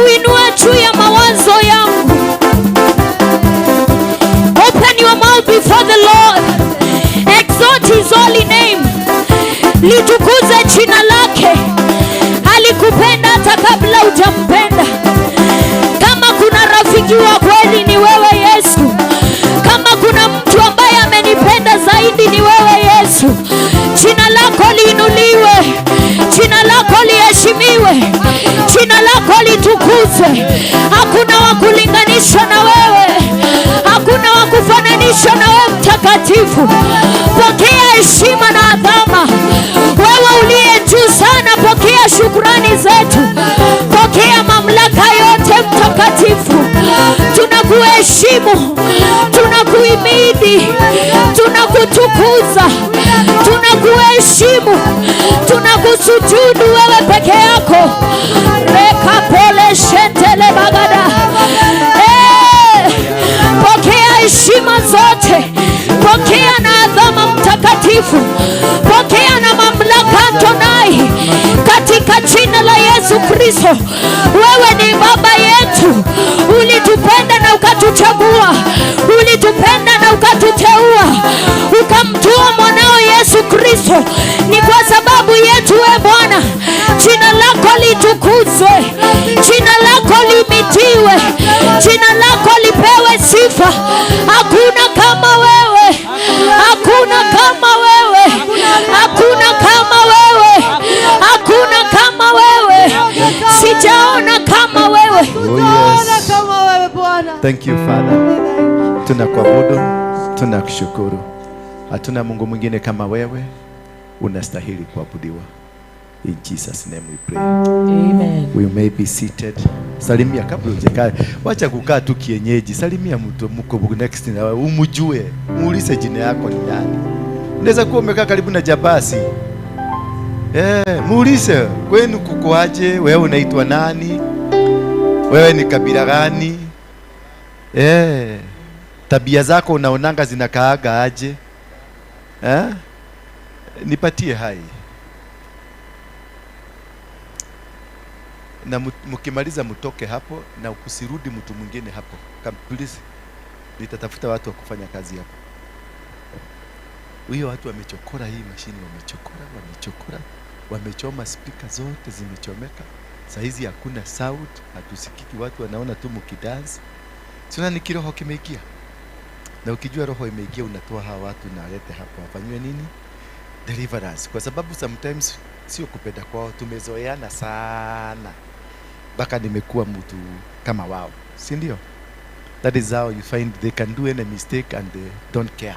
Ninakuinua juu ya mawazo yangu. Open your mouth before the Lord. Exalt his holy name. Litukuze jina lake. Alikupenda hata kabla hujampenda. Kama kuna rafiki wa kweli ni wewe, Yesu. Kama kuna mtu ambaye amenipenda zaidi ni wewe, Yesu. Jina lako liinuliwe, jina lako liheshimiwe, jina lako litukuzwe. Hakuna wa kulinganishwa na wewe, hakuna wa kufananishwa na wewe, Mtakatifu. Pokea heshima na adhama. Wewe uliye juu sana, pokea shukrani zetu, pokea mamlaka yote, Mtakatifu. Tunakuheshimu, tunakuhimidi, tunakutukuza, tunakuheshimu, tunakusujudu wewe peke yako. Reka pole shentele bagada. Pokea heshima zote, pokea na adhama, Mtakatifu, pokea na mamlaka, Adonai, katika jina la Yesu Kristo. Wewe ni Baba yetu, ulitupenda na ukatuchagua, ulitupenda na ukatuteua, ukamtoa mwanao Yesu Kristo. Ni kwa sababu yetu, we Bwana. Jina lako litukuzwe, jina lako lihimidiwe, jina lako lipewe sifa. Hakuna kama wewe, hakuna kama wewe, hakuna kama wewe, hakuna kama wewe, sijaona kama wewe. Oh, yes. Kama wewe, Bwana. Thank you, Father. Tunakuabudu, tunakushukuru. Hatuna Mungu mwingine kama wewe, unastahili kuabudiwa. In Jesus' name we pray. Amen. We may be seated. Salimia kabla hujakaa. Wacha kukaa tu kienyeji. Salimia mtu mko next na wewe, umjue. Muulize jina yako ni nani. Unaweza kuwa umekaa karibu na jabasi. Muulize kwenu kukoaje, wewe unaitwa nani? Wewe ni kabila gani? Tabia zako unaonanga zinakaaga aje? Nipatie hai. Na mkimaliza mtoke hapo na usirudi mtu mwingine hapo. Come, please. Nitatafuta watu wa kufanya kazi hapo. Huyo watu wamechokora hii mashini, wamechokora, wamechokora, wamechoma speaker zote zimechomeka. Saa hizi hakuna sound, hatusikiki, watu wanaona tu mkidance. Sio ni kiroho kimeingia. Na ukijua roho imeingia, unatoa hawa watu na alete hapo afanywe nini? Deliverance. Kwa sababu sometimes sio kupenda kwao, tumezoeana sana mpaka nimekuwa mtu kama wao, si ndio? That is how you find they can do any mistake and they don't care.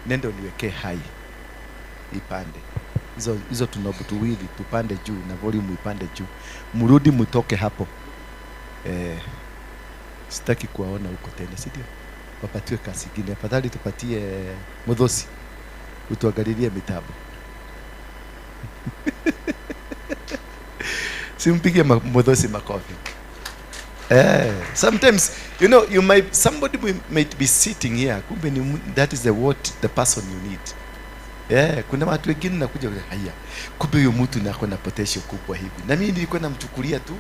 Nenda uniwekee high ipande hizo hizo tunobu tuwili tupande juu na volume ipande juu, mrudi mtoke hapo. Sitaki kuwaona huko tena, si ndio? Wapatiwe kazi ingine, afadhali tupatie Mudhosi utuangalilie mitambo. Simpige Mudhosi makofi. Sometimes you might somebody might be sitting here, kumbe ni that is the what the person you need. Kuna watu wengine nakuja haya, kumbe huyo mtu nako na potential kubwa hivi. Na mimi nilikuwa namchukulia tu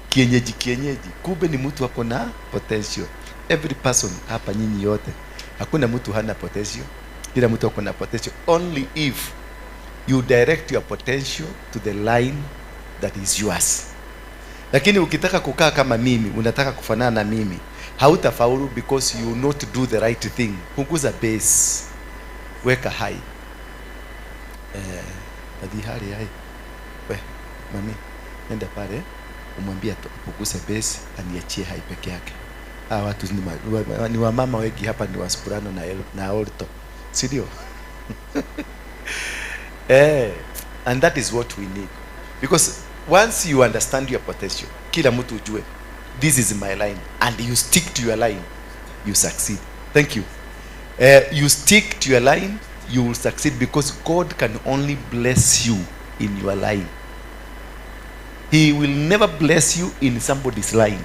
kienyeji kienyeji, kumbe ni mtu ako na potential. Every person hapa, nyinyi yote, hakuna mtu hana potential. Kila mtu ako na potential, only if you direct your potential to the line that is yours. Lakini ukitaka kukaa kama mimi, unataka kufanana na mimi, hautafaulu because you will not do the right thing. Punguza base, weka high. Hali hai. We, mami, nenda pale umwambie apunguze base, aniachie high peke yake. Hawa watu ni wamama wengi hapa ni wa soprano na alto. Si ndio? And that is what we need. Because once you understand your potential, kila mtu ujue, this is my line, and you stick to your line, you succeed. Thank you. You stick to your line, you will succeed, because God can only bless you in your line. He will never bless you in somebody's line.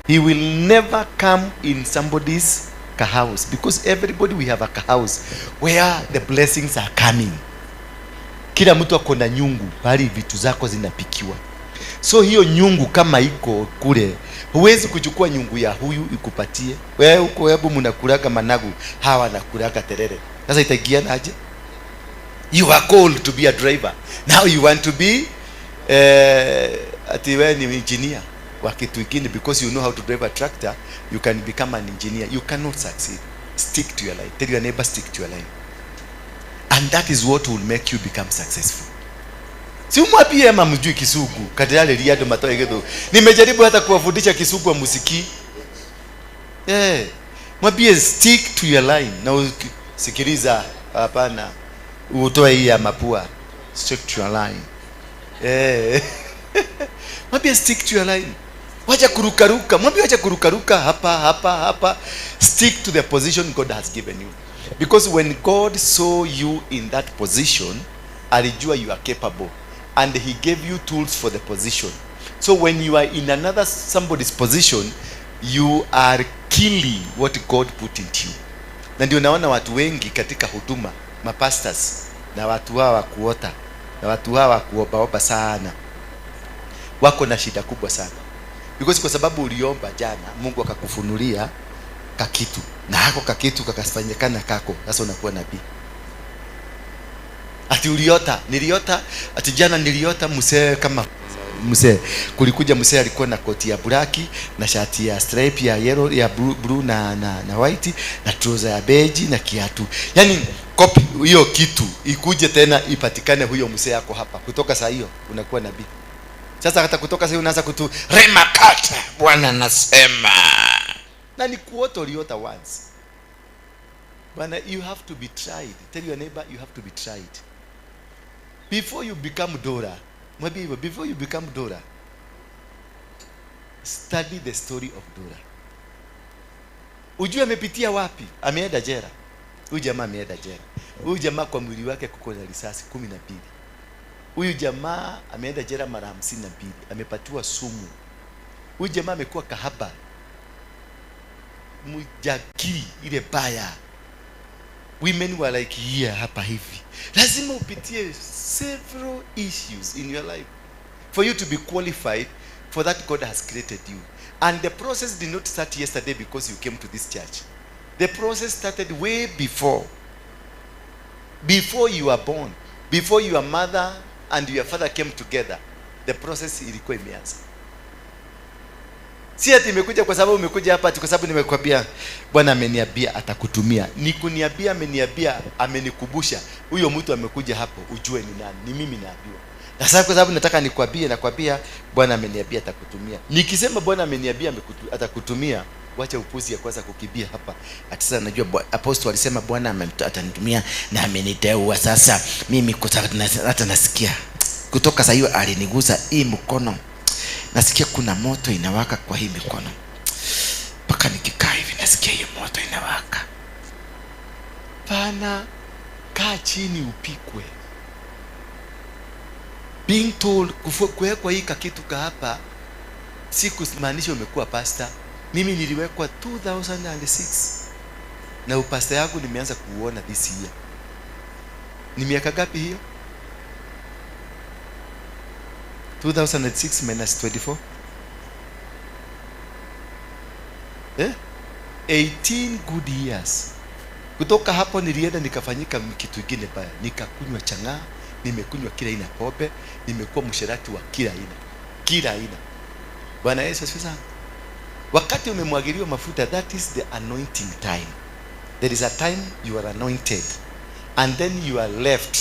He will never come in somebody's house, because everybody, we have a house where the blessings are coming. Kila mtu ako na nyungu pahali vitu zako zinapikiwa. So hiyo nyungu kama iko kule, huwezi kuchukua nyungu ya huyu ikupatie wewe. Huko hebu mnakulaga managu, hawa nakulaga terere. Sasa itaingiana aje? You are called to be a driver, now you want to be ati wewe ni engineer wa kitu kingine. Because you know how to drive a tractor, you can become an engineer. You cannot succeed. Stick to your line. Tell your neighbor, "Stick to your line," and that is what will make you become successful. Si umwambie ama mjui Kisugu katirare riado matoe githu. Nimejaribu hata kuwafundisha Kisugu wa musiki. Eh, mwambie, "Stick to your line." Na sikiliza, hapana, utoe hii ya mapua. Stick to your line. Eh, mwambie, "Stick to your line." Wacha kurukaruka. Mwambie, "Wacha kurukaruka hapa hapa hapa." Stick to the position God has given you, because when God saw you in that position, alijua you are capable and he gave you tools for the position. So when you are in another somebody's position, you are killing what God put into you. Na ndio naona watu wengi katika huduma, mapastors na watu hawa wa kuota na watu hawa wa kuombaomba sana, wako na shida kubwa sana, because kwa sababu uliomba jana, Mungu akakufunulia kakitu, na hako kakitu kakafanyikana kako, sasa unakuwa nabii. Ati uliota, niliota ati jana niliota msee, kama msee, kulikuja msee alikuwa na koti ya black na shati ya stripe ya yellow, ya blue, blue na white, na trouser ya beige na kiatu. Yani copy hiyo kitu ikuje tena ipatikane huyo msee yako hapa. Kutoka saa hiyo unakuwa nabii. Sasa hata kutoka saa hiyo unaanza kutu remakata, "Bwana nasema," na ni kuota uliota once. Bwana, you have to be tried. Tell your neighbor, "You have to be tried before you become Dora." Mwambie hivyo, "Before you become Dora, study the story of Dora, ujue amepitia wapi." Ameenda jera huyu jamaa, ameenda jera huyu jamaa. Kwa mwili wake kuko na risasi 12. Huyu jamaa ameenda jera mara 52, amepatiwa sumu. Huyu jamaa amekuwa kahaba, mjakiri ile baya. Women were like here, hapa hivi. Lazima upitie several issues in your life for you to be qualified for that God has created you. And the process did not start yesterday because you came to this church. The process started way before, before you were born, before your mother and your father came together. The process ilikuwa imeanza. Si ati imekuja kwa sababu umekuja hapa, ati kwa sababu nimekwambia Bwana ameniambia atakutumia. Ni kuniambia ameniambia, amenikubusha huyo mtu amekuja hapo, ujue ni nani. Ni mimi naambiwa. Na sasa kwa sababu nataka nikwambie, nakwambia Bwana ameniambia atakutumia. Nikisema Bwana ameniambia atakutumia, wacha upuzi ya kwanza kukimbia hapa ati sasa najua apostle alisema Bwana atanitumia na ameniteua. Sasa mimi hata nasikia kutoka saa hiyo alinigusa hii mkono, nasikia kuna moto inawaka kwa hii mikono, mpaka nikikaa hivi nasikia hiyo moto inawaka. Pana, kaa chini upikwe. Being told, kuwekwa hii kakitu ka hapa si kumaanisha umekuwa pastor. Mimi niliwekwa 2006 na upasta yangu nimeanza kuuona this year. Ni miaka ngapi hiyo? 2006 minus 24, eh? 18 good years. Kutoka hapo nilienda nikafanyika kitu kingine baya, nikakunywa chang'aa, nimekunywa kila aina pombe, nimekuwa msherati wa kila aina, kila aina. Bwana Yesu asifiwe sana. Wakati umemwagiliwa mafuta, that is the anointing time. There is a time you are anointed and then you are left,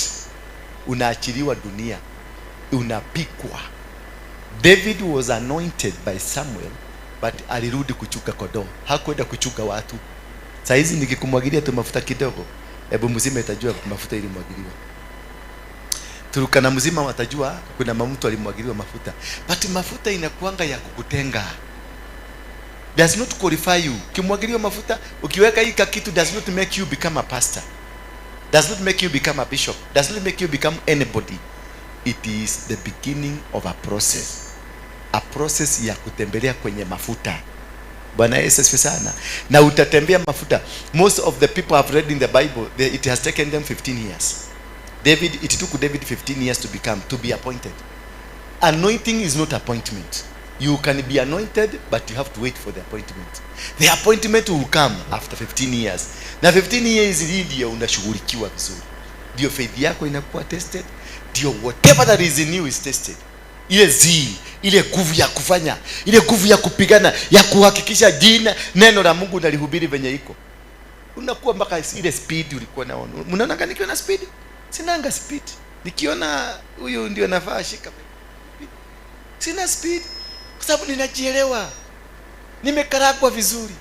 unaachiliwa dunia, unapikwa. David was anointed by Samuel, but alirudi kuchunga kondoo, hakwenda kuchunga watu. Saa hizi nikikumwagilia tu mafuta kidogo, hebu mzima itajua mafuta ilimwagiliwa. Turkana mzima watajua kuna mtu alimwagiliwa mafuta. But mafuta inakuanga ya kukutenga, does not qualify you. Ukimwagiliwa mafuta, ukiweka hii kitu, does not make you become a pastor, does not make you become a bishop, does not make you become anybody. It is the beginning of a process, a process ya kutembelea kwenye mafuta. Bwana Yesu asifiwe sana. Na utatembea mafuta. Most of the people have read in the Bible, it has taken them 15 years. David, it took David 15 years to be appointed. Anointing is not appointment. You can be anointed, but you have to wait for the appointment. The appointment will come after 15 years. Na 15 years hii ndio unashughulikiwa vizuri, ndio faith yako inakuwa tested, ndio whatever that is in you is tested. Ile zeal, ile nguvu ya kufanya, ile nguvu ya kupigana, ya kuhakikisha jina, neno la Mungu nalihubiri venye iko, unakuwa mpaka ile speed ulikuwa naona. Mnaona nikiwa na speed? Sinanga speed. Nikiona huyu ndio nafaa shika, sina speed kwa sababu ninajielewa, nimekaragwa vizuri,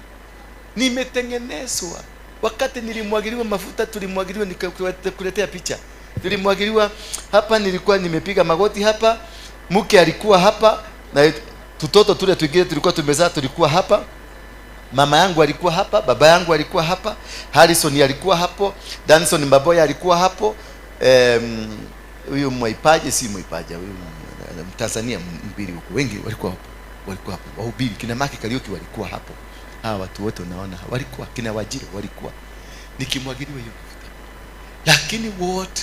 nimetengenezwa. Wakati nilimwagiliwa mafuta, tulimwagiliwa, nikakuletea picha, tulimwagiliwa hapa, nilikuwa nimepiga magoti hapa, mke alikuwa hapa na tutoto tule twingine tulikuwa tumezaa tulikuwa hapa, mama yangu alikuwa hapa, baba yangu alikuwa hapa, Harrison alikuwa hapo, Danson Maboya alikuwa hapo, huyu Mwaipaja, si Mwaipaja, huyu Mtanzania mbili huko, wengi walikuwa hapo, walikuwa hapo, wahubiri kina Maki Kariuki walikuwa hapo. Hawa watu wote unaona walikuwa, kina Wajiro walikuwa, nikimwagiliwa hiyo mafuta. Lakini what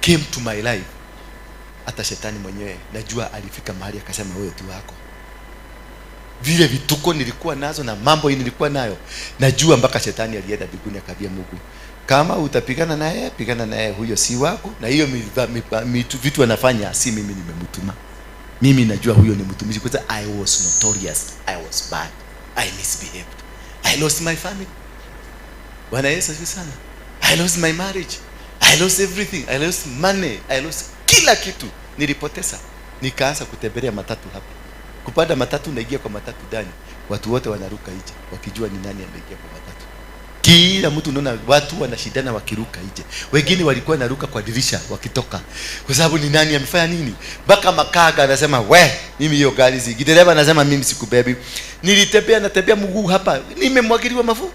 came to my life, hata shetani mwenyewe najua alifika mahali akasema, wewe tu wako vile vituko nilikuwa nazo na mambo nilikuwa nayo, najua mpaka shetani alienda mbinguni akaambia Mungu, kama utapigana naye, pigana naye, huyo si wako, na hiyo vitu anafanya si mimi nimemtuma. Mimi najua huyo ni mtumishi, kwa sababu I was notorious, I was bad, I misbehaved, I lost my family. Bwana Yesu asifiwe sana. I lost my marriage, I lost everything, I lost money, I lost kila kitu nilipoteza. Nikaanza kutembelea matatu hapa, kupanda matatu, naingia kwa matatu ndani, watu wote wanaruka nje wakijua ni nani ameingia kwa matatu. Kila mtu, unaona watu wanashindana wakiruka nje, wengine walikuwa naruka kwa dirisha wakitoka, kwa sababu ni nani amefanya nini. Mpaka makanga anasema, we, mimi hiyo gari si, dereva anasema, mimi sikubebi. Nilitembea, natembea mguu hapa, nimemwagiliwa mafuta,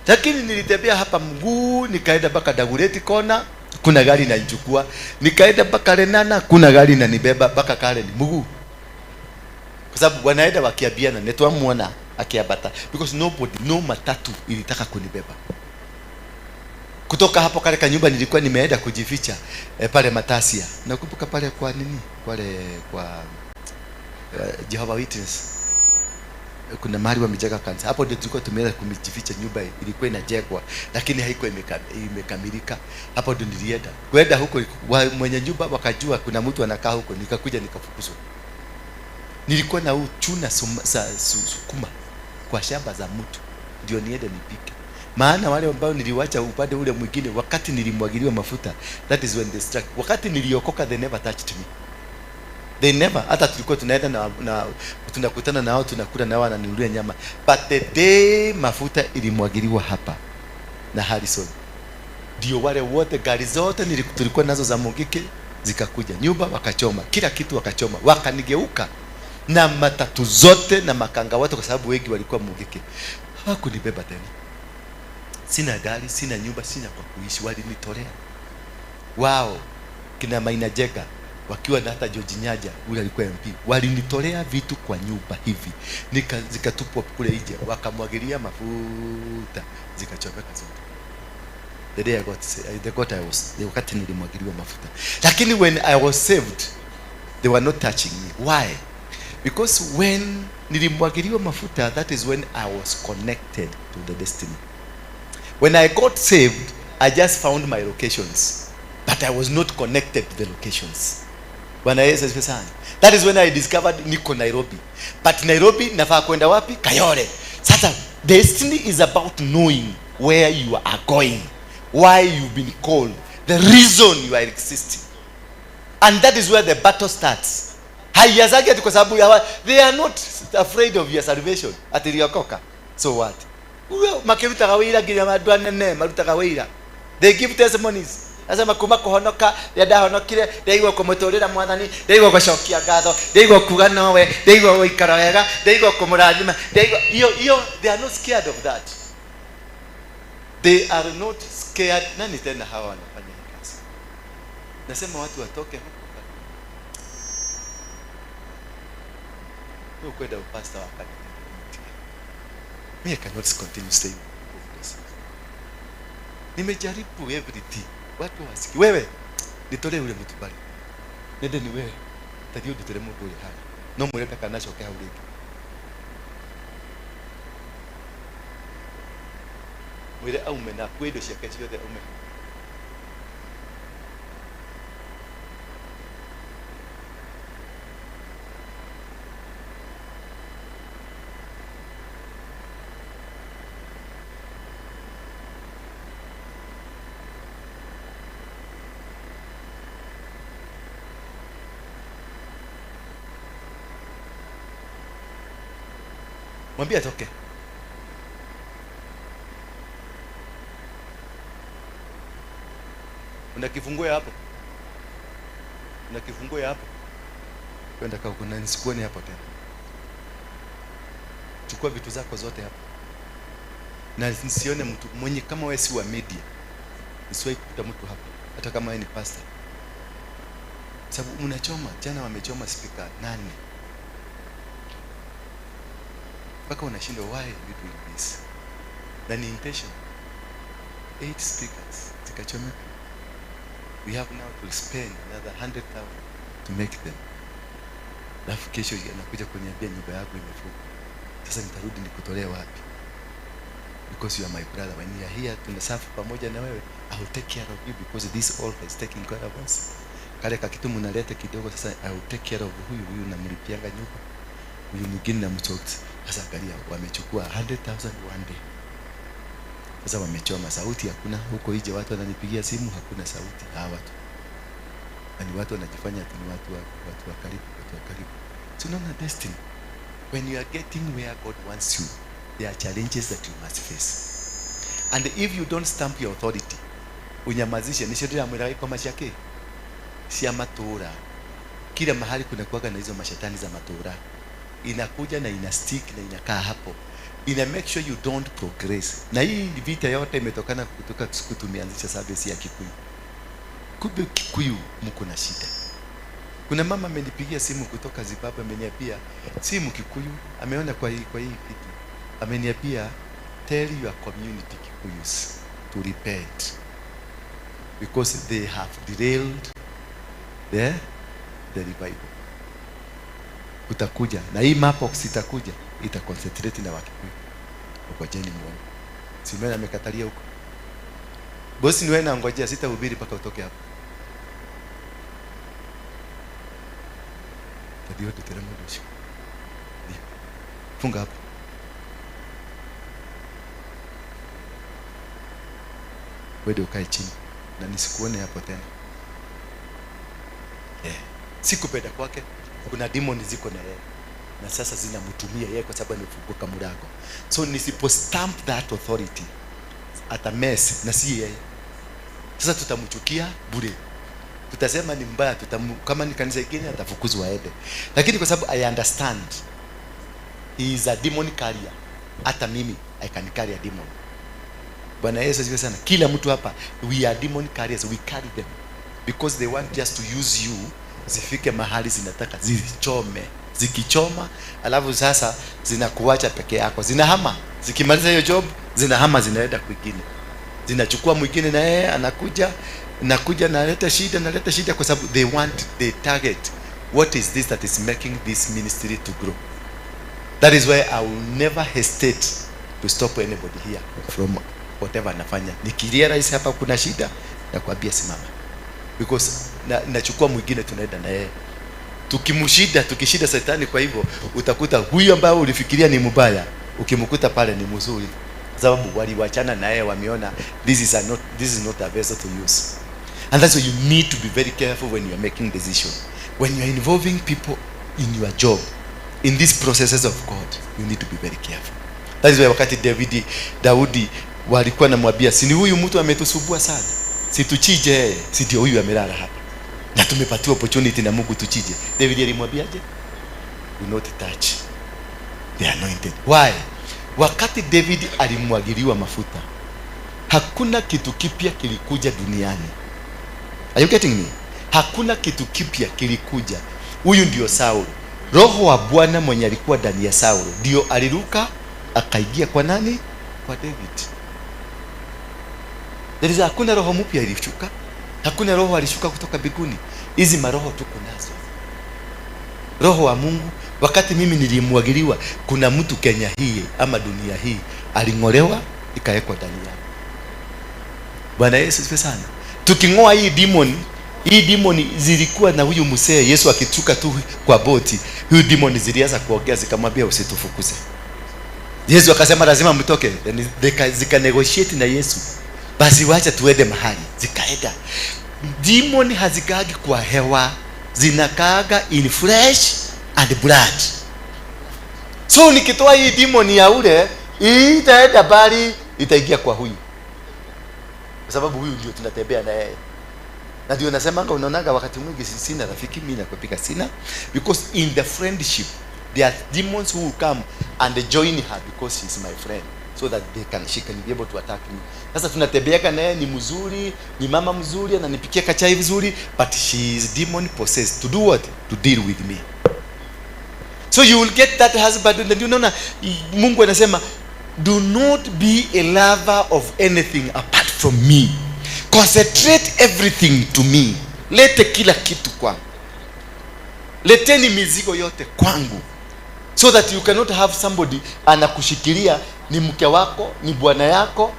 lakini nilitembea hapa mguu, nikaenda mpaka Dagoretti Kona, kuna gari inanichukua, nikaenda mpaka Lenana, kuna gari inanibeba mpaka Karen mguu, kwa sababu wanaenda wakiambiana, nitwamuona akiambata, because nobody, no matatu ilitaka kunibeba kutoka hapo kale kanyumba nilikuwa nimeenda kujificha, pale Matasia. Nakumbuka pale kwa nini, pale kwa Jehovah Witness kuna mahali wamejenga kanisa hapo, ndio tulikuwa tumeenda kujificha. Nyumba ilikuwa inajengwa lakini haikuwa imekamilika. Hapo ndio nilienda kwenda huko, mwenye nyumba wakajua kuna mtu anakaa huko, nikakuja nikafukuzwa. Nilikuwa na uchuna sukuma kwa shamba za mtu ndio niende nipike, maana wale ambao niliwacha upande ule mwingine wakati nilimwagiliwa mafuta, that is when they struck. Wakati niliokoka, they never touched me, they never. Hata tulikuwa tunaenda na tunakutana nao, tunakula nao, wananinunulia nyama, but the day mafuta ilimwagiliwa hapa na Harrison, ndio wale wote, gari zote tulikuwa nazo za Mungiki zikakuja nyumba, wakachoma kila kitu, wakachoma, wakanigeuka na matatu zote na makanga wote, kwa sababu wengi walikuwa Mungiki, hawakunibeba tena. Sina gari, sina nyumba, sina kwa kuishi, walinitolea wao, kina Maina Jega wakiwa na hata George Nyaja ule alikuwa MP, walinitolea vitu kwa nyumba hivi, zikatupwa kule nje, wakamwagilia mafuta, zikachomeka zote. The day I got the got I was the wakati nilimwagiliwa mafuta. Lakini when I was saved, they were not touching me. Why? Because when nilimwagiliwa mafuta, that is when I was connected to the destiny. When I got saved, I just found my locations, but I was not connected to the locations. Bwana Yesu asifiwe sana. That is when I discovered niko Nairobi, but Nairobi nafaa kwenda wapi? Kayole. Sasa destiny is about knowing where you are going, why you've been called, the reason you are existing, and that is where the battle starts. Haianzagi ati kwa sababu ya, they are not afraid of your salvation, ati uliokoka, so what? Uyo, makirutaga wĩra nginya andũ anene marutaga wĩra. They give testimonies. Nasema kuma kũhonoka, rĩrĩa ndahonokire, ndaigua kũmũtũrĩra Mwathani, ndaigua gũcokia ngatho, ndaigua kuga nowe, ndaigua gũikara wega, ndaigua kũmũrathima, ndaigua hiyo hiyo. They are not scared of that. They are not scared. Nani tena hawa wanafanya hii kazi? Nasema watu watoke huko. Wewe kwenda upasta wa kanisa. Me, I cannot continue staying in this. Nimejaribu everything. Watu wasiki. Wewe, nitolee ule mtu pale. Nende ni wewe. Tathi ũndutĩre mũndũ ũrĩa haha. No mwĩre ndakanacoke hau rĩngĩ. Mwĩre aume na akue indo ciake ciothe aume. Mwambie atoke. Una kifunguo hapo? Una kifunguo hapo? Kwenda kwa kuna nisikuone hapo tena. Chukua vitu zako zote hapo. Na nisione mtu mwenye kama wewe si wa media. Nisiwahi kukuta mtu hapa hata kama wewe ni pastor. Sababu mnachoma, jana wamechoma speaker 8. Mpaka unashindwa why we doing this. Na ni intention. 8 speakers zikachomeka. We have now to spend another 100,000 to make them. Alafu kesho anakuja kuniambia nyumba yako imefungwa. Sasa nitarudi nikutolee wapi? Because you are my brother. When you are here tunasafu pamoja na wewe, I will take care of you because this all is taking care of us. Kale kakitu mnaleta kidogo, sasa I will take care of huyu, huyu namlipianga nyumba. Huyu mwingine namchokti. Sasa angalia wamechukua 100,000 one day. Sasa wamechoma, sauti hakuna huko nje, watu wananipigia simu hakuna sauti. Hawa watu. Na watu wanajifanya ati ni watu wa karibu, watu wa karibu. So unaona destiny. When you are getting where God wants you, there are challenges that you must face. And if you don't stamp your authority, unyamazishe nisho ndiramwira ikoma ciake cia matura. Kila mahali kuna kuwaga na hizo mashetani za matura. Inakuja na ina stick na inakaa hapo. Ina make sure you don't progress. Na hii vita yote imetokana kutoka siku tumeanzisha service ya Kikuyu. Kumbe Kikuyu mko na shida. Kuna mama amenipigia simu kutoka Zimbabwe, ameniambia si Mkikuyu, ameona kwa hii kitu. Ameniambia tell your community Kikuyus to repent because they have derailed the revival. Kutakuja na hii mapox itakuja, ita concentrate na Wakikuyu. Ngojeni muone. Simena amekatalia huko. Bosi ni wewe, na ngojea sitahubiri mpaka utoke hapa. Tadio tuteremo doshi. Funga hapo. Wewe ukae chini na nisikuone hapo tena. Sikupenda kwake. Kuna demon ziko na yeye. Na sasa zinamtumia yeye kwa sababu amefunguka mlango. So nisipo stamp that authority ata mess na si yeye. Sasa tutamchukia bure. Tutasema ni mbaya, kama ni kanisa ingine atafukuzwa aende. Lakini kwa sababu I understand he is a demon carrier. Hata mimi I can carry a demon. Bwana Yesu asifiwe sana. Kila mtu hapa we are demon carriers, we carry them because they want just to use you. Zifike mahali zinataka zichome. Zikichoma alafu sasa zinakuacha peke yako. Zinahama. Zikimaliza hiyo job zinahama, zinaenda kwingine. Zinachukua mwingine na yeye anakuja, nakuja naleta shida, naleta shida kwa sababu they want, they target what is this that is making this ministry to grow. That is why I will never hesitate to stop anybody here from whatever anafanya. Nikirealize hapa kuna shida, nakwambia simama. Because nachukua mwingine tunaenda na yeye. Tukimshida, tukishida shetani, kwa hivyo utakuta huyu ambaye ulifikiria ni mbaya, ukimkuta pale ni mzuri. Sababu waliwachana na yeye, wameona this is not a vessel to use. And that's why you need to be very careful when you are making decision. When you are involving people in your job, in these processes of God, you need to be very careful. That is why wakati Daudi walikuwa namwambia, si ni huyu mtu ametusubua sana, si tuchije yeye, si ndio huyu amelala hapa. Na tumepatiwa opportunity na Mungu tuchije. David alimwambiaje? Do not touch the anointed. Why? Wakati David alimwagiliwa mafuta, hakuna kitu kipya kilikuja duniani. Are you getting me? Hakuna kitu kipya kilikuja. Huyu ndio Saulo. Roho wa Bwana mwenye alikuwa ndani ya Saulo ndio aliruka akaingia kwa nani? Kwa David. There is hakuna roho mpya ilishuka. Hakuna roho alishuka kutoka mbinguni. Hizi maroho tuko nazo. Roho wa Mungu, wakati mimi nilimwagiliwa, kuna mtu Kenya hii ama dunia hii aling'olewa ikawekwa ndani yake. Bwana Yesu asifiwe sana. Tuking'oa hii demon, hii demon zilikuwa na huyu mzee. Yesu akituka tu kwa boti, huyu demon zilianza kuongea, zikamwambia, "Usitufukuze." Yesu akasema, "Lazima mtoke." Yani, zika negotiate na Yesu, "Basi wacha tuende mahali." Zikaenda. Demon hazikaagi kwa hewa, zinakaaga in flesh and blood. So nikitoa hii demon ya ule, hii itaenda bali itaingia kwa huyu, kwa sababu huyu ndio tunatembea na yeye. Na ndio nasemanga, unaonaga wakati mwingi sina rafiki mimi, nakwapika sina, because in the friendship there are demons who will come and join her because she's my friend, so that they can she can be able to attack me. Sasa tunatembeaga naye, ni mzuri, ni mama mzuri, ananipikia kachai vizuri, but she is demon possessed to do what? To deal with me. So you will get that husband. Na ndio unaona Mungu anasema, "Do not be a lover of anything apart from me. Concentrate everything to me." Lete kila kitu kwangu, leteni mizigo yote kwangu, so that you cannot have somebody anakushikilia, ni mke wako, ni bwana yako,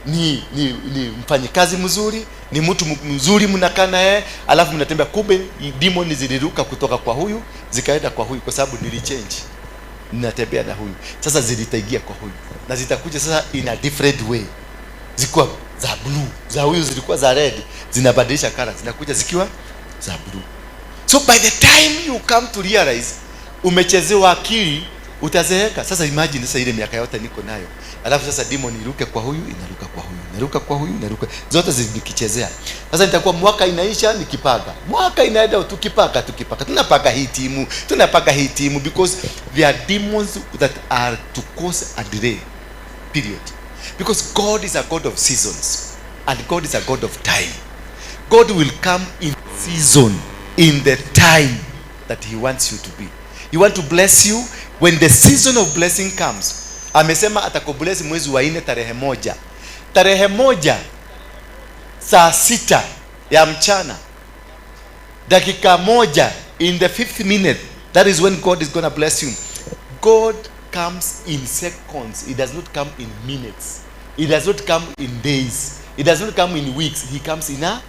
ni mfanyikazi mzuri, ni mtu mzuri, mnakaa naye, alafu mnatembea, kumbe demon ziliruka kutoka kwa huyu zikaenda kwa huyu, kwa sababu nilichange, ninatembea na huyu. Sasa zilitaingia kwa huyu na zitakuja sasa in a different way, zikuwa za blue. Za huyu zilikuwa za red, zinabadilisha color, zinakuja zikiwa za blue. So by the time you come to realize umechezewa akili, utazeeka. Sasa imagine sasa ile miaka yote niko nayo, alafu sasa demon iruke kwa huyu, inaruka kwa huyu, inaruka kwa huyu, inaruka, zote zinikichezea. Sasa nitakuwa mwaka inaisha nikipaga, mwaka inaenda tukipaka, tukipaka, tunapaka hii timu, tunapaka hii timu, because there are demons that are to cause a delay, period. Because God is a God of seasons and God is a God of time. God will come in season, in the time that he wants you to be. He want to bless you when the season of blessing comes. Amesema atakubless mwezi wa 4 tarehe 1, tarehe 1 saa 6 ya mchana dakika 1, in the fifth minute, that is when God is gonna bless you. God comes in seconds. He does not come in minutes, he does not come in days, he does not come in weeks. He comes in a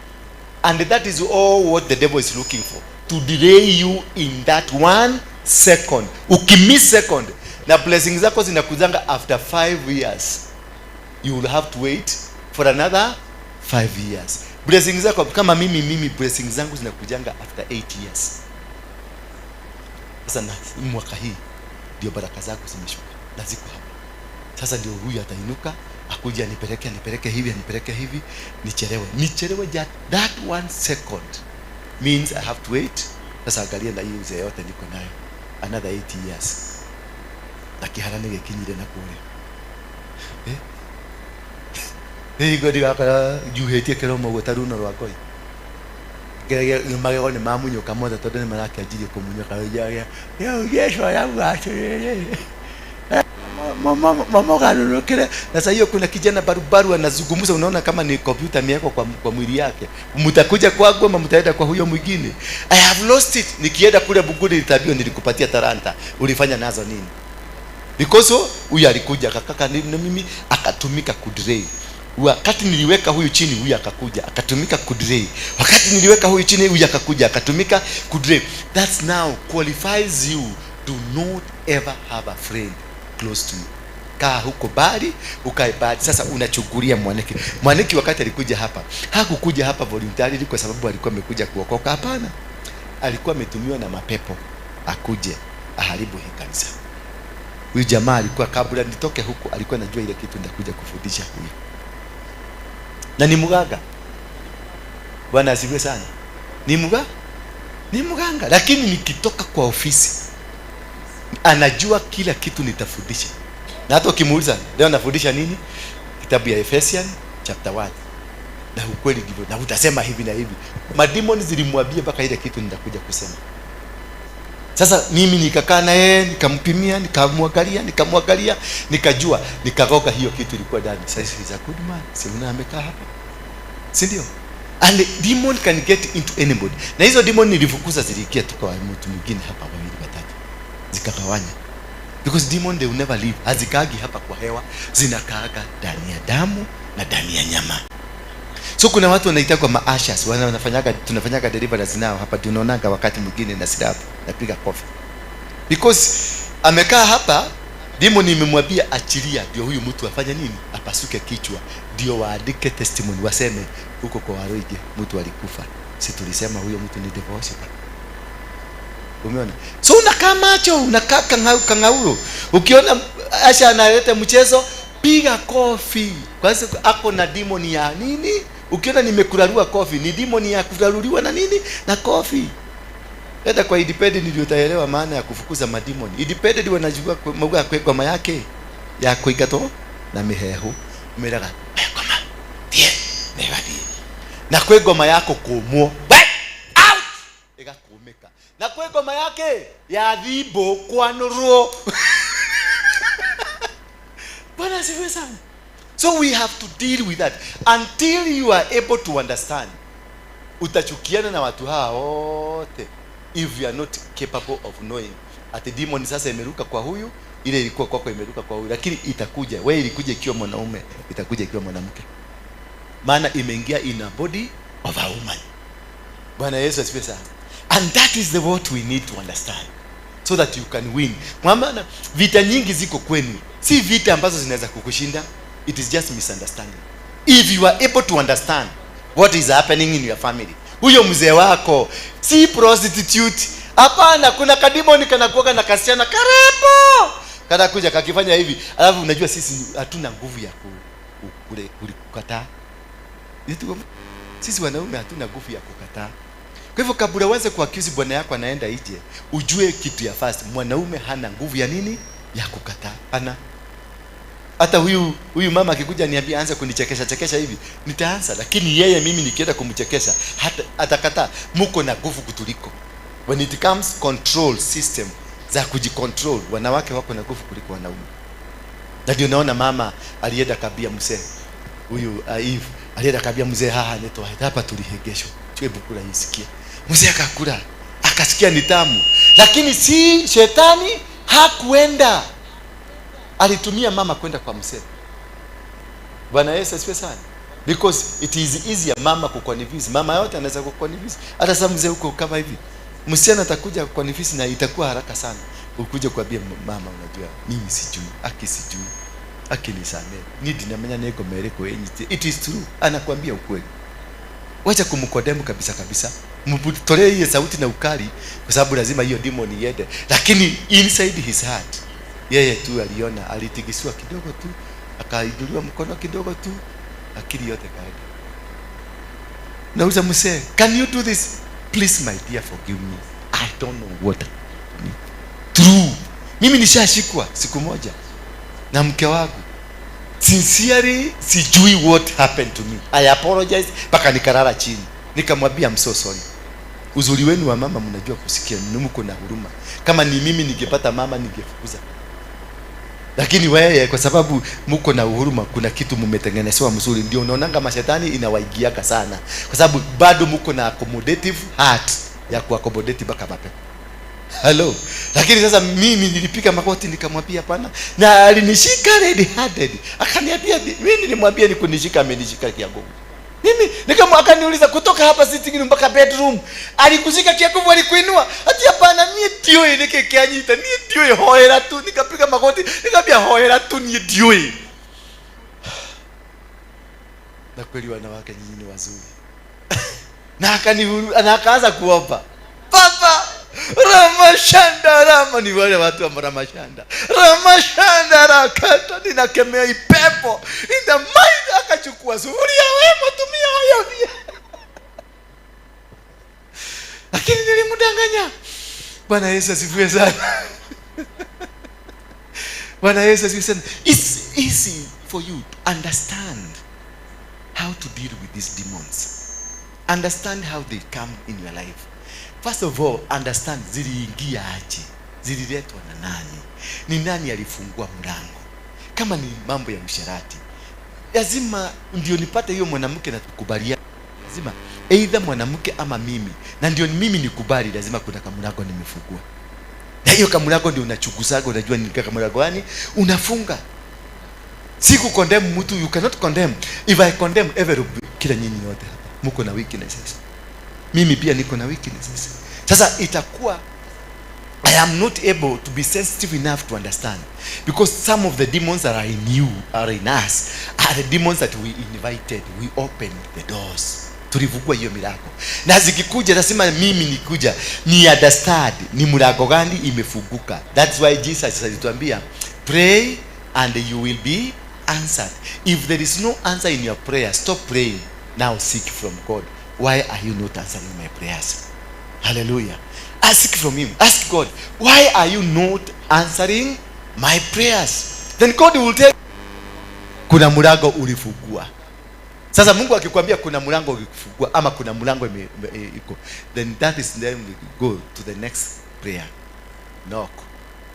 and that is all what the devil is looking for, to delay you in that one second. Ukimiss second na blessings zako zinakuzanga after 5 years, you will have to wait for another 5 years. Blessings zako, kama mimi blessings zangu zinakujanga after 8 years. Sasa na mwaka hii ndio baraka zangu zimeshuka na ziko hapa. Sasa ndio huyu atainuka akuja anipeleke, anipeleke hivi, anipeleke hivi, nichelewe, nichelewe. Just that one second means I have to wait. Sasa angalia na hii uzee yote niko nayo, another 8 years, na kĩhara nĩ gĩkinyire na kũrĩa, eh? Hingo ndigakora njuhĩtie kĩromo ũguo ta runo rwa ngoi. Magego nĩ mamunyũka mothe tondũ nĩ marakĩanjirie kũmunyũka. Rĩu Jesu arauga atĩrĩrĩ, "Mũgarũrũkĩre." Na sasa hiyo kuna kijana barubaru anazungumza, unaona kama ni kompyuta imewekwa kwa mwili yake. "Mtakuja kwangu ama mtaenda kwa huyo mwingine? I have lost it. Nikienda kule mbinguni nitaambiwa nilikupatia talanta, ulifanya nazo nini?" Because huyu alikuja akakaka na mimi, akatumika kudelay. Wakati niliweka huyu chini, huyu akakuja akatumika kudelay. Wakati niliweka huyu chini, huyu akakuja akatumika kudelay. That's now qualifies you. Do not ever have a friend close to you. Kaa huko bali, ukae bali. Sasa unachukulia Mwaniki. Mwaniki wakati alikuja hapa, hakukuja hapa voluntarily kwa sababu alikuwa amekuja kuokoka. Hapana, alikuwa ametumiwa na mapepo akuje aharibu hii kanisa. Huyu jamaa alikuwa, kabla nitoke huku, alikuwa anajua ile kitu nitakuja kufundisha huyu, na ni mganga. Bwana asifiwe sana. Ni mganga, lakini nikitoka kwa ofisi anajua kila kitu nitafundisha. Na hata ukimuuliza, "Leo nafundisha nini?" "Kitabu ya Ephesians chapter 1." Na ukweli ndivyo, na utasema hivi na hivi. Mademoni zilimwambia mpaka ile kitu nitakuja kusema. Sasa mimi nikakaa na yeye, nikampimia, nikamwangalia, nikamwangalia, nikajua, nikagoga hiyo kitu ilikuwa ndani. Sasa he's a good man. Si unaona amekaa hapa, si ndio? And demon can get into anybody. Na hizo demon nilifukuza ziliingia tu kwa mtu mwingine hapa, wawili watatu, zikagawanya. Because demon, they will never leave. Hazikaagi hapa kwa hewa, zinakaaga ndani ya damu na ndani ya nyama. So kuna watu wanaita kwa ma-ushers, wanafanyaga, tunafanyaga deliverance nao hapa, tunaonaga wakati mwingine na silabu napiga kofi. Because amekaa hapa, demon imemwambia achilia, ndio huyu mtu afanye nini? Apasuke kichwa, ndio waandike testimony, waseme huko kwa Waruinge mtu alikufa. Si tulisema huyo mtu ni devil worshiper? Umeona? So unakaa macho, unakaa kangauro. Ukiona Asha analeta mchezo, piga kofi. Kwanza ako na demon ya nini? Ukiona nimekurarua kofi, ni demon ya kuraruliwa na nini? Na kofi. Hata kwa independent ndio utaelewa maana ya kufukuza mademon. Independent wanajua mauga kwa ngoma yake ya kuingatwo na mihehu. Meraga, "We ngoma, tie, negathie." Na kwĩ ngoma yako kũmwo. We out! Ĩgakumĩka. Na kwĩ ngoma yake ya thimbo kwanũrwo. Bwana asifiwe sana. So we have to deal with that until you are able to understand. Utachukiana na watu hawa wote if you are not capable of knowing ati demon sasa imeruka kwa huyu, ile ilikuwa kwako imeruka kwa huyu, lakini itakuja wewe, ilikuja ikiwa mwanaume, itakuja ikiwa mwanamke, maana imeingia in a body of a woman. Bwana Yesu asifiwe sana. And that is the what we need to understand so that you can win. Kwa maana vita nyingi ziko kwenu, si vita ambazo zinaweza kukushinda. It is just misunderstanding. If you are able to understand what is happening in your family, huyo mzee wako si prostitute. Hapana, kuna kademon kanakuwaga na kasichana karembo kanakuja kakifanya hivi, alafu unajua sisi hatuna nguvu ya kukataa. Sisi wanaume hatuna nguvu ya kukataa. Kwa hivyo kabla uanze kuaccuse bwana yako anaenda nje, ujue kitu ya first, mwanaume hana nguvu ya nini? Ya kukataa. Hana. Hata huyu mama akikuja niambia aanze kunichekesha chekesha hivi, nitaanza, lakini yeye mimi nikienda kumchekesha hata atakataa. Muko na nguvu kutuliko. When it comes control system za kujicontrol, wanawake wako na nguvu kuliko wanaume. Na ndio naona mama alienda kabia mzee huyu Eve alienda kabia mzee, haha nitoa hapa tulihegeshwa, hebu kula isikie. Mzee akakula akasikia ni tamu, lakini si shetani hakuenda, alitumia mama kwenda kwa mzee. Bwana Yesu asifiwe sana. Because it is easier mama kuconvince. Mama yote anaweza kuconvince. Hata sasa mzee huko kama hivi, msichana atakuja kuconvince na itakuwa haraka sana. Ukuje kuambia mama, unajua mimi sijui, aki sijui, aki nisamee. Ni ndinamenya niko mereko yenye. It is true. Anakuambia ukweli. Wacha kumcondemn kabisa kabisa. Mtolee hiyo sauti na ukali, kwa sababu lazima hiyo demon iende. Lakini inside his heart, yeye tu aliona, alitikisiwa kidogo tu, akainuliwa mkono kidogo tu, akili yote kaenda. Nauliza mzee, can you do this? Please my dear, forgive me. I don't know what me. True. Mimi nishashikwa siku moja na mke wangu. Sincerely sijui what happened to me. I apologize mpaka nikalala chini. Nikamwambia I'm so sorry. Uzuri wenu wa mama mnajua kusikia, mko na huruma. Kama ni mimi ningepata mama ningefukuza. Lakini wewe kwa sababu mko na huruma, kuna kitu mmetengenezewa mzuri, ndio unaonanga mashetani inawaingiaka sana, kwa sababu bado mko na accommodative heart ya kuaccommodate mpaka mapepo. Hello. Lakini sasa mimi nilipiga magoti nikamwambia hapana, na alinishika red handed. Akaniambia mimi nilimwambia ni kunishika, amenishika kia nguvu. Mimi akaniuliza kutoka hapa sitting room mpaka bedroom. Alikushika kia nguvu, alikuinua. Ati hapana, mimi ndio nike kianyita, mimi ndio hoera tu. Nikapiga magoti, nikamwambia hoera tu ni ndio. Na kweli wanawake nyinyi ni wazuri. Na akani na akaanza kuomba. Baba Ramashanda Rama, ni wale watu wa Ramashanda. Ramashanda rakata, ninakemea ipepo. In the mind akachukua sufuria, wewe tumia hayo. Lakini nilimdanganya. Bwana Yesu asifiwe sana. Bwana Yesu asifiwe sana. It's easy for you to understand how to deal with these demons. Understand how they come in your life. First of all, understand ziliingia aje, zililetwa na nani, ni nani alifungua mlango. Kama ni mambo ya usherati, lazima ndio nipate hiyo mwanamke na tukubaliana, lazima Lazima either mwanamke ama mimi, na ndio mimi nikubali, lazima kuna kamlango nimefungua, na hiyo kamlango ndio unachukuzaga, unajua ni kamlango gani unafunga. Si kucondemn mtu, you cannot condemn. If I condemn every, kila nyinyi yote hapa mko na weaknesses, mimi pia niko na weaknesses. Sasa itakuwa I am not able to be sensitive enough to understand, because some of the demons that are in you, are in us, are the demons that we invited. We opened the doors, tulifungua hiyo milango, na zikikuja lazima mimi nikuja ni understand ni mlango gani imefunguka. That's why Jesus alituambia, "Pray and you will be answered." If there is no answer in your prayer, stop praying. Now seek from God, "Why are you not answering my prayers?" Hallelujah. Ask from him. Ask God, "Why are you not answering my prayers?" Then God will tell, "Kuna mlango ulifungua." Sasa Mungu akikwambia kuna mlango ulifungua ama kuna mlango iko, then that is, then we go to the next prayer. "Knock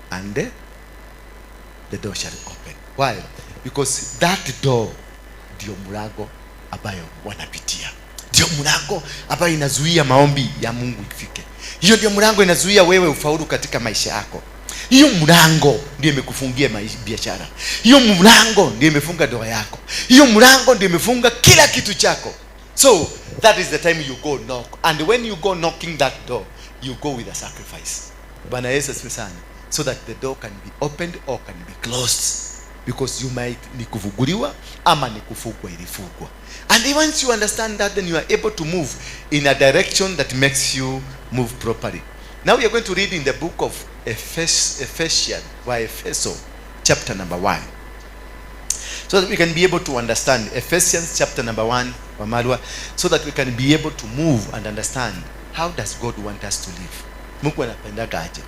and the door shall open." Why? Because that door ndio mlango ambayo wanapitia, ndio mlango ambayo inazuia maombi ya Mungu ifike. Hiyo ndio mlango inazuia wewe ufaulu katika maisha yako. Hiyo mlango ndio imekufungia biashara. Hiyo mlango ndio imefunga ndoa yako. Hiyo mlango ndio imefunga kila kitu chako. So that is the time you go knock, and when you go knocking that door, you go with a sacrifice. Bwana Yesu asifiwe sana. So that the door can be opened or can be closed, because you might ni kufunguliwa ama ni kufungwa, ilifungwa. And once you understand that, then you are able to move in a direction that makes you move properly. Now we are going to read in the book of Ephesians, by Efeso chapter number 1, so that we can be able to understand Ephesians chapter number 1, Wamalwa, so that we can be able to move and understand how does God want us to live. Mungu anapendaga aje?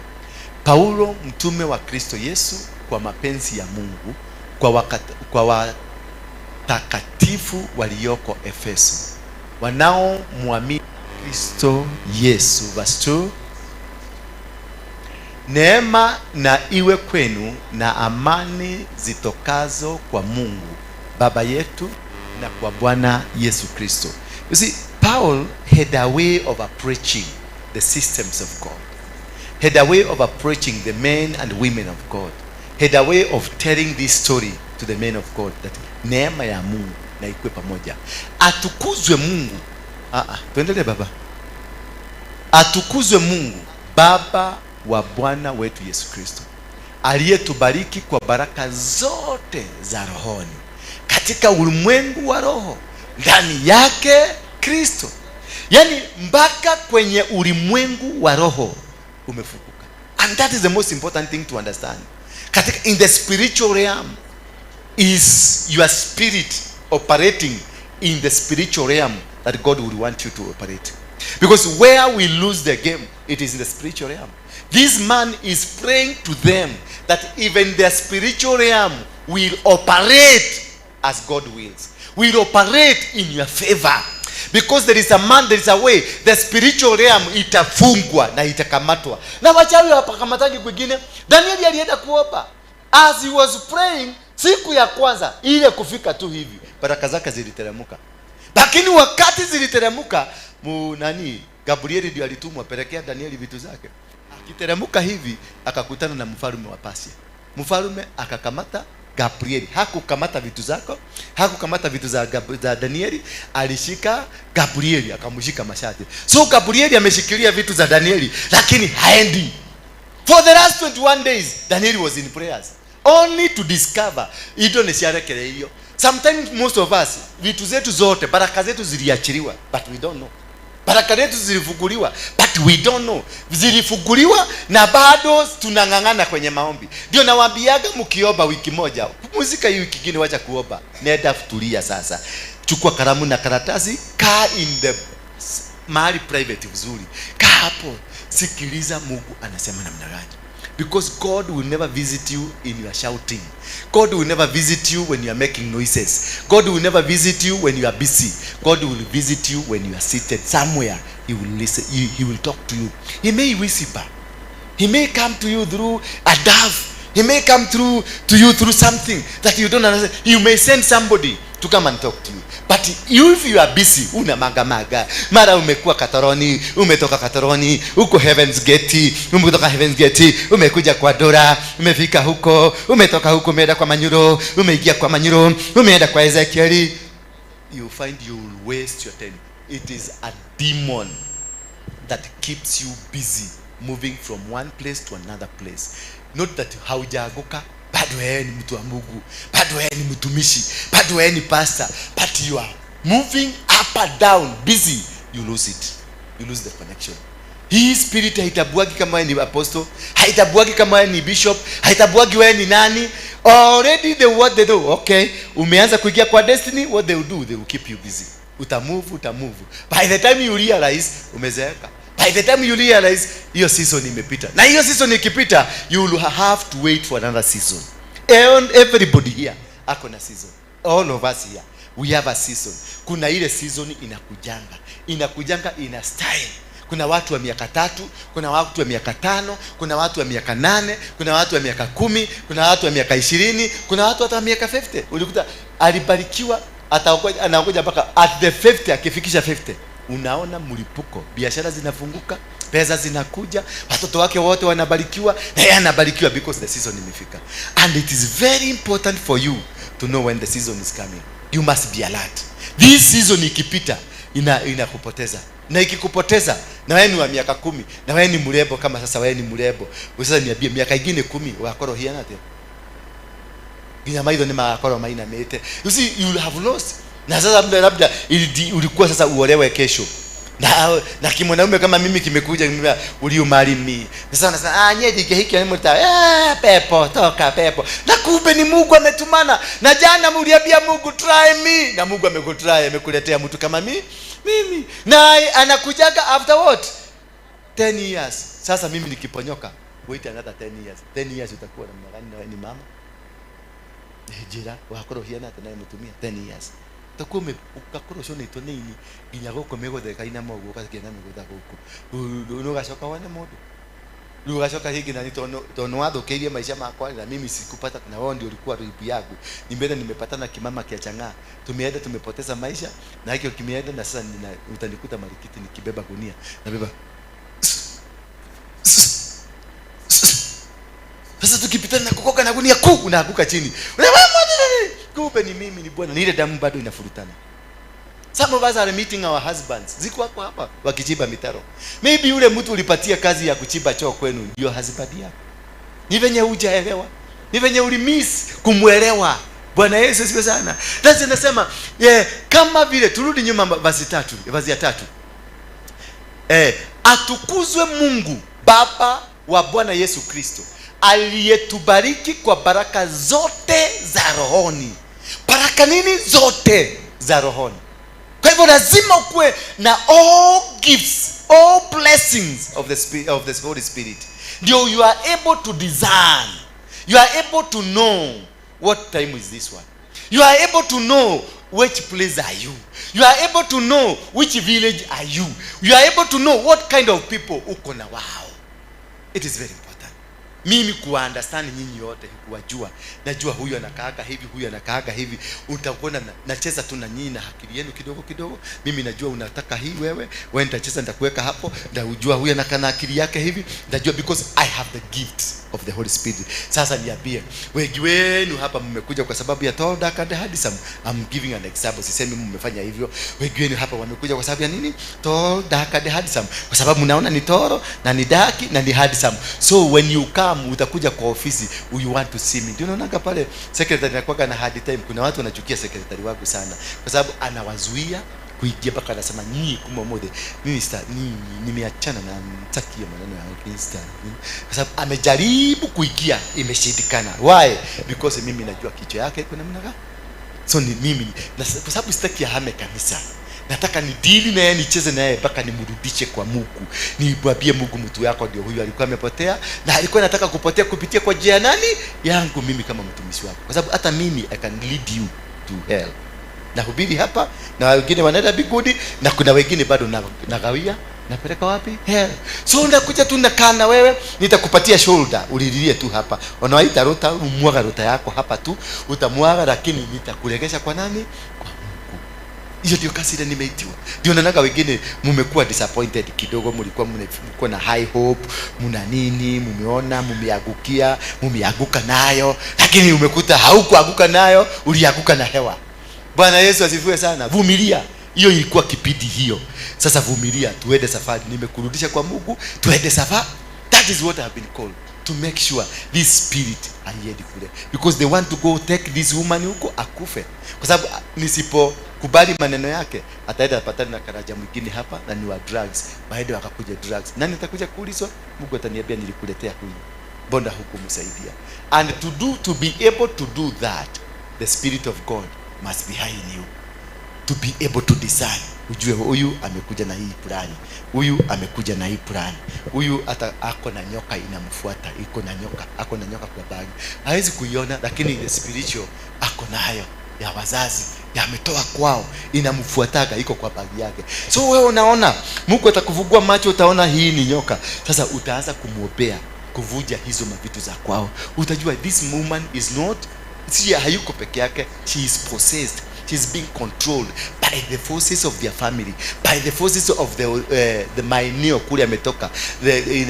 Paulo, mtume wa Kristo Yesu kwa mapenzi ya Mungu, kwa watakatifu walioko Efeso wanaomwamini Kristo Yesu. Verse 2. Neema na iwe kwenu na amani zitokazo kwa Mungu Baba yetu na kwa Bwana Yesu Kristo. You see, Paul had a way of approaching the systems of God, had a way of approaching the men and women of God, had a way of telling this story to the men of God that neema ya Mungu na ikuwe pamoja. Atukuzwe Mungu. Ah, ah, tuendelee, baba. Atukuzwe Mungu Baba wa Bwana wetu Yesu Kristo, aliyetubariki kwa baraka zote za rohoni katika ulimwengu wa roho ndani yake Kristo. Yaani mpaka kwenye ulimwengu wa roho umefunguka. And that is the most important thing to understand. Katika in the spiritual realm, is your spirit operating in the spiritual realm that God would want you to operate? Because where we lose the game, it is in the spiritual realm. This man is praying to them that even their spiritual realm will operate as God wills, will operate in your favor. Because there is a man, there is a way the spiritual realm itafungwa na itakamatwa. Na wachawi hawakamatagi kwingine. Danieli alienda kuomba. As he was praying, siku ya kwanza ile kufika tu hivi, baraka zake ziliteremka. Lakini wakati ziliteremka, mu nani, Gabrieli ndio alitumwa pelekea Danieli vitu zake. Akiteremka hivi, akakutana na mfalme wa Pasia. Mfalme akakamata Gabrieli. Hakukamata vitu zako, hakukamata vitu za Danieli, alishika Gabrieli, akamshika mashati. So Gabrieli ameshikilia vitu za Danieli, lakini haendi. For the last 21 days, Daniel was in prayers, only to discover indo nĩ ciarekereirio. Sometimes most of us, vitu zetu zote, baraka zetu ziliachiliwa, but we don't know. Baraka zetu zilifunguliwa, but we don't know. Zilifunguliwa na bado tunang'ang'ana kwenye maombi. Ndio nawaambiaga, mkiomba wiki moja, pumzika hii wiki ingine, wacha kuomba. Nenda tulia sasa. Chukua kalamu na karatasi, kaa in the mahali private vizuri. Kaa hapo, sikiliza Mungu anasema namna gani. Because God will never visit you in your shouting. God will never visit you when you are making noises. God will never visit you when you are busy. God will visit you when you are seated somewhere. He will listen. He will talk to you. He may whisper. He may come to you through a dove. He may come through to you through something that you don't understand. He may send somebody to to come and talk to you. But if you are busy, una maga maga, mara umekuwa Katoroni, umetoka Katoroni, uko Heaven's Gate, umetoka Heaven's Gate, umekuja kwa Dora, umefika huko, umetoka huko umeenda kwa Manyuro, umeingia kwa Manyuro, umeenda kwa Ezekieli, you find you will waste your time. It is a demon that keeps you busy moving from one place to another place. Not that haujaanguka, bado wewe ni mtu wa Mungu, bado wewe ni mtumishi, bado wewe ni pastor, but you are moving up and down, busy, you lose it. You lose the connection. Hii spirit haitambuagi kama wewe ni apostle, haitambuagi kama wewe ni bishop, haitambuagi wewe ni nani. Already the what they do, okay, umeanza kuingia kwa destiny, what they will do, they will keep you busy. Utamove, utamove. By the time you realize, umezeeka. By the time you realize, hiyo season imepita. Na hiyo season ikipita, you will have to wait for another season. And everybody here ako na season. All of us here, we have a season. Kuna ile season inakujanga. Inakujanga ina style. Kuna watu wa miaka 3, kuna watu wa miaka 5, kuna watu wa miaka 8, kuna watu wa miaka 10, kuna watu wa miaka 20, kuna watu hata wa miaka 50. Ulikuta alibarikiwa, ataokoja, anaokoja mpaka at the 50, akifikisha 50. Unaona mlipuko, biashara zinafunguka, pesa zinakuja, watoto wake wote wanabarikiwa, na yeye anabarikiwa because the season imefika. And it is very important for you to know when the season is coming. You must be alert. This season ikipita, inakupoteza. Na ikikupoteza, na wewe ni wa miaka 10, na wewe ni mrembo kama sasa wewe ni mrembo. Sasa niambie miaka ingine 10 wakorwo hiana atia? Nginya maitho ni magakorwo mainamite. You see, you will have lost. Na sasa labda ulikuwa sasa uolewe kesho. Na kimwanaume kama mimi kimekuja kimekuja, will you marry me? Sasa unasema, nyeje hiki ni mta, pepo, toka pepo. Na kumbe ni Mungu ametumana. Na jana mliambia Mungu try me, na Mungu amekutry, amekuletea mtu kama mimi. Na anakujaga after what? 10 years. Sasa mimi nikiponyoka, wait another 10 years. 10 years utakuwa namna gani na wewe ni mama? Njira wakorwo hiana atĩ nawe mũtumia 10 years. Utakuwa ugakorwo ũconĩtwo nĩ ini nginya gũkũ mĩgũtha ĩkainama ũguo, ũgakĩgĩa na mĩgũtha gũkũ. Rĩu ũgacoka wone mũndũ. Rĩu ũgacoka rĩngĩ na tondũ nĩwathũkĩirie maica makwa na mimi sikupata, na wewe ndio ulikuwa ribu yangu. Nimeenda nimepatana kimama kia chang'aa. Tumeenda tumepoteza maisha na hiyo kimeenda, na sasa utanikuta marikiti nikibeba gunia. Nabeba. Sasa tukipitana na kukoka na gunia kuu, unaanguka chini. Kumbe ni mimi ni Bwana, ni ile damu bado inafurutana. Some of us are meeting our husbands. Ziko hapo hapa wakichimba mitaro. Maybe yule mtu ulipatia kazi ya kuchimba choo kwenu ndio husband yako. Ni venye hujaelewa. Ni venye ulimiss kumuelewa. Bwana Yesu asifiwe sana. Sasa nasema, kama vile turudi nyuma verse 3, verse ya 3. Atukuzwe Mungu Baba wa Bwana Yesu Kristo, aliyetubariki kwa baraka zote za rohoni. Baraka nini? Zote za rohoni. Kwa hivyo lazima ukuwe na all gifts, all blessings of the Spirit, of the Holy Spirit. Ndio you are able to discern. You are able to know what time is this one. You are able to know which place are you. You are able to know which village are you. You are able to know what kind of people uko na wao. It is very important. Mimi kuwa understand nyinyi yote, kuwajua. Najua huyu anakaaga hivi, huyu anakaaga hivi. Utakuona nacheza tu na nyinyi na akili yenu kidogo kidogo. Mimi najua unataka hii wewe, wewe nitacheza nitakuweka hapo. Ndajua huyu anakaa na akili yake hivi. Ndajua because I have the gift of the Holy Spirit. Sasa niambie, wengi wenu hapa mmekuja kwa sababu ya tall, dark and handsome. I'm giving an example, sisemi mmefanya hivyo. Wengi wenu hapa wamekuja kwa sababu ya nini? Tall, dark and handsome. Kwa sababu mnaona ni tall na ni dark na ni handsome. So when you come, utakuja kwa ofisi, you want to see me. Ndio unaona pale secretary anakuwa na hard time. Kuna watu wanachukia secretary wangu sana kwa sababu anawazuia kuingia mpaka anasema nyinyi kumomode. Mimi sita, nimeachana na mtaki ya maneno ya Insta. Kwa sababu amejaribu kuingia imeshindikana. Why? Because mimi najua kichwa yake kuna namna gani. So ni mimi na kwa sababu sitaki ahame kanisa. Nataka ni deal na yeye, nicheze na yeye mpaka nimrudishe kwa Mungu. Nimwambie Mungu mtu yako ndio huyu alikuwa amepotea na alikuwa anataka kupotea kupitia kwa njia nani? Yangu mimi kama mtumishi wako. Kwa sababu hata mimi I can lead you to hell. Nahubiri hapa na wengine wanaenda mbinguni na kuna wengine bado nagawia Napeleka wapi? Hell. So ndakuja tu nakaa na wewe, nitakupatia shoulder, ulililie tu hapa. Unawaita rota, umwaga rota yako hapa tu, utamwaga, lakini nitakuregesha kwa nani? Kwa Mungu. Hiyo ndio kazi ile nimeitiwa. Ndio naonaga wengine mmekuwa disappointed kidogo, mlikuwa mlikuwa na high hope, mna nini, mumeona, mumeangukia, mumeanguka nayo, lakini umekuta haukuanguka nayo, ulianguka na hewa. Bwana Yesu asifiwe sana. Vumilia. Hiyo ilikuwa kipindi hiyo. Sasa vumilia, tuende safari. Nimekurudisha kwa Mungu, tuende safari. That is what I have been called to make sure this spirit haiendi kule, because they want to go take this woman huko akufe, kwa sababu nisipokubali maneno yake ataenda apatane na karaja mwingine hapa na ni wa drugs, waende wakakuja drugs. Nani atakuja kuulizwa? Mungu ataniambia nilikuletea huyu, mbona hukumsaidia? And to be able to do that, the spirit of God must be high in you to be able to discern, ujue huyu amekuja na hii plani, huyu amekuja na hii plani, huyu hata ako na nyoka inamfuata, iko na nyoka, ako na nyoka kwa bagi, hawezi kuiona, lakini the spiritual ako nayo ya wazazi yametoa kwao, inamfuataga, iko kwa bagi yake. So wewe unaona, Mungu atakufungua macho, utaona hii ni nyoka. Sasa utaanza kumwombea kuvuja hizo mavitu za kwao, utajua this woman is not, si hayuko peke yake, she is possessed, she is being controlled by the forces of their family, by the forces of the maeneo kule ametoka, the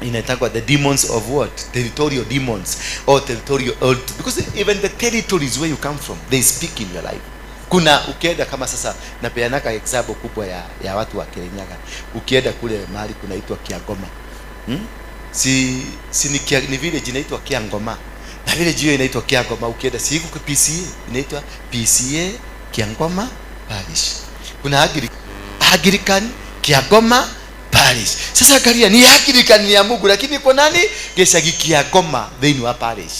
inaitangwa the demons of what, territorial demons or territorial or, because even the territories where you come from, they speak in your life. Kuna ukienda kama sasa napeanaka example kubwa ya watu wa Kirinyaga. Ukienda kule mahali kunaitwa Kiangoma, Si ni village inaitwa Kiangoma, na village hiyo inaitwa Kiangoma. Ukienda, si iko kwa PCEA, inaitwa PCEA Kiangoma Parish. Kuna Anglican Kiangoma Parish. Sasa angalia, ni Anglican, ni ya Mungu, lakini iko nani gĩcagi Kiangoma thĩinĩ wa parish.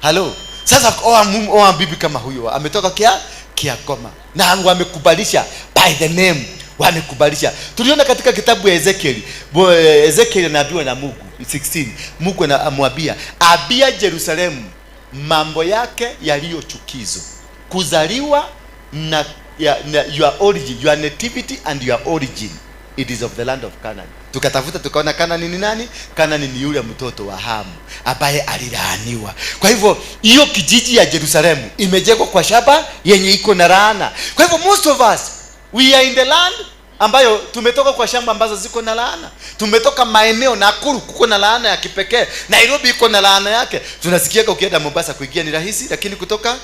Halo. Sasa oa bibi kama huyo ametoka Kiangoma na wamekubalisha by the name, wamekubalisha. Tuliona katika kitabu ya Ezekiel, Ezekiel anaambiwa na Mungu 16, Mungu anamwambia ambia Jerusalemu mambo yake yaliyochukizo, kuzaliwa na your origin, your nativity and your origin, it is of the land of Canaan. Tukatafuta tukaona Canaan ni nani? Canaan ni yule mtoto wa Hamu ambaye alilaaniwa. Kwa hivyo hiyo kijiji ya Jerusalemu imejengwa kwa shamba yenye iko na laana. Kwa hivyo most of us, we are in the land ambayo tumetoka kwa shamba ambazo ziko na laana. Tumetoka maeneo Nakuru kuko na laana ya kipekee, Nairobi iko na laana yake. Tunasikia ukienda Mombasa kuingia ni rahisi, lakini kutoka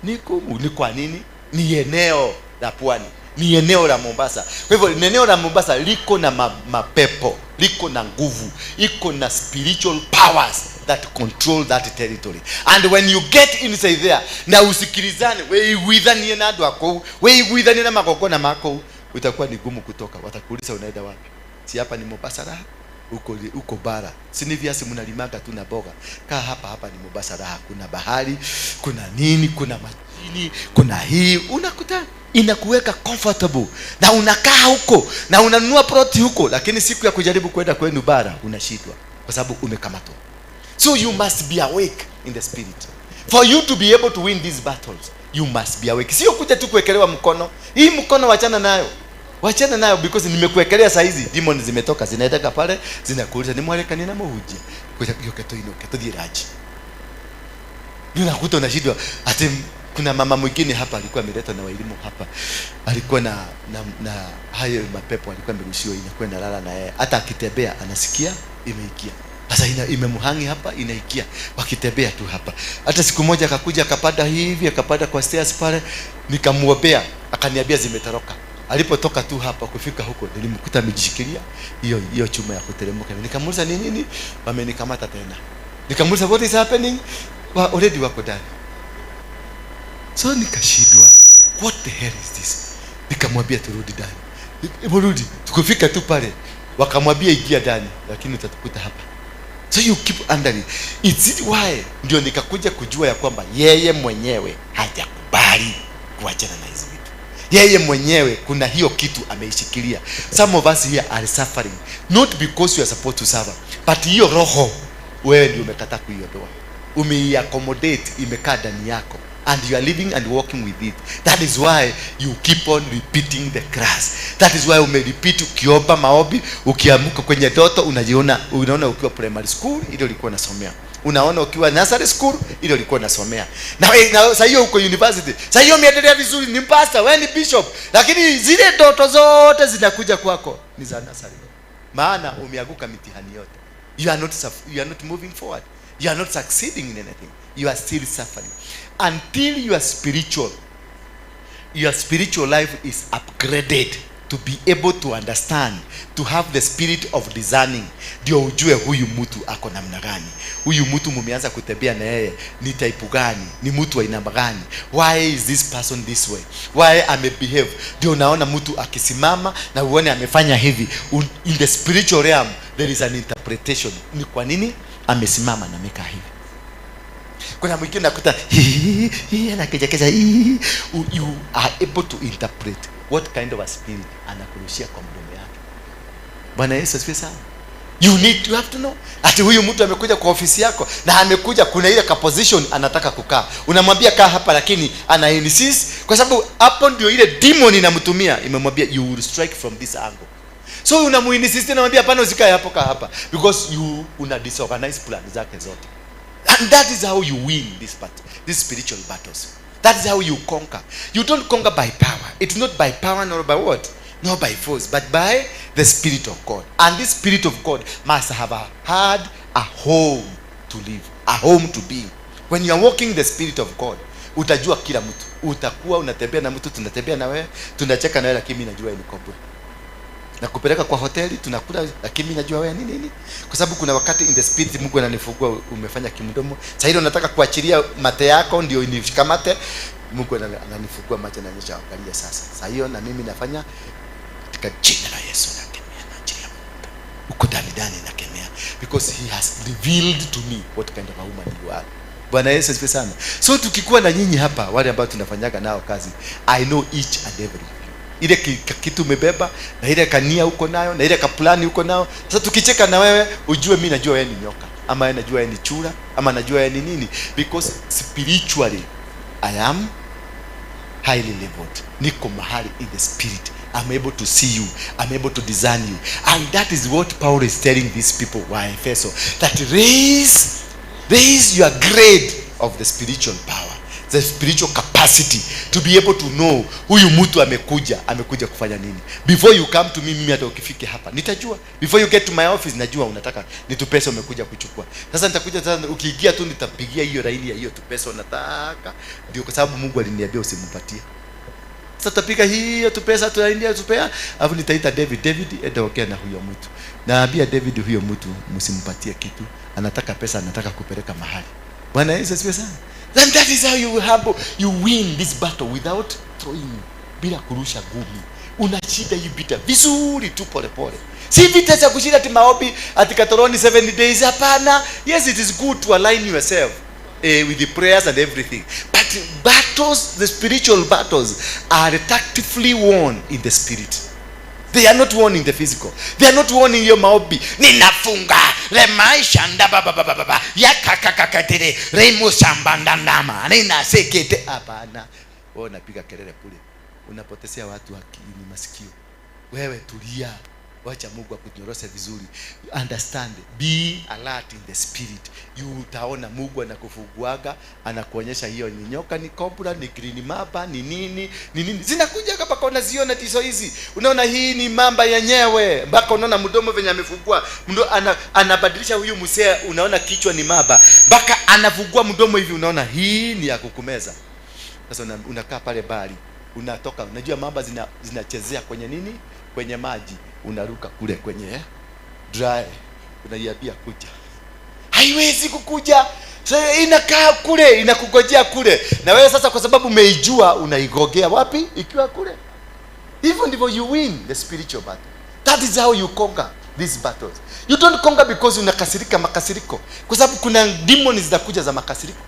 ni ngumu. Ni kwa nini? Ni eneo la pwani, ni eneo la Mombasa. Kwa hivyo eneo la Mombasa liko na mapepo, liko na nguvu, iko na spiritual powers that control that territory. And when you get inside there na usikilizane, weiguithanie na andũ akũu, weiguithanie na magongona makũu, utakuwa ni gumu kutoka. Watakuuliza, "Unaenda wapi?" Si hapa ni Mombasa raha? Huko huko bara, si ni viazi mnalimaga tu na boga? Kaa hapa, hapa ni Mombasa raha, kuna bahari, kuna nini, kuna majini, kuna hii. Unakuta inakuweka comfortable na unakaa huko na unanunua ploti huko, lakini siku ya kujaribu kwenda kwenu bara unashindwa kwa sababu umekamatwa. So you must be awake in the spirit. For you to be able to win these battles, you must be awake. Sio kuja tu kuwekelewa mkono. Hii mkono wachana nayo, wachana nayo, because nimekuwekelea saa hizi, demon zimetoka, zinaendaka pale, zinakuuliza, "Nimwarekanie na muhunjia kuja tuinuke tuthie raji." Ndio unakuta unashindwa. Ati kuna mama mwingine hapa alikuwa ameletwa na waelimu hapa, alikuwa na hayo mapepo, alikuwa amerushiwa, inakuwa inalala na yeye, hata akitembea anasikia imeingia. Sasa imemhangi hapa, inaikia wakitembea tu hapa. Hata siku moja akakuja akapanda hivi, akapanda kwa stairs pale, nikamuombea, akaniambia zimetoroka. Alipotoka tu hapa kufika huko, nilimkuta amejishikilia hiyo hiyo chuma ya kuteremka. Nikamuuliza, "Ni nini?" "Wamenikamata tena." Nikamuuliza, "What is happening?" Already wako ndani. So nikashindwa, what the hell is this? Nikamwambia turudi ndani. Hebu rudi. Tukufika tu pale, wakamwambia, "Ingia ndani, lakini utatukuta hapa." So you keep under it. It's why ndio nikakuja kujua ya kwamba yeye mwenyewe hajakubali kuachana na hizi vitu. Yeye mwenyewe kuna hiyo kitu ameishikilia. Some of us here are suffering not because you are supposed to suffer, but hiyo roho wewe ndio umekataa kuiondoa, umeiaccommodate, imekaa ndani yako. And you are living and walking with it. That is why you keep on repeating the class. That is why umerepeat ukiomba maombi, ukiamuka kwenye ndoto unajiona, unaona ukiwa primary school ile ulikuwa unasomea. Unaona ukiwa nursery school ile ulikuwa unasomea. Na sasa hiyo uko university. Sasa hiyo umeendelea vizuri, ni pastor, wewe ni bishop. Lakini zile ndoto zote zinakuja kwako ni za nursery. Maana umeanguka mitihani yote. You are not moving forward. You are not succeeding in anything. You are still suffering. Until your spiritual life is upgraded to be able to understand, to have the spirit of discerning, ndio ujue huyu mtu ako namna gani, huyu mtu mumeanza kutembea na yeye ni type gani, ni mtu wa aina gani, why is this person this way, why amebehave. Ndio unaona mtu akisimama na uone amefanya hivi. In the spiritual realm there is an interpretation, ni kwa nini amesimama na amekaa hivi. Kuna mwingine nakuta anakejakeza, you are able to interpret what kind of a spirit anakurushia kwa mdomo yake. Bwana Yesu asifiwe sana. You have to know ati huyu mtu amekuja kwa ofisi yako na amekuja, kuna ile ka position anataka kukaa, unamwambia kaa hapa, lakini ana insist kwa sababu hapo ndio ile demon inamtumia, imemwambia you will strike from this angle. So unamuinsist, unamwambia hapana, usikae hapo, kaa hapa, because you una disorganize plan zake zote. And that is how you win this battle, these spiritual battles. That is how you conquer. You don't conquer by power. It's not by power nor by what? Not by force, but by the Spirit of God. And this Spirit of God must have had a home to live, a home to be. When you are walking the Spirit of God, utajua kila mtu. Utakuwa unatembea na mtu, tunatembea na wewe, tunacheka na wewe, lakini mimi najua ni cobra. Na kupeleka kwa hoteli tunakula, lakini mimi najua wewe nini nini, kwa sababu kuna wakati in the spirit Mungu ananifungua, umefanya kimdomo, sasa hilo nataka kuachilia mate yako ndio inikamate. Mungu ananifungua macho na ananionyesha, angalia sasa. Sasa hiyo na mimi nafanya katika jina la Yesu, nakemea na achilia moto uko ndani ndani, nakemea because he has revealed to me what kind of a woman you are. Bwana Yesu asifiwe sana. So tukikuwa na nyinyi hapa, wale ambao tunafanyaga nao kazi, I know each and every of you, ile kitu umebeba na ile kania uko nayo na ile kaplani uko nayo. Sasa tukicheka na wewe, ujue mi najua wewe ni nyoka, ama wewe najua wewe ni chura, ama najua wewe ni nini, because spiritually I am highly leveled. Niko mahali in the spirit, I'm able to see you, I'm able to discern you. And that is what Paul is telling these people wa Efeso, that raise your grade of the spiritual power, the spiritual capacity to be able to know huyu mtu amekuja kufanya nini. Before you come to me, mimi hata ukifike hapa nitajua. Before you get to my office, najua unataka ni tupesa umekuja kuchukua. Sasa nitakuja sasa, ukiingia tu nitapigia hiyo laini ya hiyo tupesa unataka, ndio kwa sababu Mungu aliniambia usimpatie. Sasa tutapiga hiyo tupesa tunaindia tupea, alafu nitaita David. David, enda ongea na huyo mtu. Naambia David, huyo mtu msimpatie kitu, anataka pesa, anataka kupeleka mahali. Bwana Yesu asifiwe sana. Then that is how you humble, you win this battle without throwing, bila kurusha ngumi. Unashinda hii vita vizuri tu pole pole. Si vita za kushinda ati maombi ati katoroni 7 days, hapana. Yes, it is good to align yourself with the prayers and everything. But battles, the spiritual battles, are tactically won in the spirit. They are not won in the physical. They are not won in your maombi. Ninafunga lemaisha ndaba baba baba baba yakakakakatere remusambandandama ninasekete. Hapana, wewe unapiga kelele kule, unapotezea watu akili masikio. Wewe tulia, wacha Mungu akunyoroshe vizuri. Understand, be alert in the spirit. You utaona Mungu anakufunguaga, anakuonyesha hiyo ni nyoka, ni cobra, ni green mamba, ni nini, ni nini. Zinakuja mpaka unaziona tiso hizi. Unaona hii ni mamba yenyewe. Mpaka unaona mdomo venye amefungua. Anabadilisha huyu msea, unaona kichwa ni mamba. Mpaka anafungua mdomo hivi, unaona hii ni ya kukumeza. Sasa unakaa pale bali, unatoka, unajua mamba zinachezea kwenye nini? Kwenye maji. Unaruka kule kwenye dry, unaiambia kuja. Haiwezi kukuja. Sasa inakaa kule, inakugojea kule. Na wewe sasa kwa sababu umeijua unaigogea wapi? Ikiwa kule. Hivyo ndivyo you win the spiritual battle. That is how you conquer these battles. You don't conquer because unakasirika makasiriko. Kwa sababu kuna demons zitakuja za makasiriko.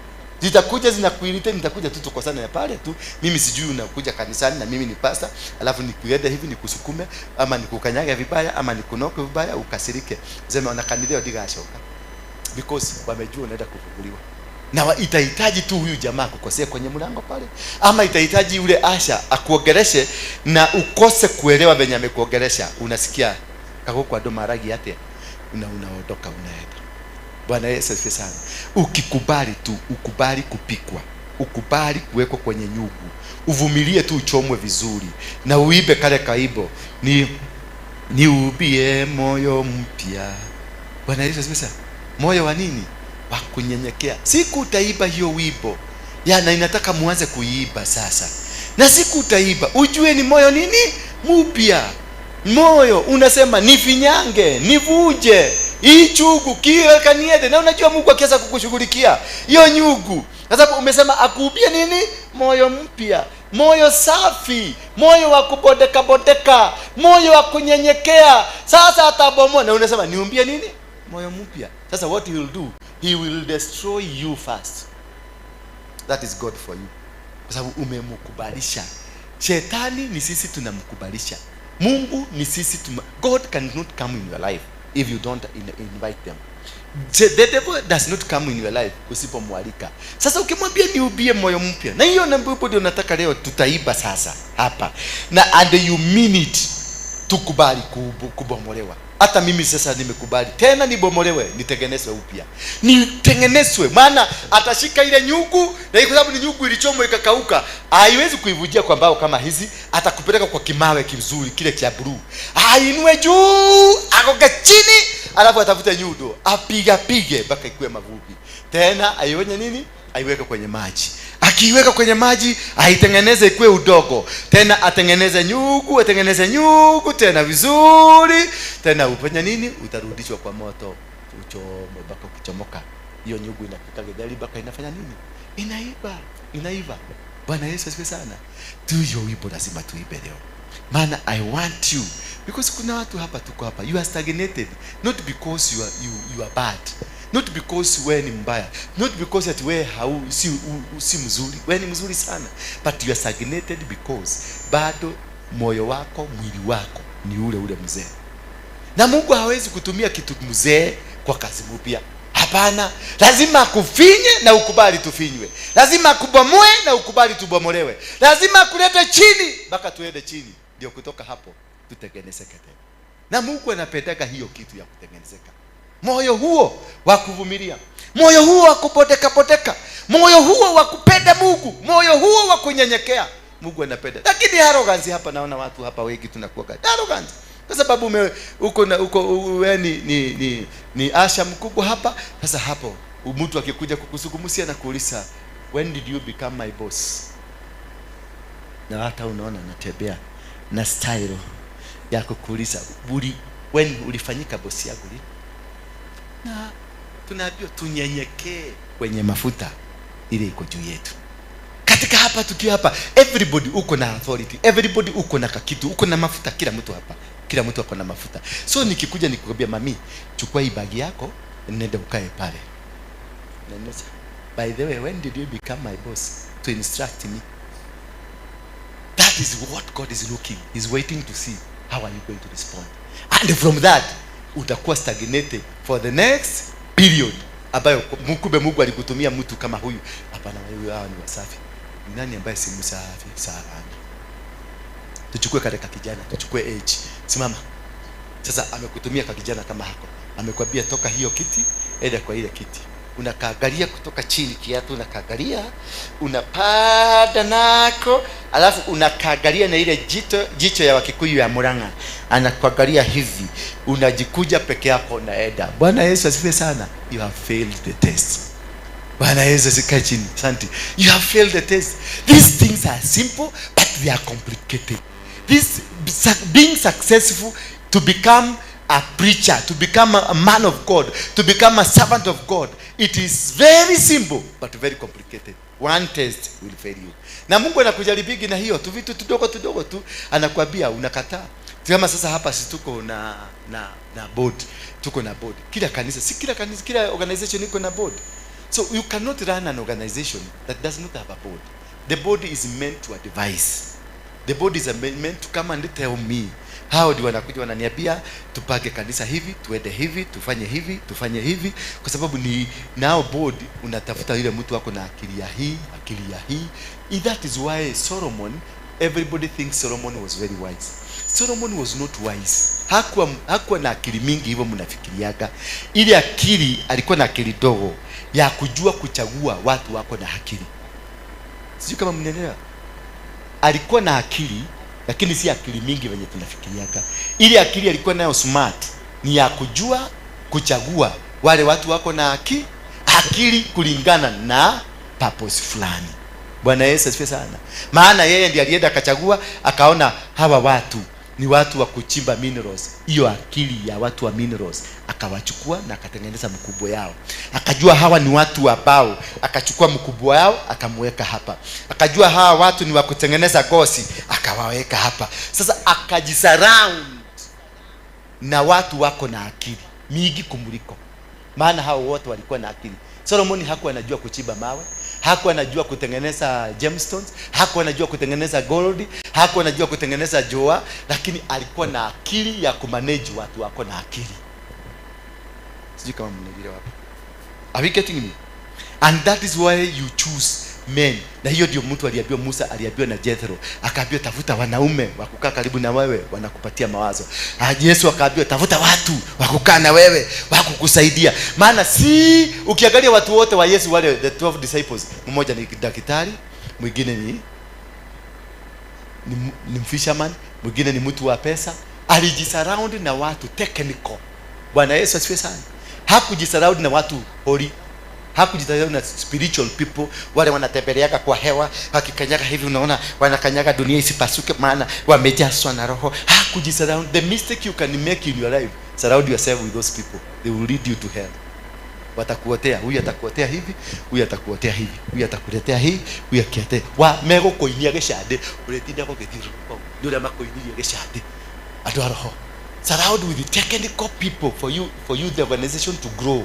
Zitakuja zinakuirite, nitakuja tu tukosane na pale tu. Mimi sijui unakuja kanisani na mimi ni pastor, alafu nikuende hivi nikusukume ama nikukanyage vibaya ama nikunoke vibaya ukasirike. Sema na kanisa ndigashoka. Because wamejua unaenda kufunguliwa. Na itahitaji tu huyu jamaa kukosea kwenye mlango pale, ama itahitaji yule asha akuongeleshe na ukose kuelewa venye amekuongelesha. Unasikia kako kwa maragi yate, unaondoka unaenda. Bwana Yesu asifiwe sana. Ukikubali tu, ukubali kupikwa, ukubali kuwekwa kwenye nyungu, uvumilie tu uchomwe vizuri na uibe kale kaibo, ni ubie moyo mpya. Bwana Yesu asifiwe sana. Moyo wa nini? Wa kunyenyekea. Siku utaiba hiyo wimbo ya, na inataka muanze kuiba sasa. Na siku utaiba ujue ni moyo nini mpya. Moyo unasema nifinyange, nivuje hii chugu kiwe kaniende. Na unajua Mungu akianza kukushughulikia hiyo nyugu, kwa sababu umesema akuubie nini? Moyo mpya, moyo safi, moyo wa kubodeka bodeka, moyo wa kunyenyekea. Sasa atabomoa, na unasema niumbie nini? Moyo mpya. Sasa what he will do, he will destroy you first. That is God for you, kwa sababu umemkubalisha. Shetani ni sisi tunamkubalisha, Mungu ni sisi. God cannot come in your life if you don't invite them. The devil does not come in your life usipomwalika. Sasa ukimwambia niubie moyo mpya, na hiyo ndio nataka leo tutaiba sasa hapa, na and you mean it, tukubali kubomolewa. Hata mimi sasa nimekubali tena nibomolewe, nitengenezwe upya, nitengenezwe. Maana atashika ile nyugu, na kwa sababu ni nyugu ilichomwa ikakauka, haiwezi kuivujia kwa mbao kama hizi. Atakupeleka kwa kimawe kizuri kile cha blue, ainue juu, agoge chini, alafu atafute nyundo apiga pige mpaka ikue mavumbi. Tena aionye nini? Aiweke kwenye maji. Akiiweka kwenye maji aitengeneze ikue udogo. Tena atengeneze nyugu, atengeneze nyugu tena vizuri. Tena ufanye nini? Utarudishwa kwa moto, uchome mpaka kuchomoka. Hiyo nyugu inapika githeri mpaka inafanya nini? Inaiva, inaiva. Bwana Yesu asifiwe sana. Tu hiyo wimbo lazima tuibe leo. Maana I want you, because kuna watu hapa, tuko hapa, you are stagnated not because you are bad, not because wewe ni mbaya, not because that wewe si mzuri. Wewe ni mzuri sana, but you are stagnated because bado moyo wako, mwili wako ni ule ule mzee. Na Mungu hawezi kutumia kitu mzee kwa kazi mpya. Hapana, lazima akufinye na ukubali tufinywe. Lazima akubomoe na ukubali tubomolewe. Lazima akulete chini mpaka tuende chini, ndio kutoka hapo tutengenezeke tena. Na Mungu anapendeka hiyo kitu ya kutengenezeka. Moyo huo wa kuvumilia, moyo huo wa kupoteka poteka, moyo huo wa kupenda Mungu, moyo huo wa kunyenyekea. Mungu anapenda. Lakini arrogance hapa, naona watu hapa wengi tunakuwa arrogance. Kwa sababu uko na uko wewe ni asha mkubwa hapa. Sasa hapo mtu akikuja kukuzungumzia na kuuliza, when did you become my boss? Na hata unaona natembea na style ya kukuuliza, when ulifanyika boss yangu lini? Na tunaambiwa tunyenyekee kwenye mafuta ile iko juu yetu. Katika hapa tukiwa hapa, everybody uko na authority, everybody uko na kakitu, uko na mafuta. Kila mtu hapa, kila mtu ako na mafuta. So nikikuja nikikwambia, mami, chukua hii bagi yako, nenda ukae pale. Na by the way, when did you become my boss to instruct me? That is what God is looking. He's waiting to see how are you going to respond. And from that, utakuwa stagnated for the next period ambayo kumbe Mungu alikutumia mtu kama huyu. Hapana, huyu hawa ni wasafi. Ni nani ambaye si msafi sana? Tuchukue kale ka kijana, tuchukue age. Simama. Sasa amekutumia ka kijana kama hako. Amekwambia toka hiyo kiti, enda kwa ile kiti. Unakaangalia kutoka chini kiatu, unakaangalia, unapanda nako, alafu unakaangalia na ile jicho ya Wakikuyu ya Murang'a. Anakuangalia hivi, unajikuja peke yako unaenda. Bwana Yesu asifiwe sana. You have failed the test. Bwana Yesu asifiwe chini. Asante. You have failed the test. These things are simple but they are complicated. This being successful to become a preacher, to become a man of God, to become a servant of God, it is very simple but very complicated. One test will fail you. Na Mungu anakujaribigi na hiyo tu vitu tudogo tudogo tu, anakuambia unakataa. Kama sasa hapa sisi tuko na board, tuko na board. Kila kanisa, si kila kanisa, kila organization iko na board. So you cannot run an organization that does not have a board. The board is meant to advise. The board is meant to come and tell me. Hao ndio wanakuja wananiambia tupange kanisa hivi, tuende hivi, tufanye hivi, tufanye hivi, kwa sababu ni nao board. Unatafuta yule mtu wako na akili ya hii, akili ya hii. That is why Solomon, everybody thinks Solomon was very wise. Solomon was not wise. Hakuwa na akili mingi hivyo mnafikiriaga. Ile akili, alikuwa na akili dogo ya kujua kuchagua watu wako na akili. Sijui kama mnaelewa. Alikuwa na akili, lakini si akili mingi venye tunafikiriaga. Ile akili alikuwa nayo smart ni ya kujua kuchagua wale watu wako na akili kulingana na purpose fulani. Bwana Yesu asifiwe sana. Maana yeye ndiye alienda akachagua, akaona hawa watu ni watu wa kuchimba minerals. Hiyo akili ya watu wa minerals akawachukua na akatengeneza mkubwa yao. Akajua hawa ni watu wa bao, akachukua mkubwa yao akamweka hapa. Akajua hawa watu ni wa kutengeneza ngozi, akawaweka hapa. Sasa akajisurround na watu wako na akili mingi kumuliko, maana hao wote walikuwa na akili. Solomon hakuwa anajua kuchimba mawe, hakuwa anajua kutengeneza gemstones, hakuwa anajua kutengeneza gold, hakuwa anajua kutengeneza joa, lakini alikuwa na akili ya kumanage watu wako na akili. Sijui kama mnaelewa hapa. Are we getting me? And that is why you choose men. Na hiyo ndio mtu aliambiwa, Musa aliambiwa na Jethro, akaambiwa tafuta wanaume wa kukaa karibu na wewe wanakupatia mawazo. Ah, Yesu akaambiwa tafuta watu wa kukaa na wewe wa kukusaidia. Maana si ukiangalia watu wote wa Yesu, wale the 12 disciples, mmoja ni daktari, mwingine ni fisherman, mwingine ni mtu wa pesa. Alijisurround na watu technical. Bwana Yesu asifiwe sana. Hakujisurround na watu holy, hakujisurround na spiritual people wale wanatembeleaga kwa hewa, wakikanyaga hivi, unaona wanakanyaga dunia isipasuke, maana wamejazwa na Roho. Hakujisurround. The mistake you can make in your life, surround yourself with those people, they will lead you to hell. Watakuotea, huyu atakuotea hivi, huyu atakuotea hivi, huyu atakuletea hii, huyu akiate wa megũkũinia gĩcandĩ, ũrĩtinda gũgĩthiũrũrũka nĩ ũrĩa makũinirie gĩcandĩ. Andũ a roho, surround with technical people. For you the organization to grow,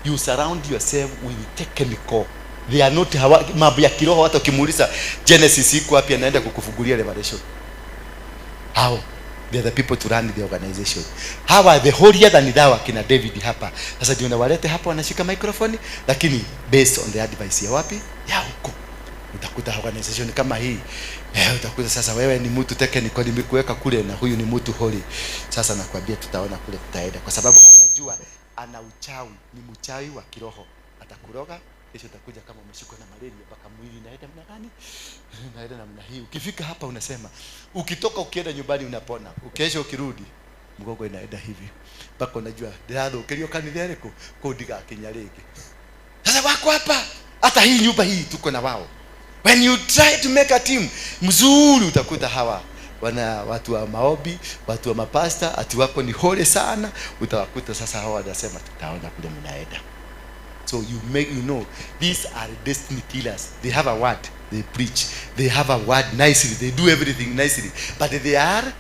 you surround yourself with technical. They are not hawa, mambo ya kiroho. Hata ukimuuliza Genesis iko wapi, anaenda kukufungulia Revelation. How they are the people to run the organization. Hawa are the holier than thou, akina David hapa. Sasa ndio nawalete hapa, wanashika microphone, lakini based on the advice ya wapi? Ya huko. Utakuta organization kama hii, utakuta sasa wewe ni mtu technical, nimekuweka kule, na huyu ni mtu holy. Sasa nakwambia tutaona kule tutaenda, kwa sababu anajua ana uchawi, ni mchawi wa kiroho, atakuroga. Kesho utakuja kama umeshikwa na malaria, mpaka mwili inaenda namna gani, inaenda namna hii. Ukifika hapa unasema, ukitoka ukienda nyumbani unapona, kesho ukirudi mgongo inaenda hivi, mpaka unajua ndĩrathũkĩrio kanitha ĩrĩkũ, kũu ndigakinya rĩngĩ. Sasa wako hapa, hata hii nyumba hii tuko na wao. When you try to make a team mzuri, utakuta hawa wana watu wa maombi, watu wa mapasta, ati wako ni holy sana. Utawakuta sasa hawa wanasema tutaona kule mnaenda. So you make, you know, these are destiny killers. They have a word, they preach, they have a word nicely, they do everything nicely, but they are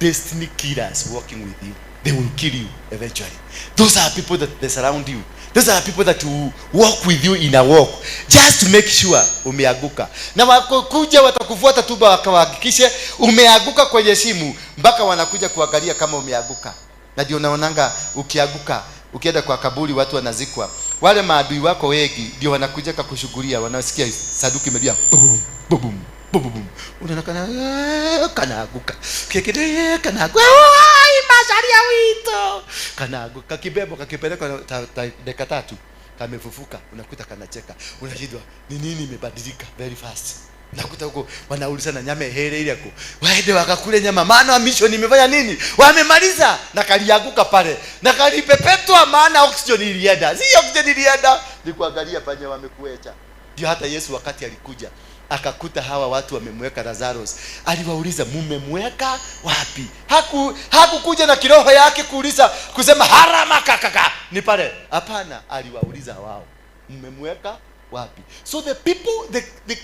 destiny killers working with you. They will kill you eventually. Those are people that they surround you. Those are people that will walk with you in a walk just to make sure umeanguka. Na wakuja watakufuata tu wakahakikishe umeanguka kwenye simu, mpaka wanakuja kuangalia kama umeanguka. Na ndio unaonanga ukianguka, ukienda kwa kaburi, watu wanazikwa, wale maadui wako wengi ndio wanakuja kukushughulia. Wanasikia sanduku imelia bum bum bum bum, unaona kana kanaanguka, kekede kanaanguka, ai masaria wito kanaanguka, kakibebwa, kakipelekwa, dakika 3 kamefufuka, unakuta kanacheka, unashindwa ni nini imebadilika very fast. Nakuta huko wanaulizana nyama here ile yako. Waende wakakule nyama, maana mission imefanya nini? Wamemaliza. Na kalianguka pale. Na kalipepetwa, maana oxygen ilienda. Si oxygen ilienda, ni kuangalia panye wamekuecha. Ndio hata Yesu wakati alikuja akakuta hawa watu wamemweka Lazarus, aliwauliza mumemweka wapi? Hakukuja na kiroho yake kuuliza kusema harama kakaka ni pale. Hapana, aliwauliza wao, mmemweka wapi? So the people, the,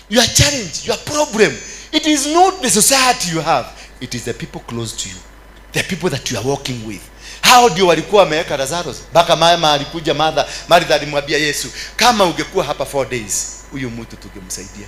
your challenge, your problem, it is not the society you have, it is the people close to you, the people that you are working with. Hao ndio walikuwa wameweka Lazarus. Mpaka mama alikuja, Martha alimwambia Yesu, kama ungekuwa hapa 4 days, huyu mtu tungemsaidia.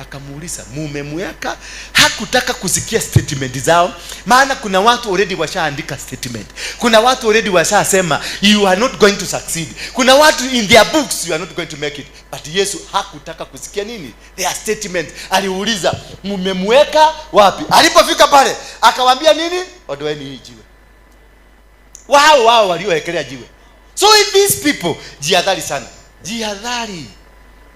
Akamuuliza, mumemweka? Hakutaka kusikia statement zao, maana kuna watu already washaandika statement. Kuna watu already washasema you are not going to succeed. Kuna watu in their books you are not going to make it. But Yesu hakutaka kusikia nini? Their statement. Aliuliza, mumemweka wapi? Alipofika pale akawaambia nini? Ondoeni hii jiwe. Wao wao waliowekelea jiwe. So if these people, jihadhari sana, jihadhari.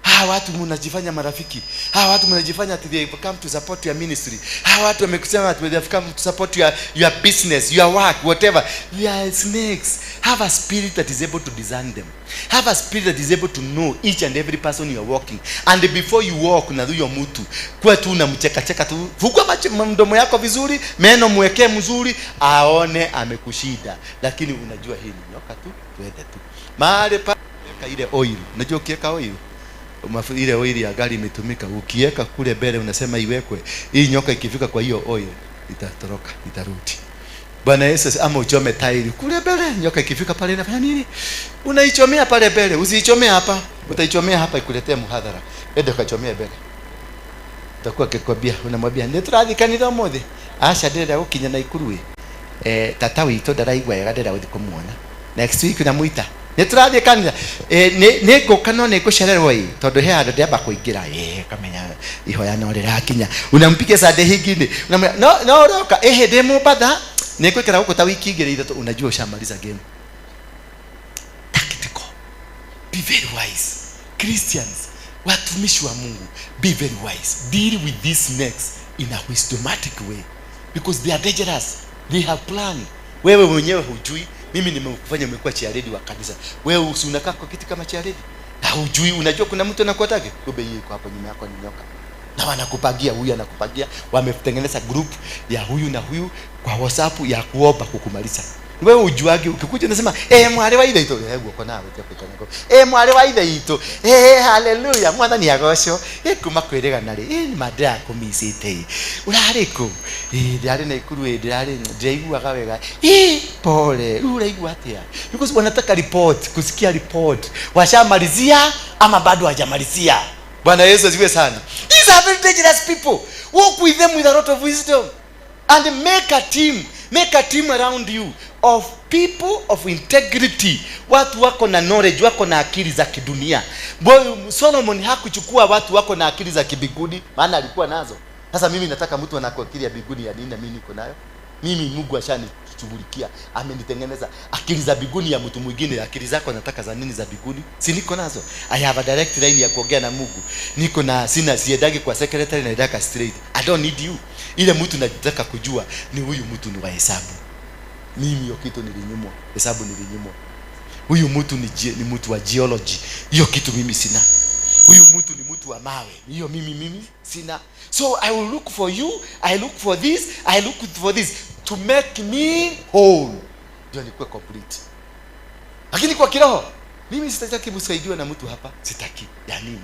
Hawa watu mnajifanya marafiki, hawa watu mnajifanya ati they have come to support your ministry, hawa watu wamekusema ati they have come to support your business, your work, whatever. They are snakes. Have a spirit that is able to discern them. Have a spirit that is able to know each and every person you are walking. And before you walk na huyo mtu, kuwa tu unamcheka cheka tu, fungua macho mdomo yako vizuri, meno mwekee mzuri, aone amekushida, lakini unajua hii ni nyoka tu, tuende tu mahali pa ile oil. Unajua ukiweka oil ile oil ya gari imetumika, ukiweka kule mbele unasema iwekwe, hii nyoka ikifika kwa hiyo oil itatoroka, itarudi. Bwana Yesu, ama uchome tairi kule mbele, nyoka ikifika pale inafanya nini? Unaichomea pale mbele, usiichomea hapa, utaichomea hapa ikuletee muhadhara. Ende ukachomea mbele. Utakuwa akikwambia, unamwambia nĩ tũrathiĩ kanitha ũmũthĩ? Aca, ndĩrenda gũkinya Naikuru ĩ. Tata witũ ndaraigua wega, ndĩrenda gũthiĩ kũmuona. Next week unamwita, nĩ tũrathiĩ kanitha? Nĩ ngũka no nĩ ngũcererwo ĩ, tondũ he handũ ndĩamba kũingĩra. Kamenya ihoya no rĩrakinya. Unampigia Sunday hingine, unamwambia no no ũroka? Ĩhĩ, ndĩ Mombatha, nĩ ngũikara gũkũ ta wiki igĩrĩ ithatũ. Unajua ushamaliza game. Tactical. Be very wise. Christians, watumishi wa Mungu, be very wise. Deal with these snakes in a wisdomatic way because they are dangerous. They have plan. Wewe mwenyewe hujui. Mimi nimekufanya umekuwa chairlady wa kanisa. Wewe usi unakaa kwa kiti kama chairlady na hujui. Unajua kuna mtu anakuataka, kumbe yeye iko hapo nyuma yako ni nyoka, na wanakupangia, huyu anakupangia, wametengeneza group ya huyu na huyu kwa WhatsApp ya kuomba kukumaliza. Wewe ujuage, ukikuja unasema, "Eh, mwari wa ithe itu," guoko nawe tia kuikana, "Eh, mwari wa ithe itu, haleluya, Mwathani agocwo, kuma kwĩrĩgana rĩ, nĩ ma ndĩrakũmicĩte, ũrarĩ kũ?" "Ndĩrarĩ Naikuru, ndĩrarĩ ndĩraiguaga wega." "Pole, rĩu ũraigua atĩa?" Because wanataka report, kusikia report, washamalizia ama bado hawajamalizia. Bwana Yesu asifiwe sana. These are very dangerous people. Walk with them with a lot of wisdom and make a team. Make a team around you of people of integrity, watu wako na knowledge, wako na akili za kidunia. Boy, Solomon hakuchukua watu wako na akili za kibinguni, maana alikuwa nazo. Sasa mimi nataka mtu ana akili ya binguni ya nini na mimi niko nayo? Mimi Mungu ashanishughulikia, amenitengeneza. Akili za binguni ya mtu mwingine, akili zako nataka za nini za binguni? Si niko nazo? I have a direct line ya kuongea na Mungu. Niko na sina, siendagi kwa secretary, naendaka straight. I don't need you. Ile mtu nataka kujua ni huyu mtu ni wa hesabu. Mimi hiyo kitu nilinyimwa, hesabu nilinyimwa. Huyu mtu ni mtu wa geology, hiyo kitu mimi sina. Huyu mtu ni mtu wa mawe, hiyo mimi sina. So I will look for you, I look for this, I look for this to make me whole, ndio nikuwe complete. Lakini kwa kiroho mimi sitaki kusaidiwa na mtu hapa, sitaki. Ya nini?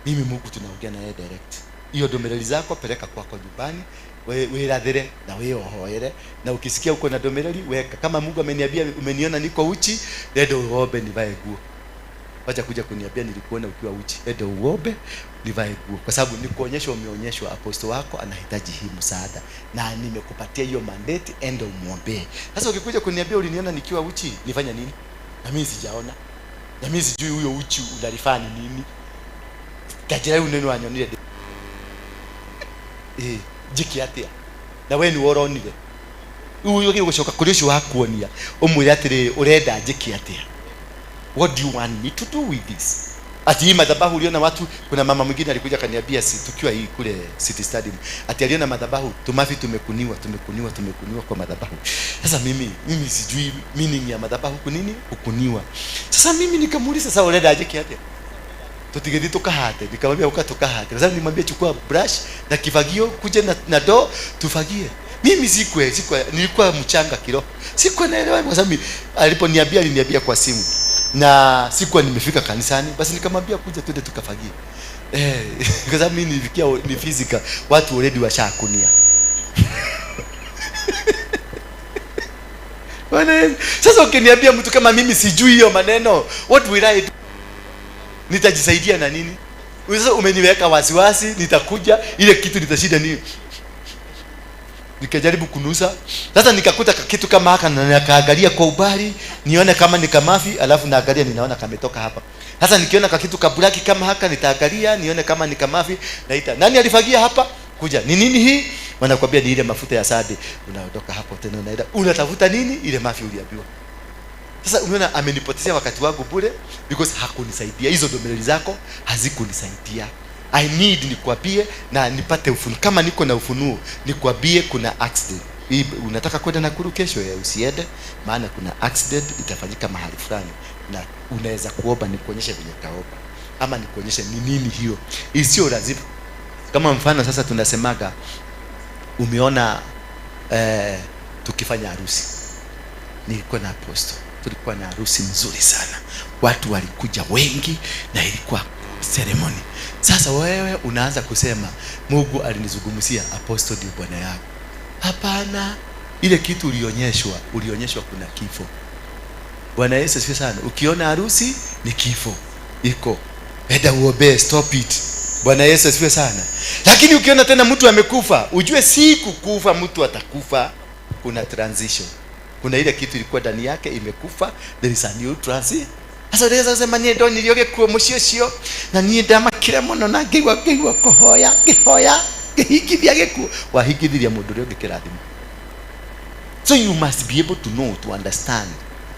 Mimi Mungu tunaongea na yeye direct. Hiyo ndũmĩrĩri zako peleka kwako nyumbani, wĩrathĩre na wĩohoere, na ukisikia uko na ndũmĩrĩri, weka. Kama Mungu ameniambia umeniona niko uchi, enda uombe nivae nguo. Wacha kuja kuniambia nilikuona ukiwa uchi. Enda uombe nivae nguo, kwa sababu ni kuonyesha umeonyeshwa apostle wako anahitaji hii msaada na nimekupatia hiyo mandate, enda umuombee. Sasa ukikuja kuniambia uliniona nikiwa uchi, nifanya nini? Na mimi sijaona, na mimi sijui huyo uchi unalifanya nini. Tajira rĩu nĩ wanyonire njĩke atĩa na we nĩ woronire? Rĩu ũgĩ gũcoka kũrĩ ũcio wakuonia ũmwĩre atĩrĩrĩ, ũrenda njĩke atĩa? What do you want me to do with this? Ati hii madhabahu uliona watu, kuna mama mwingine alikuja akaniambia, si tukiwa hii kule City Stadium, ati aliona madhabahu tumafi tumekuniwa, tumekuniwa, tumekuniwa kwa madhabahu. Sasa mimi sijui meaning ya madhabahu kunini kukuniwa. Sasa mimi nikamuuliza, "Sasa urenda njĩke atĩa? Tutigĩthiĩ tukahate?" Nikamwambia, "Uka tukahate." Kwa sababu nimwambia, "Chukua brush na kifagio, kuje na ndoo tufagie." Mimi sikwe nilikuwa mchanga kiroho, sikuwa naelewa, kwa sababu aliponiambia aliniambia kwa simu na sikuwa nimefika kanisani. Basi nikamwambia, "Kuja twende tukafagie," kwa sababu mimi nilifikia ni physical, watu already washakunia. Bwana Yesu. Sasa ukiniambia mtu kama mimi sijui hiyo maneno, what will I do? Nitajisaidia na nini? Sasa umeniweka wasiwasi, nitakuja ile kitu nitashinda ni nikajaribu kunusa. Sasa nikakuta kitu kama haka na nikaangalia kwa ubali nione kama ni kamafi, alafu naangalia ninaona kametoka hapa. Sasa nikiona kakitu kabulaki kama haka nitaangalia nione kama ni kamafi, naita nani alifagia hapa? Kuja. Ni nini hii? Wanakuambia ni ile mafuta ya sade. Unaondoka hapo tena unaenda unatafuta nini? Ile mafi uliambiwa. Sasa unaona amenipotezea wakati wangu bure because hakunisaidia. Hizo domeleli zako hazikunisaidia. I need nikwambie na nipate ufunuo. Kama niko na ufunuo, nikwambie kuna accident. Hii, unataka kwenda Nakuru kesho? Ya, usiende, maana kuna accident itafanyika mahali fulani, na unaweza kuomba nikuonyeshe venye utaomba, ama nikuonyeshe ni nini hiyo. Isiyo lazima. Kama mfano sasa tunasemaga umeona tukifanya harusi, nilikuwa na apostle, tulikuwa na harusi nzuri sana, watu walikuja wengi na ilikuwa ceremony. Sasa wewe unaanza kusema Mungu alinizungumzia apostle ndio bwana yako. Hapana, ile kitu ulionyeshwa, ulionyeshwa kuna kifo. Bwana Yesu asifiwe sana. Ukiona harusi ni kifo iko, enda uombee, stop it. Bwana Yesu asifiwe sana. Lakini ukiona tena mtu amekufa, ujue si kukufa mtu atakufa, kuna transition. Kuna ile kitu ilikuwa ndani yake imekufa, there is a new transition. Sasa unaweza kusema niĩ ndonirio gĩkuũ mũciĩ ũcio na niĩ ndamakire mũno na ngĩigua ngĩigua kũhoya ngĩhoya ngĩhingithia gĩkuũ. Wahingithiria mũndũ ũrĩa ũngĩ kĩrathimo. So you must be able to know, to understand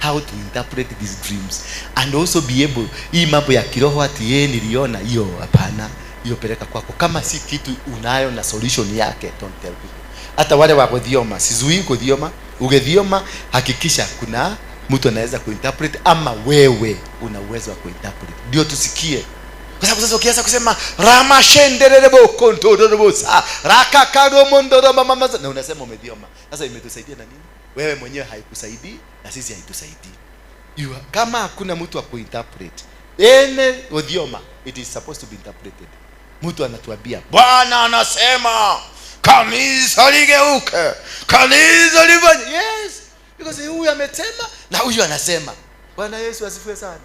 how to interpret these dreams and also be able, hii mambo ya kiroho ati yeye niliona hiyo, hapana, hiyo peleka kwako. Kama si kitu unayo na solution yake, don't tell people. Hata wale wa guthioma, sizuii guthioma. Ugithioma hakikisha kuna mtu anaweza kuinterpret ama wewe una uwezo wa kuinterpret, ndio tusikie. Kwa sababu sasa ukianza kusema ramashendererebo kontorobosa rakakadomondoromamamaza na unasema umethioma, sasa imetusaidia na nini? Wewe mwenyewe haikusaidii na sisi haitusaidii. Kama hakuna mtu wa kuinterpret ene guthioma, it is supposed to be interpreted. Mtu anatuambia Bwana anasema kanisa ligeuke, kanisa lifanye. Yes, because huyu amesema na huyu anasema. Bwana Yesu asifiwe sana.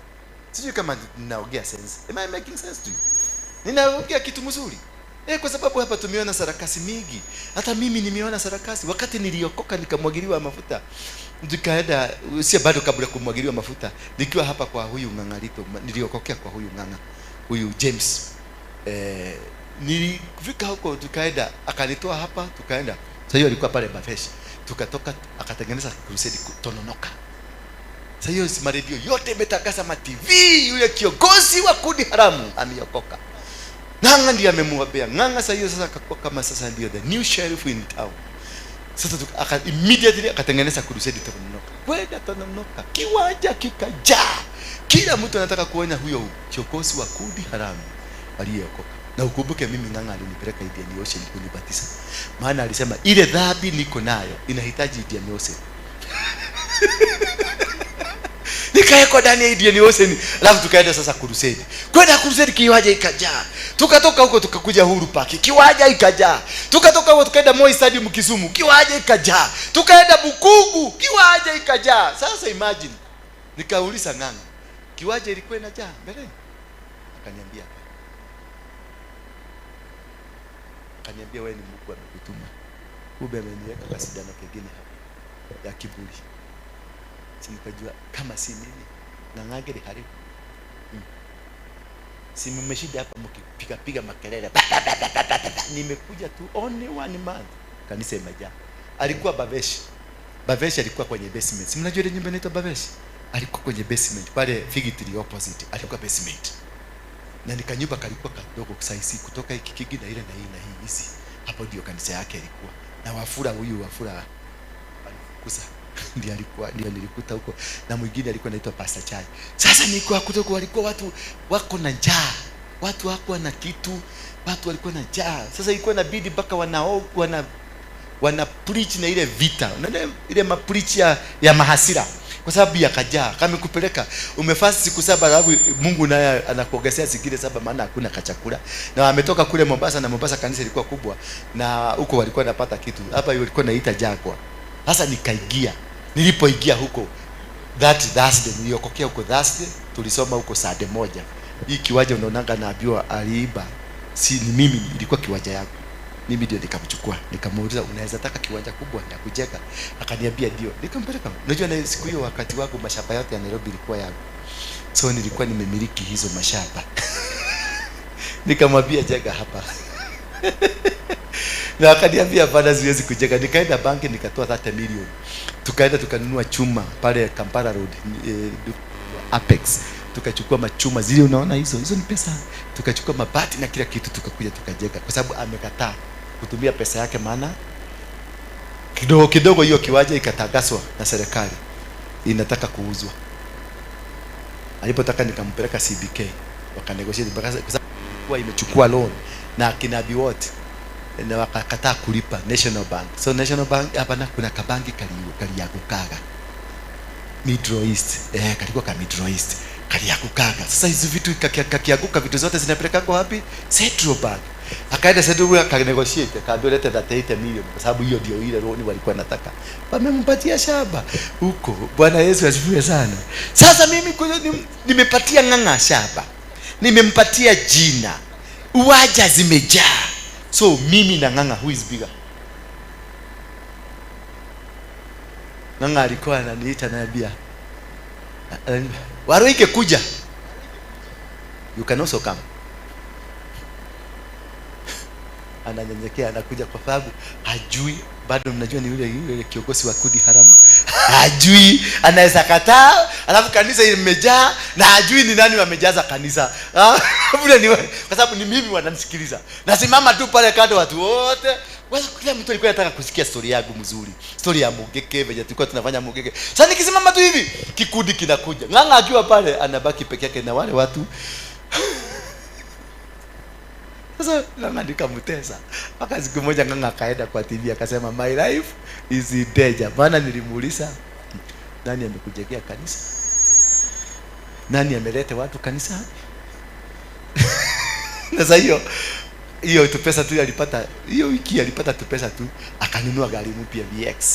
Sijui kama ninaongea sense. Am I making sense to you? Ninaongea kitu mzuri. Kwa sababu hapa tumeona sarakasi mingi. Hata mimi nimeona sarakasi. Wakati niliokoka nikamwagiliwa mafuta, nikaenda, sio bado kabla kumwagiliwa mafuta, nikiwa hapa kwa huyu Ng'ang'arito, niliokokea kwa huyu Ng'ang'a, huyu James. Nilifika huko tukaenda, akanitoa hapa tukaenda. Sasa hiyo alikuwa pale Bafeshi. Tukatoka akatengeneza crusade Tononoka. Sasa hiyo si maredio yote imetangaza, ma TV, yule kiongozi wa kundi haramu ameokoka. Ng'ang'a ndiye amemwombea. Ng'ang'a sasa hiyo sasa akakuwa kama sasa ndio the new sheriff in town. Sasa immediately akatengeneza crusade Tononoka. Kwenda Tononoka, kiwanja kikajaa. Kila mtu anataka kuona huyo kiongozi wa kundi haramu aliyeokoka. Na ukumbuke mimi Ng'ang'a alinipeleka Indian Ocean kunibatiza. Maana alisema ile dhambi niko nayo inahitaji Indian Ocean. Nikaekwa ndani ya Indian Ocean, alafu tukaenda sasa crusade. Kwenda crusade kiwanja ikajaa. Tukatoka huko tukakuja Uhuru Park, kiwanja ikajaa. Tukatoka huko tukaenda Moi Stadium Kisumu, kiwanja ikajaa. Tukaenda Bukungu, kiwanja ikajaa. Sasa imagine, nikauliza Ng'ang'a, kiwanja ilikuwa inajaa mbele? Akaniambia hapana. Akaniambia wewe ni Mungu amekutuma. Kumbe ameniweka kasindano kingine hapa ya kiburi. Si nikajua kama si mimi Ng'ang'a haribu. Si mmeshinda hapa mkipiga piga makelele. Ba, ba, ba, ba, ba, ba, ba. Nimekuja tu only one month. Kanisa imejaa. Alikuwa Baveshi. Baveshi alikuwa kwenye basement. Si mnajua ile nyumba inaitwa Baveshi? Alikuwa kwenye basement pale Fig Tree opposite. Alikuwa basement. Na nikanyumba kalikuwa kadogo size kutoka hiki kigi na ile na hii na hii hizi. Hapo ndio kanisa yake ilikuwa. Na Wafula, huyu Wafula alikuza. Ndiye alikuwa, ndio nilikuta huko. Na mwingine alikuwa anaitwa Pastor Chai. Sasa nilikuwa kutoka, walikuwa watu wako na njaa. Watu hawakuwa na kitu, watu walikuwa na njaa. Sasa ilikuwa inabidi mpaka wana preach na ile vita. Unaona ile ma preach ya mahasira. Kwa sababu yakajaa. Kama kupeleka umefast siku 7 alafu Mungu naye anakuongezea zingine 7 maana hakuna kachakula. Na wametoka kule Mombasa, na Mombasa kanisa ilikuwa kubwa na huko walikuwa wanapata kitu. Hapa walikuwa naita jangwa. Sasa nikaingia. Nilipoingia huko that Thursday, niliokokea huko Thursday, tulisoma huko Sunday moja. Hii kiwanja unaonanga naambiwa aliiba, si ni mimi, ilikuwa kiwanja yangu. Mimi ndio nikamchukua, nikamuuliza, "Unaweza taka kiwanja kubwa ya kujenga?" Akaniambia ndio. Nikampeleka. Unajua na siku hiyo wakati wangu mashamba yote ya Nairobi ilikuwa yangu, so nilikuwa nimemiliki hizo mashamba. Nikamwambia, "Jenga hapa," na akaniambia, "Hapana, siwezi kujenga." Nikaenda banki nikatoa 30 million, tukaenda tukanunua chuma pale Kampala Road, Apex, tukachukua machuma zile unaona hizo, hizo ni pesa, tukachukua mabati na kila kitu, tukakuja tukajenga, kwa sababu amekataa kutumia pesa yake. Maana kidogo kidogo hiyo kiwanja ikatangazwa na serikali inataka kuuzwa. Alipotaka nikampeleka CBK, wakanegotiate mpaka, kwa sababu ilikuwa imechukua loan na akina Biwott na wakakataa kulipa National Bank. So National Bank, hapana, kuna kabanki kaliangukaga Middle East, kalikuwa ka Middle East kaliangukaga. Sasa hizi vitu kakianguka, vitu zote zinapeleka kwa wapi? Central Bank. Akaenda Central Bank akanegotiate, akaambiwa lete 38 million, kwa sababu hiyo ndio ile loan walikuwa nataka. Wamempatia shamba huko. Bwana Yesu asifiwe sana. Sasa mimi kwa hiyo nimepatia Ng'ang'a shamba, nimempatia jina, uwanja zimejaa. So mimi na Ng'ang'a, who is bigger? Ng'ang'a alikuwa ananiita, ananiambia, "Waruike, kuja." You can also come. Ananyenyekea, anakuja kwa sababu hajui bado. Mnajua ni yule yule kiongozi wa kundi haramu, hajui anaweza kataa, alafu kanisa imejaa na hajui ni nani wamejaza kanisa. Vile ni kwa sababu ni mimi wananisikiliza, nasimama tu pale kando, watu wote. Kila mtu alikuwa anataka kusikia story yangu mzuri, story ya Mungeke, venye tulikuwa tunafanya Mungeke. Sasa nikisimama tu hivi, kikundi kinakuja. Ng'ang'a akiwa pale anabaki peke yake na wale watu. Sasa Ng'ang'a nikamtesa mpaka siku moja Ng'ang'a akaenda kwa TV akasema, "My life is in danger." Maana nilimuuliza, "Nani amekujengea kanisa? Nani ameleta watu kanisa?" Sasa hiyo hiyo tu pesa tu alipata hiyo wiki, alipata tu pesa tu akanunua gari mpya VX.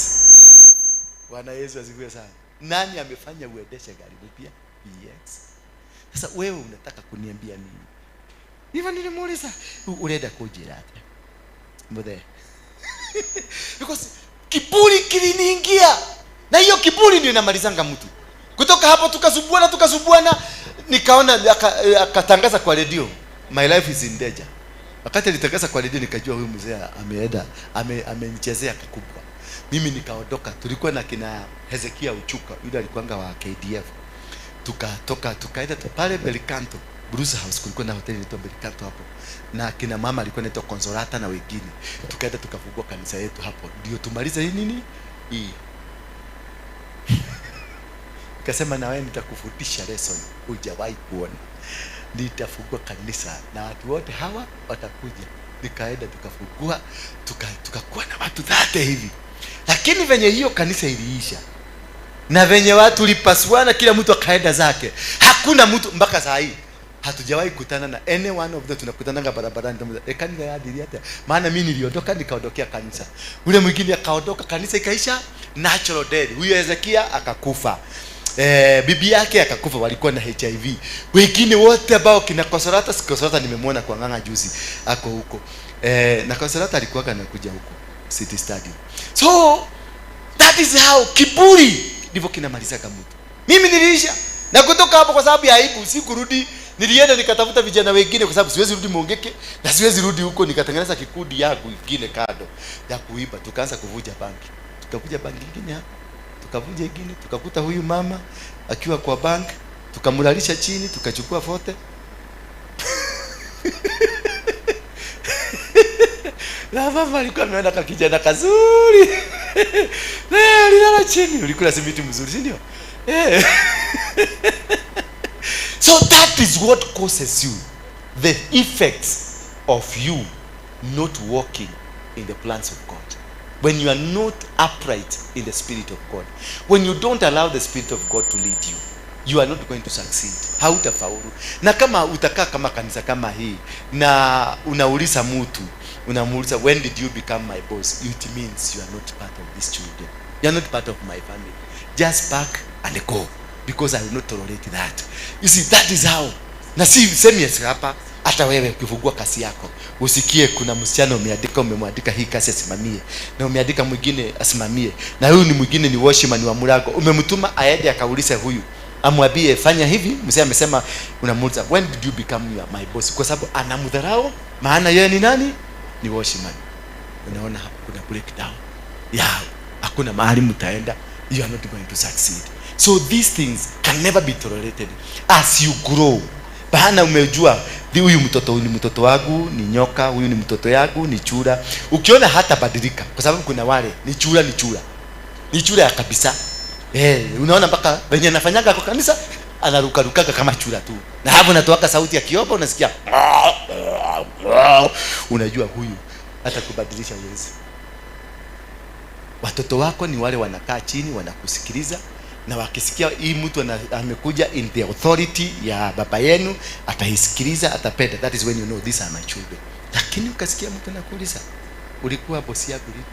Bwana Yesu asifiwe sana. Nani amefanya uendeshe gari mpya VX? Sasa wewe unataka kuniambia nini? Hivyo nilimuuliza, "Urenda kunjira atia, muthe?" Because kiburi kiliniingia, na hiyo kiburi ndio inamalizanga mtu. Kutoka hapo tukasumbuana, tukasumbuana, nikaona akatangaza kwa redio, "My life is in danger." Wakati alitangaza kwa redio, nikajua huyu mzee ameenda, amenichezea kakubwa. Mimi nikaondoka. Tulikuwa na kina Hezekia Uchuka, yule alikuwanga wa KDF. Tukatoka tukaenda pale Belicanto Bruce House, kulikuwa na hoteli inaitwa Belicanto hapo, na kina mama alikuwa anaitwa Consolata na wengine. Tukaenda tukafungua kanisa yetu hapo, ndio tumalize hii nini hii. Nikasema, "Na wewe nitakufundisha lesson hujawahi kuona. Nitafungua kanisa na watu wote hawa watakuja." Nikaenda tukafungua, tukakuwa na watu 30 hivi, lakini venye hiyo kanisa iliisha na venye watu lipasuana, kila mtu akaenda zake, hakuna mtu mpaka saa hii hatujawahi kutana na any one of them. Tunakutananga barabarani, tunamuuliza, "E, kanisa yathirie atia?" Maana mimi niliondoka, nikaondokea kanisa, ule mwingine akaondoka, kanisa ikaisha natural death. Huyo Hezekia akakufa, bibi yake akakufa, walikuwa na HIV. Wengine wote ambao kina Consolata, si Consolata nimemwona kwa Ng'ang'a juzi, ako huko, na Consolata alikuwa anakuja huko City Stadium. So that is how kiburi ndivyo kinamalizaka mtu. Mimi niliisha na kutoka hapo kwa sababu ya aibu, sikurudi. Nilienda nikatafuta vijana wengine kwa sababu siwezi rudi Mungeke na siwezi rudi huko. Nikatengeneza kikundi yangu ingine kando ya kuiba, tukaanza kuvuja banki, tukavuja banki ingine hapa, tukavuja ingine, tukakuta huyu mama akiwa kwa bank, tukamlalisha chini, tukachukua 40. Na mama alikuwa ameona kakijana kazuri. Alilala chini. Ulikula simiti mzuri, si ndio? Eh. So that is what causes you the effects of you not walking in the plans of God. When you are not upright in the Spirit of God, when you don't allow the Spirit of God to lead you, you are not going to succeed. Hautafaulu. Na kama utakaa kama kanisa kama hii na unauliza mtu, unamuuliza, "When did you become my boss?" It means you are not part of these children. You are not part of my family. Just pack and go, because I will not tolerate that. You see, that is how Na si semi hapa, hata wewe ukifungua kazi yako usikie kuna msichana umeandika, umemwandika hii kazi asimamie, na umeandika mwingine asimamie, na huyu ni mwingine ni watchman wa mlango, umemtuma aende akaulize huyu, amwambie fanya hivi. Mzee amesema, unamuuliza, "When did you become my boss?" Kwa sababu anamdharau, maana yeye ni nani? Ni watchman. Unaona hapo kuna breakdown ya hakuna mahali mtaenda, you are not going to succeed. So these things can never be tolerated as you grow. Maana umejua huyu mtoto ni mtoto wangu ni nyoka, huyu ni mtoto yangu ni chura. Ukiona hata badilika, kwa sababu kuna wale ni chura, ni chura, ni chura ya kabisa. Unaona mpaka venye anafanyaga kwa kanisa, anarukarukaga kama chura tu, na hapo natoaka sauti ya kiomba, unasikia, unajua huyu hata kubadilisha uwezi. Watoto wako ni wale wanakaa chini wanakusikiliza, na wakisikia hii mtu amekuja in the authority ya baba yenu, ataisikiliza, atapenda. That is when you know these are my children. Lakini ukasikia mtu anakuuliza, "Ulikuwa bosi yako lini?"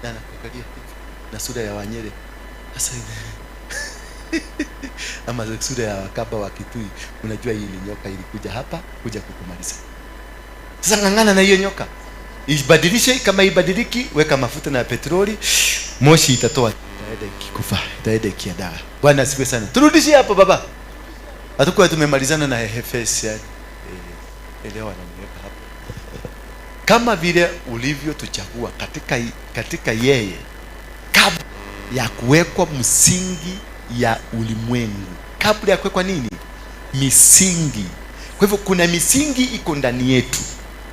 Na anakuangalia hivi na sura ya Wanyere sasa ama sura ya Wakamba wa Kitui, unajua hii ni nyoka ilikuja hapa kuja kukumaliza. Sasa ng'ang'ana na hiyo nyoka, ibadilishe. Kama ibadiliki, weka mafuta na petroli, moshi itatoa, itaenda ikikufa, itaenda ikiendaga. Bwana asifiwe sana. Turudishie hapo, baba, hatukuwa tumemalizana na Efesi yani. Elewa, namweka hapo kama vile ulivyotuchagua katika yeye kabla ya kuwekwa msingi ya ulimwengu. Kabla ya kuwekwa nini? Misingi. Kwa hivyo kuna misingi iko ndani yetu,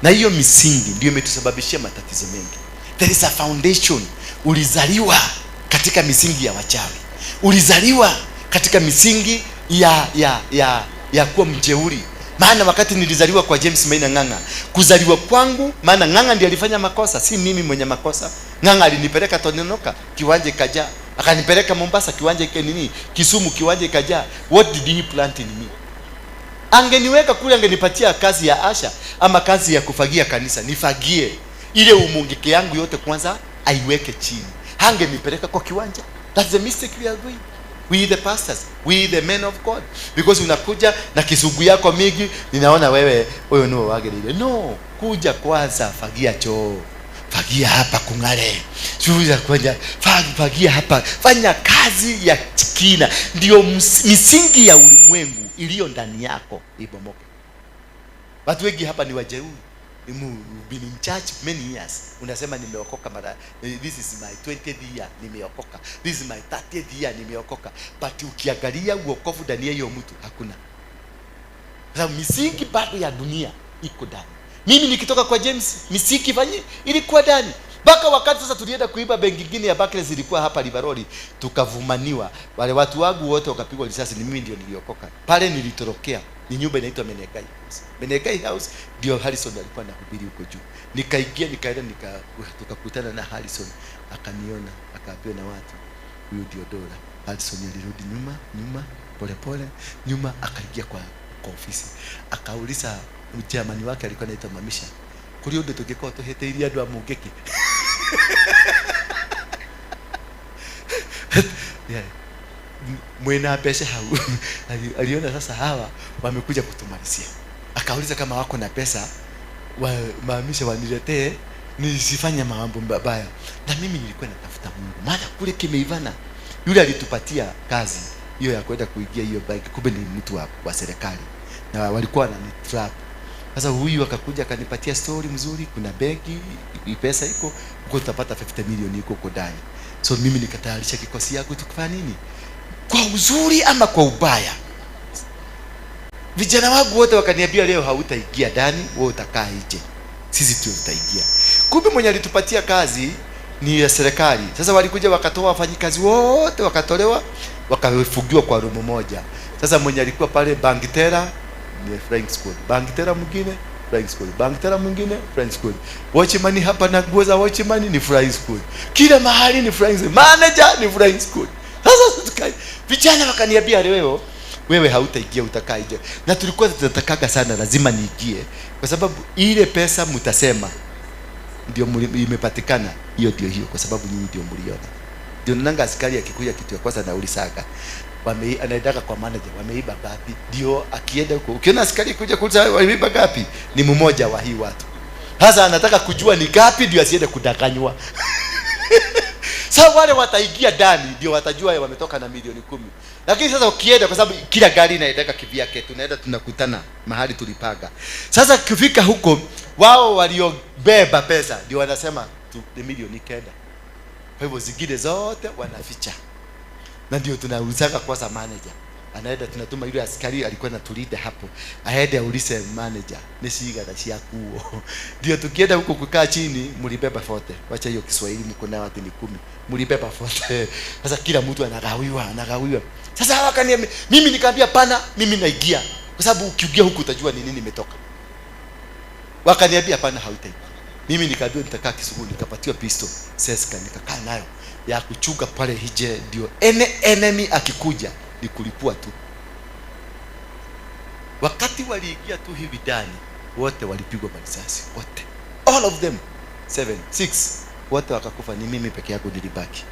na hiyo misingi ndio imetusababishia matatizo mengi. There is a foundation. Ulizaliwa katika misingi ya wachawi, ulizaliwa katika misingi ya kuwa mjeuri. Maana wakati nilizaliwa kwa James Maina Ng'ang'a, kuzaliwa kwangu, maana Ng'ang'a ndiye alifanya makosa, si mimi mwenye makosa. Ng'ang'a alinipeleka Tononoka, kiwanja ikajaa, akanipeleka Mombasa, kiwanja ike nini, Kisumu, kiwanja ikajaa. What did he plant in me? Angeniweka kule, angenipatia kazi ya usher ama kazi ya kufagia kanisa, nifagie ile umungike yangu yote kwanza aiweke chini, hangenipeleka kwa kiwanja. That's the mistake we are doing, we the pastors, we the men of God, because unakuja na kisugu yako mingi, ninaona wewe wewe niwe wagirire. No, kuja kwanza, fagia choo, fagia hapa kung'are, shughuli za kwenda, fagia hapa, fanya kazi ya kina, ndio misingi ya ulimwengu iliyo ndani yako ibomoke. Watu wengi hapa ni wajeuri. Been in church many years, unasema nimeokoka mara this is my 20th year nimeokoka, this is my 30th year nimeokoka, but ukiangalia uokovu ndani ya hiyo mtu hakuna, kwa sababu misingi bado ya dunia iko ndani. Mimi nikitoka kwa James, misingi fanyi ilikuwa ndani mpaka wakati sasa tulienda kuiba benki ingine ya Barclays, ilikuwa hapa River, tukavumaniwa, wale watu wangu wote wakapigwa risasi, ni mimi ndio niliokoka. Pale nilitorokea ni nyumba inaitwa Menegai House. Menegai House ndio Harrison alikuwa anahubiri huko juu. Nikaingia, nikaenda, tukakutana na Harrison, akaniona, akaambiwa na watu, "Huyu ndio Dora." Harrison alirudi nyuma nyuma, polepole nyuma, akaingia kwa ofisi, akauliza mjamani wake alikuwa anaitwa Mamisha, "Kuri undu tungikorwo tuhitiirie andu a Mungiki?" Yeah. Mwina mbeca hau? Aliona sasa hawa wamekuja kutumalizia, akauliza kama wako na pesa wa, maamisha waniletee nisifanye mambo mabaya. Na mimi nilikuwa natafuta Mungu, maana kule kimeivana, yule alitupatia kazi hiyo ya kwenda kuingia hiyo bank, kumbe ni mtu wa serikali na walikuwa wananitrap. Sasa huyu akakuja akanipatia story mzuri, kuna benki pesa iko huko, tutapata 50 milioni iko huko ndani. So mimi nikatayarisha kikosi yangu, tukafanya nini, kwa uzuri ama kwa ubaya, vijana wangu wote wakaniambia, "Leo hautaingia ndani, wewe utakaa nje, sisi tu tutaingia." Kumbe mwenye alitupatia kazi ni ya serikali. Sasa walikuja wakatoa wafanyikazi wote, wakatolewa, wakafungiwa kwa room moja. Sasa mwenye alikuwa pale bank teller ni flying squad, bank teller mwingine flying squad, bank teller mwingine flying squad, watchman hapa na nguo za watchman ni flying squad, kila mahali ni flying squad, manager ni flying squad. Sasa vijana wakaniambia, "Leo wewe hautaingia, utakaa nje." Na tulikuwa tunatakaga sana, lazima niingie, kwa sababu ile pesa mtasema ndio imepatikana, hiyo ndio hiyo, kwa sababu nyinyi ndio mliona. Ndio nanga askari akikuja, kitu ya kwanza naulizaga Anaendaga kwa manager, wameiba ngapi? Ndio akienda huko, ukiona askari kuja kuuliza wameiba ngapi, ni mmoja wa hii watu. Sasa anataka kujua ni ngapi ndio asiende kudanganywa. Sasa wale wataingia ndani ndio watajua wametoka na milioni 10. Lakini sasa ukienda, kwa sababu kila gari inaendeka kivyake, tunaenda tunakutana mahali tulipanga. Sasa kufika huko, wao waliobeba pesa ndio wanasema tu, ni milioni 9. Kwa hivyo zingine zote wanaficha, na ndio tunauzaga kwanza manager anaenda, tunatuma yule askari alikuwa anatulinda hapo aende aulize manager ni cigana ciakuo. Ndio tukienda huko kukaa chini, mlibeba 40. Wacha hiyo Kiswahili mko nayo ati ni 10. Mlibeba 40. Sasa kila mtu anagawiwa, anagawiwa. Sasa hawa kaniambia, mimi nikaambia pana, mimi naingia, kwa sababu ukiingia huku utajua ni nini imetoka. Wakaniambia hapana, hautaingia. Mimi nikaambiwa nitakaa Kisumu, nikapatiwa pistol Ceska, nikakaa nayo ya kuchunga pale hije, ndio any enemy akikuja ni kulipua tu. Wakati waliingia tu hivi ndani, wote walipigwa marisasi, wote, all of them, seven, six, wote wakakufa. Ni mimi peke yangu nilibaki.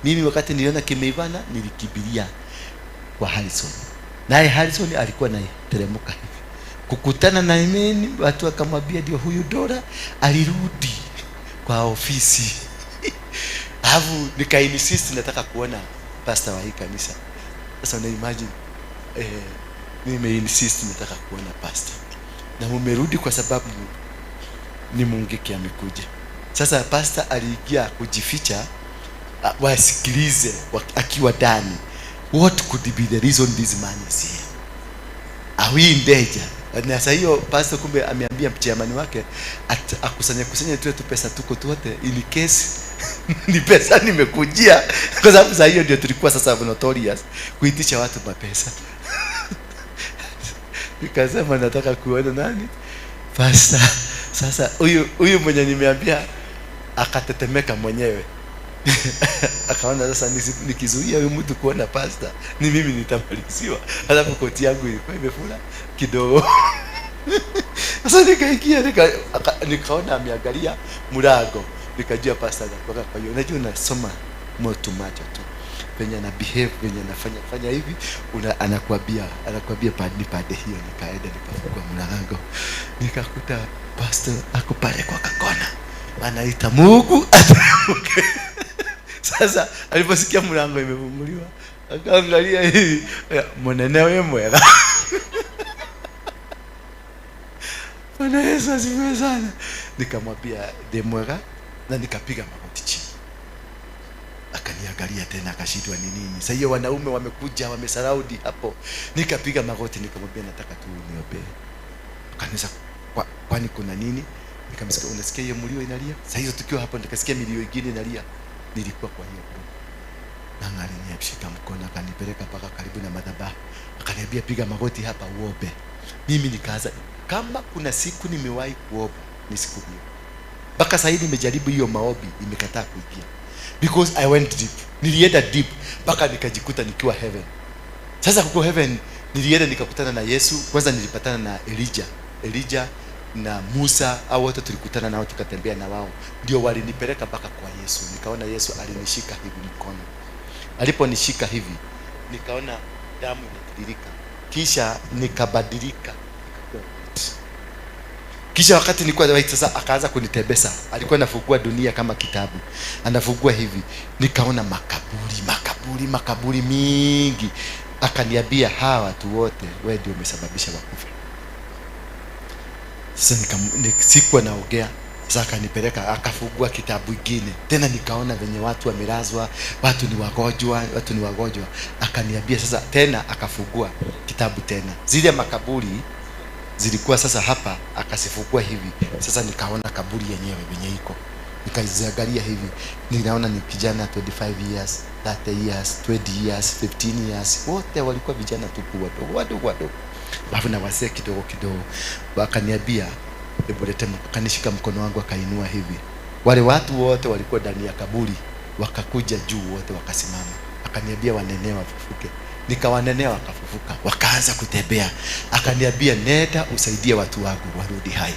Mimi wakati niliona kimeivana, nilikimbilia kwa Harrison, naye Harrison alikuwa anateremka hivi kukutana na mimi, watu wakamwambia ndio huyu Dora alirudi kwa ofisi. Alafu nikainsist nataka kuona pastor wa hii kanisa. Sasa una imagine, nimeinsist nataka kuona pastor na mumerudi kwa sababu ni Mungiki amekuja. Sasa pastor aliingia kujificha wasikilize akiwa ndani, what could be the reason this man is here? Are we in danger? Na sasa hiyo pastor kumbe ameambia chairman wake akusanye kusanye tuwe tu pesa tuko tuote in case ni pesa nimekujia, kwa sababu saa hiyo ndio tulikuwa sasa notorious kuitisha watu mapesa. Nikasema nataka kuona nani, pastor. Sasa huyu huyu mwenye nimeambia akatetemeka mwenyewe, akaona sasa nikizuia huyu mtu kuona pastor ni mimi nitamaliziwa. Alafu koti yangu ilikuwa imefura kidogo. Sasa nikaingia, nikaona ameangalia mlango, nikajua pastor anakuwa. Kwa hiyo unajua unasoma mtu macho tu venye ana behave, venye anafanya fanya hivi, anakuambia ni pande hiyo. Nikaenda nikafungua mlango, nikakuta pastor ako pale kwa kakona anaita Mungu ateremke. Sasa aliposikia mlango imefunguliwa, akaangalia hivi, "Munene, we mwega." Bwana Yesu asifiwe sana. Nikamwambia ndi mwega na nikapiga magoti chini. Akaniangalia tena akashindwa ni nini. Sasa hiyo wanaume wamekuja wamesurround hapo. Nikapiga magoti nikamwambia nataka tu uniombee. Akaniuliza kwani kuna nini? Nikamsikia, unasikia hiyo mlio inalia? Sasa hizo tukiwa hapo nikasikia milio ingine inalia. Nilikuwa kwa hiyo group. Nanga alinishika mkono akanipeleka mpaka karibu na madhabahu. Akaniambia piga magoti hapa uombe. Mimi nikaanza, kama kuna siku nimewahi kuomba ni siku hiyo. Mpaka sasa hivi nimejaribu hiyo maombi imekataa kuingia. Because I went deep. Nilienda deep mpaka nikajikuta nikiwa heaven. Sasa huko heaven nilienda nikakutana na Yesu. Kwanza nilipatana na Elijah. Elijah na Musa, au wote tulikutana nao tukatembea na wao. Ndio walinipeleka mpaka kwa Yesu. Nikaona Yesu alinishika hivi mkono. Aliponishika hivi nikaona damu inatiririka. Kisha nikabadilika. Kisha wakati nilikuwa white sasa akaanza kunitembeza. Alikuwa anafungua dunia kama kitabu. Anafungua hivi. Nikaona makaburi, makaburi, makaburi mingi. Akaniambia hawa watu wote wewe ndio umesababisha wakufe. Sasa sikuwa naongea. Sasa akanipeleka akafungua kitabu kingine. Tena nikaona venye watu wamelazwa, watu ni wagonjwa, watu ni wagonjwa. Akaniambia sasa tena akafungua kitabu tena. Zile makaburi zilikuwa sasa hapa, akasifungua hivi. Sasa nikaona kaburi yenyewe venye iko. Nikaziangalia hivi. Ninaona ni kijana 25 years, 30 years, 20 years, 15 years. Wote walikuwa vijana tupu, wadogo wadogo wadogo. Alafu na wasee kidogo kidogo. Wakaniambia hebu lete akanishika mkono wangu akainua hivi. Wale watu wote walikuwa ndani ya kaburi wakakuja juu wote wakasimama. Akaniambia wanenee wafufuke. Nikawanenea wakafufuka, wakaanza kutembea. Akaniambia nenda usaidie watu wangu warudi hai.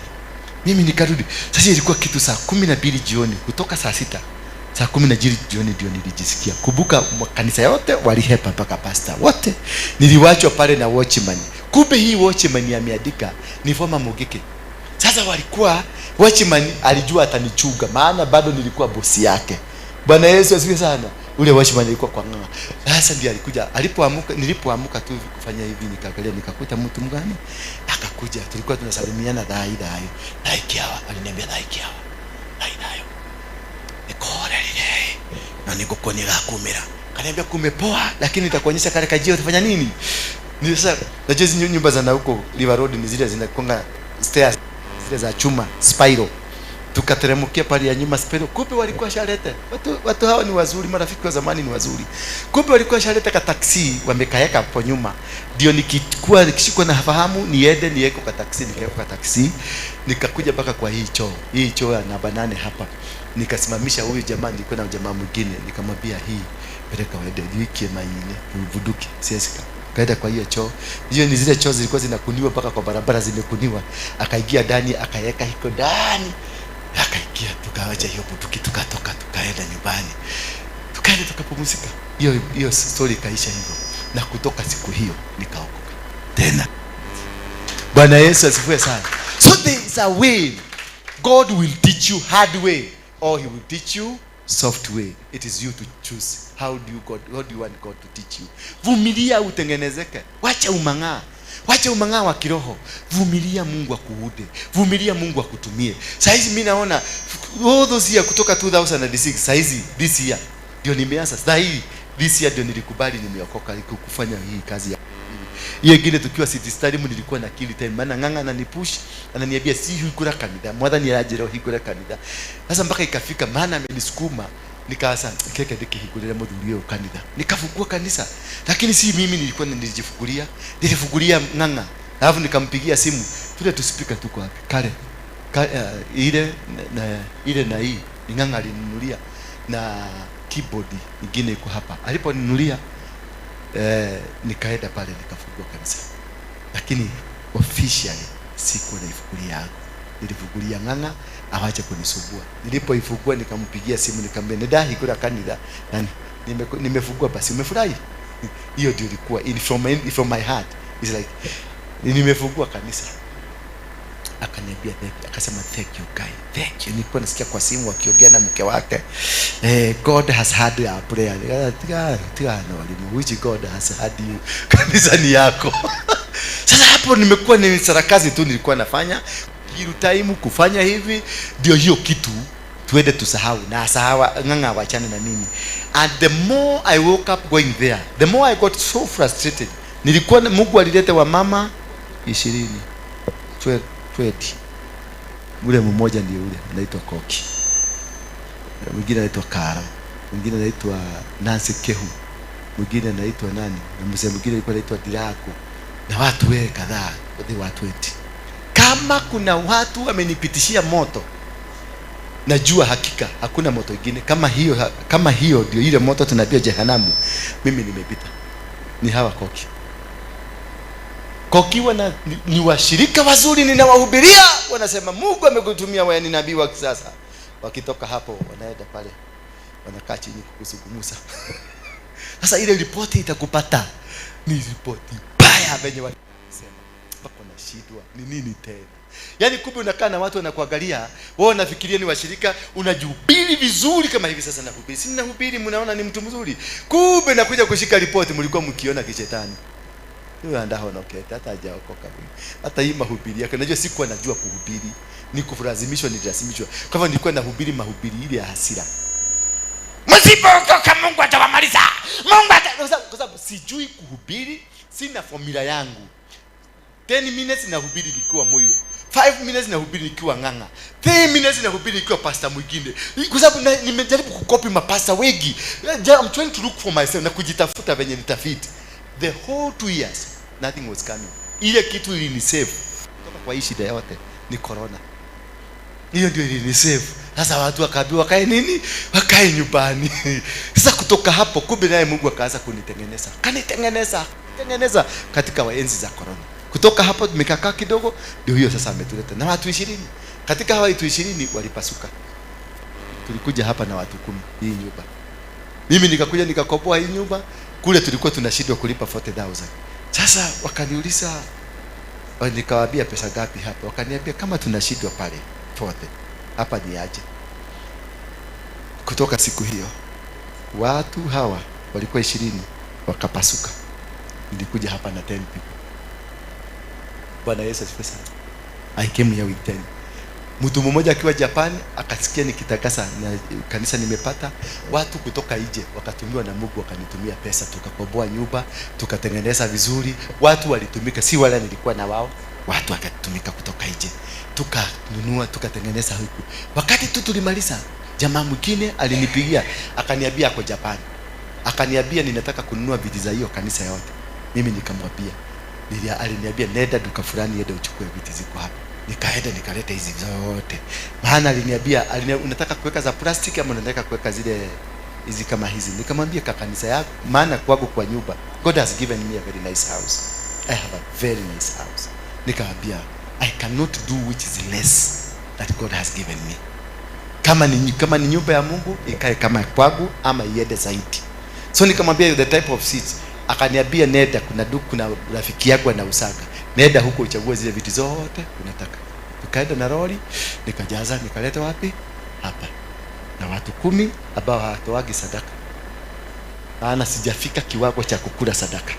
Mimi nikarudi. Sasa ilikuwa kitu saa 12 jioni, kutoka saa 6. Saa 12 jioni ndio nilijisikia. Kumbuka kanisa yote walihepa mpaka pastor wote. Niliwachwa pale na watchman. Kumbe hii watchman ameandika ni former Mugiki. Sasa walikuwa watchman alijua atanichunga, maana bado nilikuwa bosi yake. Bwana Yesu asifiwe sana. Ule watchman alikuwa kwa ng'aa. Sasa ndiye alikuja, alipoamuka, nilipoamuka tu kufanya hivi nikaangalia nikakuta mtu mgani akakuja. Tulikuwa tunasalimiana dhai dhai. Dhai kiawa, aliniambia dhai kiawa. Dhai dhai. Nikorerire. Na nikukonia kumira. Kaniambia kumepoa, lakini nitakuonyesha kale kajio utafanya nini? Ni sasa najua hizi nyumba za huko River Road ni zile zinakuanga stairs zile za chuma spiral. Tukateremkia pale ya nyuma spiral. Kumbe walikuwa shalete. Watu hawa ni wazuri, marafiki wa zamani ni wazuri. Kumbe walikuwa shalete ka taxi wamekaeka hapo nyuma. Ndio nikikuwa nikishikwa na fahamu niende niweke kwa taxi, nikaweka kwa taxi. Nikakuja mpaka kwa hii choo. Hii choo ya namba 8 hapa. Nikasimamisha huyu jamaa, nilikuwa na jamaa mwingine, nikamwambia hii peleka waende wiki maine vuduki siesika. Kaenda kwa hiyo choo. Hiyo ni zile choo zilikuwa zinakuniwa mpaka kwa barabara zimekuniwa. Akaingia ndani akaweka hiko ndani. Akaingia, tukawacha hiyo bunduki, tukatoka tukaenda nyumbani. Tukaenda tukapumzika. Hiyo story ikaisha hivyo. Na kutoka siku hiyo nikaokoka tena. Bwana Yesu asifiwe sana. So there is a way God will teach you hard way or he will teach you soft way. It is you to choose. How do you want God to teach you? Vumilia utengenezeke. Wacha umang'aa. Wacha umang'aa wa kiroho. Vumilia Mungu akuude. Vumilia Mungu akutumie. Saizi mimi naona all those year kutoka 2006 saizi this year ndio nimeanza. Sasa this year ndio nilikubali nimeokoka kufanya hii kazi ya hiyo ingine. Tukiwa City Stadium nilikuwa na kili time, maana ng'ang'a ananipush, ananiambia si hingura kanitha, mwathani aranjĩra ũhingũre kanitha. Sasa mpaka ikafika maana amenisukuma, nikaasa keke ndikihingũrĩre mũthuri ũyũ kanitha. Nikafungua kanisa, lakini si mimi nilikuwa nilijifungulia, nilifungulia ng'ang'a. Alafu nikampigia simu, tule tuspika tuko wapi? Kale, ile na ile na hii ni ng'ang'a alininunulia na keyboard nyingine iko hapa. Aliponinunulia nikaenda pale nikafungua kanisa. Lakini officially sikuwa naifungulia yangu. Nilifungulia ng'ang'a awache kunisumbua. Nilipoifungua nikampigia simu nikamwambia nindahingũra kanitha na nimefungua basi umefurahi? Hiyo ndio ilikuwa in from my heart. It's like nimefungua kanisa. Akaniambia thank you. Akasema thank you guy. Thank you. Nilikuwa nasikia kwa simu akiongea na mke wake. God has heard our prayer. Tiga na walimu. Which God has heard you? Kanisa ni yako. Sasa hapo nimekuwa ni sarakazi tu nilikuwa nafanya. Kiru time kufanya hivi ndio hiyo kitu tuende tusahau na sahawa ng'ang'a wachane na mimi. And the more I woke up going there, the more I got so frustrated. Nilikuwa Mungu alileta wa mama 20. 20. Ule mmoja ndiye ule anaitwa Koki. Mwingine anaitwa Kara, mwingine anaitwa Nancy Kehu, mwingine anaitwa nani? Na mzee mwingine alikuwa anaitwa Dirako. Na watu wewe kadhaa, they were 20. Kama kuna watu wamenipitishia moto, najua hakika hakuna moto ingine kama hiyo. Kama hiyo ndio ile moto tunaambia jehanamu, mimi nimepita. Ni hawa Koki. Koki wana ni washirika wazuri, ninawahubiria, wanasema Mungu amekutumia wewe ni nabii wa kisasa. Wakitoka hapo wanaenda pale wanakaa chini kukuzungumza. Sasa ile ripoti itakupata ni ripoti mbaya venye wanasema. Mpaka unashindwa ni nini tena. Yaani kumbe unakaa na watu wanakuangalia, wao wanafikiria ni washirika, unajihubiri vizuri kama hivi sasa nahubiri. Si ninahubiri mnaona ni mtu mzuri. Kumbe nakuja kushika ripoti mlikuwa mkiona kishetani. Huyu andahonokete hata hajaokoka huyu. Hata hii mahubiri yake unajua sikuwa najua kuhubiri. Ni kulazimishwa, nililazimishwa. Kwa hivyo nilikuwa nahubiri mahubiri ile ya hasira. Msipookoka Mungu atawamaliza. Mungu ata, kwa sababu sijui kuhubiri, sina formula yangu. 10 minutes nahubiri nikiwa moyo. 5 minutes nahubiri nikiwa ng'ang'a. 3 minutes nahubiri nikiwa pastor mwingine. Kwa sababu nimejaribu kukopi mapasta wengi. I'm trying to look for myself na kujitafuta venye nitafiti. The whole 2 years nothing was coming. Ile kitu ilinisave kutoka kwa hii shida yote ni corona. Hiyo ndio ilinisave. Sasa watu wakaambiwa wakae nini? Wakae nyumbani. Sasa kutoka hapo kumbe naye Mungu akaanza kunitengeneza. Kanitengeneza, tengeneza katika enzi za corona. Kutoka hapo tumekaa kidogo ndio hiyo sasa ametuleta. Na watu 20. Katika hawa watu 20 walipasuka. Tulikuja hapa na watu 10 hii nyumba. Mimi nikakuja nikakopoa hii nyumba. Kule tulikuwa tunashindwa kulipa 40,000. Sasa wakaniuliza, nikawaambia pesa ngapi hapa? Wakaniambia kama tunashindwa pale 40, hapa ni aje? Kutoka siku hiyo watu hawa walikuwa 20 wakapasuka. Nilikuja hapa na 10 people. Bwana Yesu asifiwe sana. I came here with 10. Mtu mmoja akiwa Japan akasikia nikitakasa na kanisa nimepata watu kutoka nje wakatumiwa na Mungu, wakanitumia pesa, tukakomboa nyumba, tukatengeneza vizuri. Watu walitumika, si wale nilikuwa na wao, watu wakatumika kutoka nje, tukanunua, tukatengeneza huku. Wakati tu tulimaliza, jamaa mwingine alinipigia akaniambia ako Japan, akaniambia ninataka kununua viti za hiyo kanisa yote. Mimi nikamwambia, aliniambia nenda duka fulani, enda uchukue viti ziko hapa. Nikaenda nikaleta hizi zote. Maana aliniambia, unataka kuweka za plastiki ama unataka kuweka zile hizi kama hizi? Nikamwambia kwa kanisa yako, maana kwangu kwa nyumba, God has given me a very nice house. I have a very nice house. Nikamwambia I cannot do which is less that God has given me. Kama ni nyumba ya Mungu ikae kama kwangu ama iende zaidi. So nikamwambia the type of seats. Akaniambia nenda, kuna rafiki yako anausaga, nenda huko uchague zile vitu zote unataka. Tukaenda na lori, nikajaza, nikaleta wapi? Hapa. Na watu 10 ambao hawatoagi sadaka. Maana sijafika kiwango cha kukula sadaka.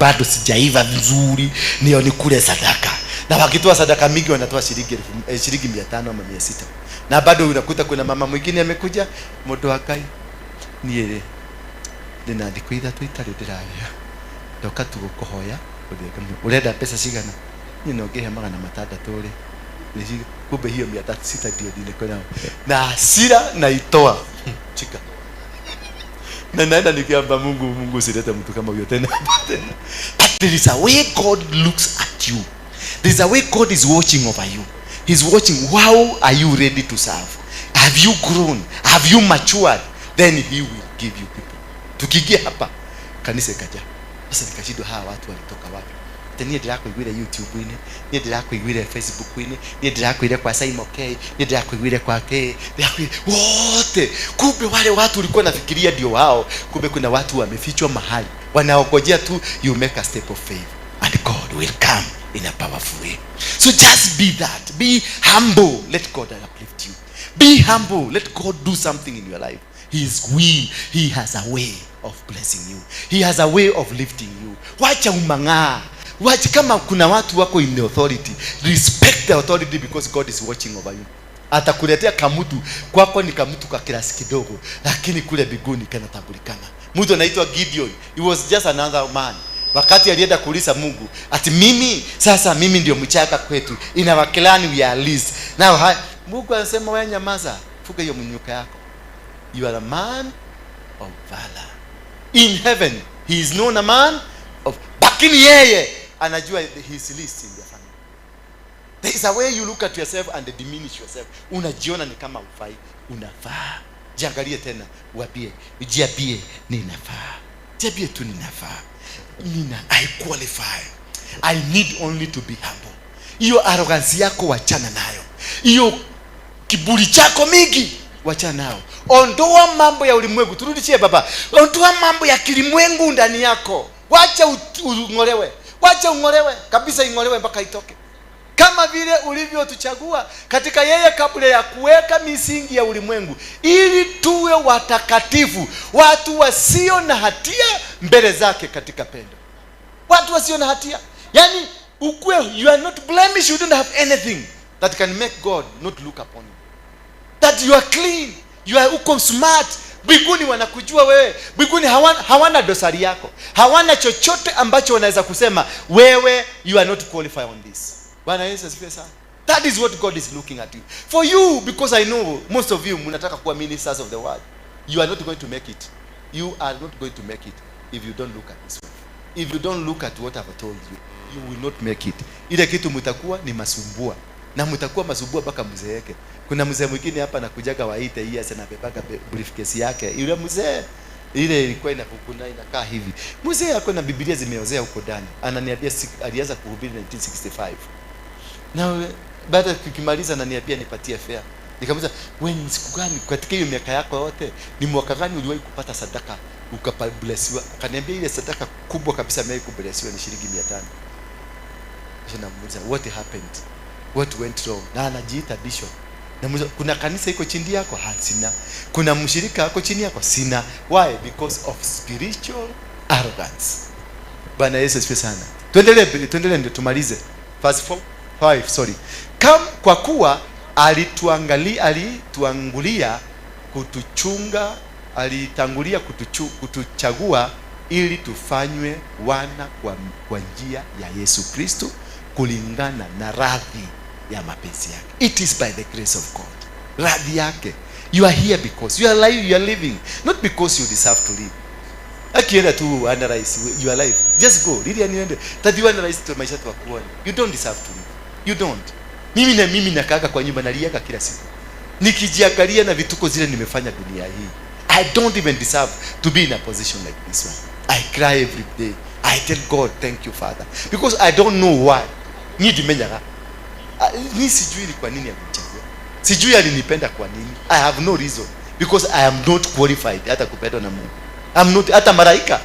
Bado sijaiva vizuri ndio nikule sadaka. Na wakitoa sadaka mingi wanatoa shilingi shilingi 500 ama 600. Na bado unakuta kuna mama mwingine amekuja, mũndũ wa Ngai, niĩ rĩ ndĩna thikũ 3 itarĩ ndĩrarĩa, ndoka tu gũkũhoya ũrenda pesa cigana? Niĩ no ngĩhe 600 rĩ, kumbe hiyo 600 ndio niko nayo. Na hasira naitoa chika, na naenda nikiamba Mungu, Mungu usilete mtu kama huyo tena. But there is a way God looks at you. There is a way God is watching over you. He's watching, how are you ready to serve? Have you grown? Have you matured? Then he will give you people. Tukiingia hapa kanisa ikaja. Sasa nikashindwa hawa watu walitoka wapi? Ati niĩ ndĩrakũiguire YouTube-inĩ, niĩ ndĩrakũiguire Facebook-inĩ, niĩ ndĩrakũiguire kwa Simon K, niĩ ndĩrakũiguire kwa K, ndĩrakũiguire wote. Kumbe wale watu ulikuwa nafikiria ndio wao, kumbe kuna watu wamefichwa mahali wanaongojea tu you make a step of faith and God will come in a powerful way. So just be that. Be humble. Let God uplift you. Be humble. Let God do something in your life. He is will. He has a way of blessing you. He has a way of lifting you. Wacha umang'aa. Wacha, kama kuna watu wako in the authority, respect the authority because God is watching over you. Atakuletea kamutu kwako, ni kamutu ka kiasi kidogo, lakini kule mbinguni kanatambulikana. Mtu anaitwa Gideon, he was just another man. Wakati alienda kuuliza Mungu ati mimi sasa, mimi ndio mchaka kwetu, in our clan we are least. Now Mungu anasema wewe nyamaza, fuka hiyo mnyuka yako. You are a man of valor. In heaven he is known a man of, lakini yeye anajua his least in the family. There is a way you look at yourself and diminish yourself. Unajiona ni kama ufai, unafaa. Jiangalie tena, uambie, jiambie ninafaa. Jiambie tu ninafaa. I qualify. I need only to be humble. Hiyo arrogance yako wachana nayo. Hiyo kiburi chako mingi wachana nao. Ondoa mambo ya ulimwengu. Turudishie baba. Ondoa mambo ya kilimwengu ndani yako. Wacha ung'olewe. Wacha ung'olewe kabisa, ing'olewe mpaka itoke. Kama vile ulivyotuchagua katika yeye kabla ya kuweka misingi ya ulimwengu, ili tuwe watakatifu, watu wasio na hatia mbele zake katika pendo. Watu wasio na hatia. Yaani ukue, you are not blemished, you don't have anything that can make God not look upon you. That you are clean, you are uko smart. Mbinguni wanakujua wewe. Mbinguni hawana dosari yako. Hawana chochote ambacho wanaweza kusema wewe you are not qualified on this. Bwana Yesu asifiwe sana. That is what God is looking at you. For you, because I know most of you mnataka kuwa ministers of the word. You are not going to make it. You are not going to make it if you don't look at this one. If you don't look at what I've told you, you will not make it. Ile kitu mtakuwa ni masumbua. Na mtakuwa masumbua mpaka mzeeke. Kuna mzee mwingine hapa anakujaga waite hii asa anabebaga briefcase yake. Yule mzee ile ilikuwa inakukuna inakaa hivi. Mzee ako na Biblia zimeozea huko ndani. Ananiambia alianza kuhubiri 1965. Na baada kukimaliza ananiambia nipatie fare. Nikamuuliza, wewe ni siku gani katika hiyo miaka yako yote, ni mwaka gani uliwahi kupata sadaka ukablessiwa? Akaniambia ile sadaka kubwa kabisa amewahi kublessiwa ni shilingi 500. Kisha namuuliza, what happened? What went wrong? Na anajiita bishop. Namuuliza, kuna kanisa iko chini yako? Ha, sina. Kuna mshirika ako chini yako? Sina. Why? Because of spiritual arrogance. Bwana Yesu asifiwe sana. Tuendelee ndio tumalize. Verse 4, 5, sorry. Kwa kuwa alituangulia kutuchunga, alitangulia kutuchagua ili tufanywe wana kwa njia ya Yesu Kristo kulingana na radhi ya mapenzi yake. It is by the grace of God. Radhi yake. You are here because you are alive, you are living, not because you deserve to live. Akienda tu analyze your life. Just go. Really niende. Tadi analyze tu maisha tu akuone. You don't deserve to live. You don't. Mimi nakaaga kwa nyumba naliaga kila siku. Nikijiangalia na vituko zile nimefanya dunia hii. I don't even deserve to be in a position like this one. I cry every day. I tell God, thank you Father. Because I don't know why. Nidimenyaga. Ni sijui ni kwa nini alinichagua. Sijui alinipenda kwa nini. I have no reason. Because I am not qualified hata kupendwa na Mungu. I'm not, hata malaika.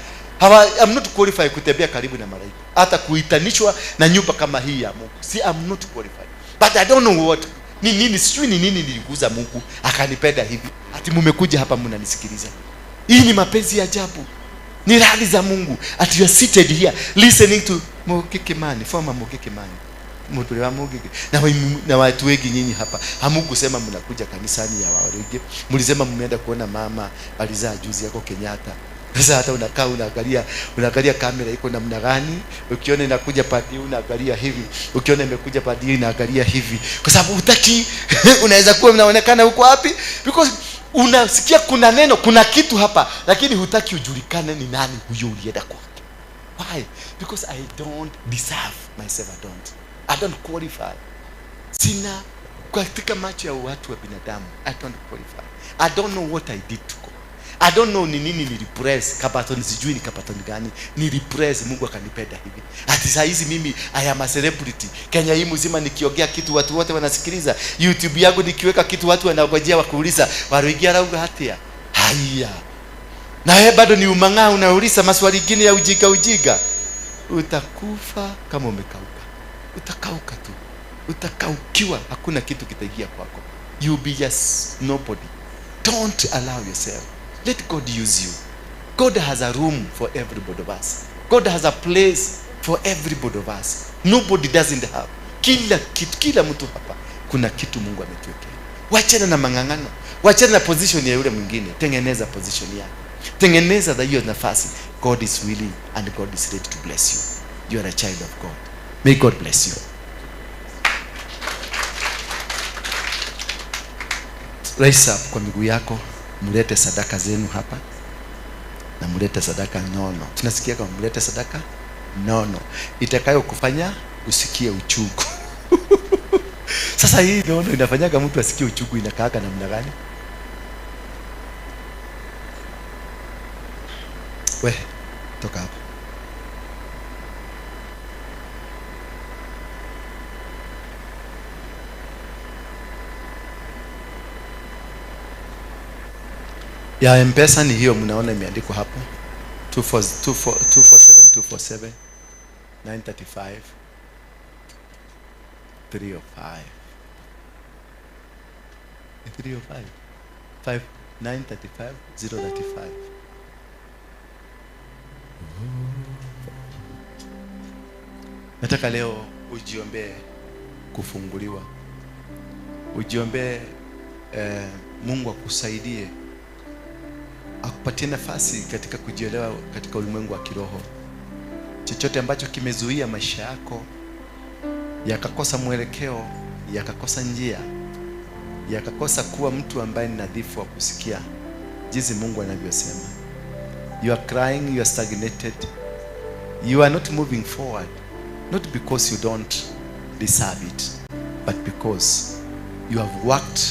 I'm not qualified kutembea karibu na malaika. Hata kuitanishwa na nyumba kama hii ya Mungu. See, I'm not qualified. But I don't know what ni nini, sijui ni nini niliguza Mungu akanipenda hivi. Ati mmekuja hapa mnanisikiliza. Hii ni mapenzi ya ajabu. Ni radhi za Mungu. Ati you are seated here listening to Mugiki Mani, former Mugiki Mani. Mutule wa Mugiki. Na watu wengi nyinyi hapa hamukusema mnakuja kanisani ya Waruge. Mlisema mmeenda kuona mama alizaa juzi yako Kenyatta. Sasa hata unakaa unaangalia kamera iko namna gani, ukiona inakuja padi unaangalia hivi, ukiona imekuja padi unaangalia hivi, kwa sababu hutaki unaweza kuwa unaonekana huko wapi, because unasikia kuna neno, kuna kitu hapa, lakini hutaki ujulikane ni nani huyo ulienda kwake. Why? Because I don't deserve myself. I don't qualify. Sina katika macho ya watu wa binadamu. I don't qualify. I don't know what I did to God. I don't know ni nini nilipress, kabatoni sijui ni kabatoni gani. Nilipress, Mungu akanipenda hivi. Ati saa hizi mimi I am a celebrity. Kenya hii mzima nikiongea kitu watu wote wanasikiliza. YouTube yangu nikiweka kitu watu wanangojea wakuuliza, Waruingi arauga hatia. Haya. Na wewe bado ni umang'aa unauliza maswali mengine ya ujinga ujinga. Utakufa kama umekauka. Utakauka tu. Utakaukiwa, hakuna kitu kitaingia kwako. You be just nobody. Don't allow yourself. Let God use you. God has a room for everybody of us. God has a place for everybody of us. Nobody doesn't have. Kila kitu, kila mtu hapa kuna kitu Mungu ametuwekea. Wachana na mang'ang'ano. Wachana na position ya yule mwingine. Tengeneza position yako. Tengeneza hiyo nafasi. God is willing and God is ready to bless you. You are a child of God. May God bless you. Rise up kwa miguu yako. Mlete sadaka zenu hapa. Na mlete sadaka nono. Tunasikia kama mlete sadaka nono itakayo kufanya usikie uchungu. Sasa hii nono inafanyaga mtu asikie uchungu, inakaaka namna gani? We, toka hapa. Ya M-Pesa ni hiyo mnaona imeandikwa hapo. 247 247 935 305. 305 5 935 035. Nataka leo ujiombee kufunguliwa. Ujiombee Mungu akusaidie, akupatie nafasi katika kujielewa katika ulimwengu wa kiroho. Chochote ambacho kimezuia maisha yako yakakosa mwelekeo, yakakosa njia, yakakosa kuwa mtu ambaye ni nadhifu wa kusikia jinsi Mungu anavyosema. You are crying, you are stagnated, you are not moving forward, not because you don't deserve it, but because you have worked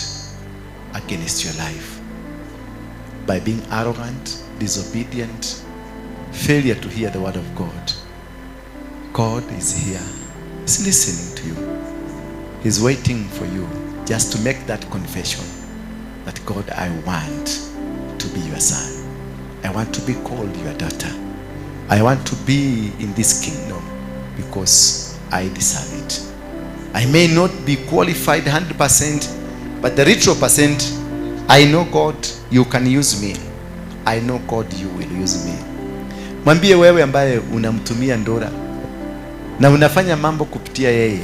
against your life by being arrogant, disobedient, failure to hear the word of God. God is here. He's listening to you. He's waiting for you Just to make that confession that God, I want to be your son. I want to be called your daughter. I want to be in this kingdom because I deserve it. I may not be qualified 100%, but the little percent, I know God, you can use me. I know God, you will use me. Mwambie wewe ambaye unamtumia Ndora na unafanya mambo kupitia yeye,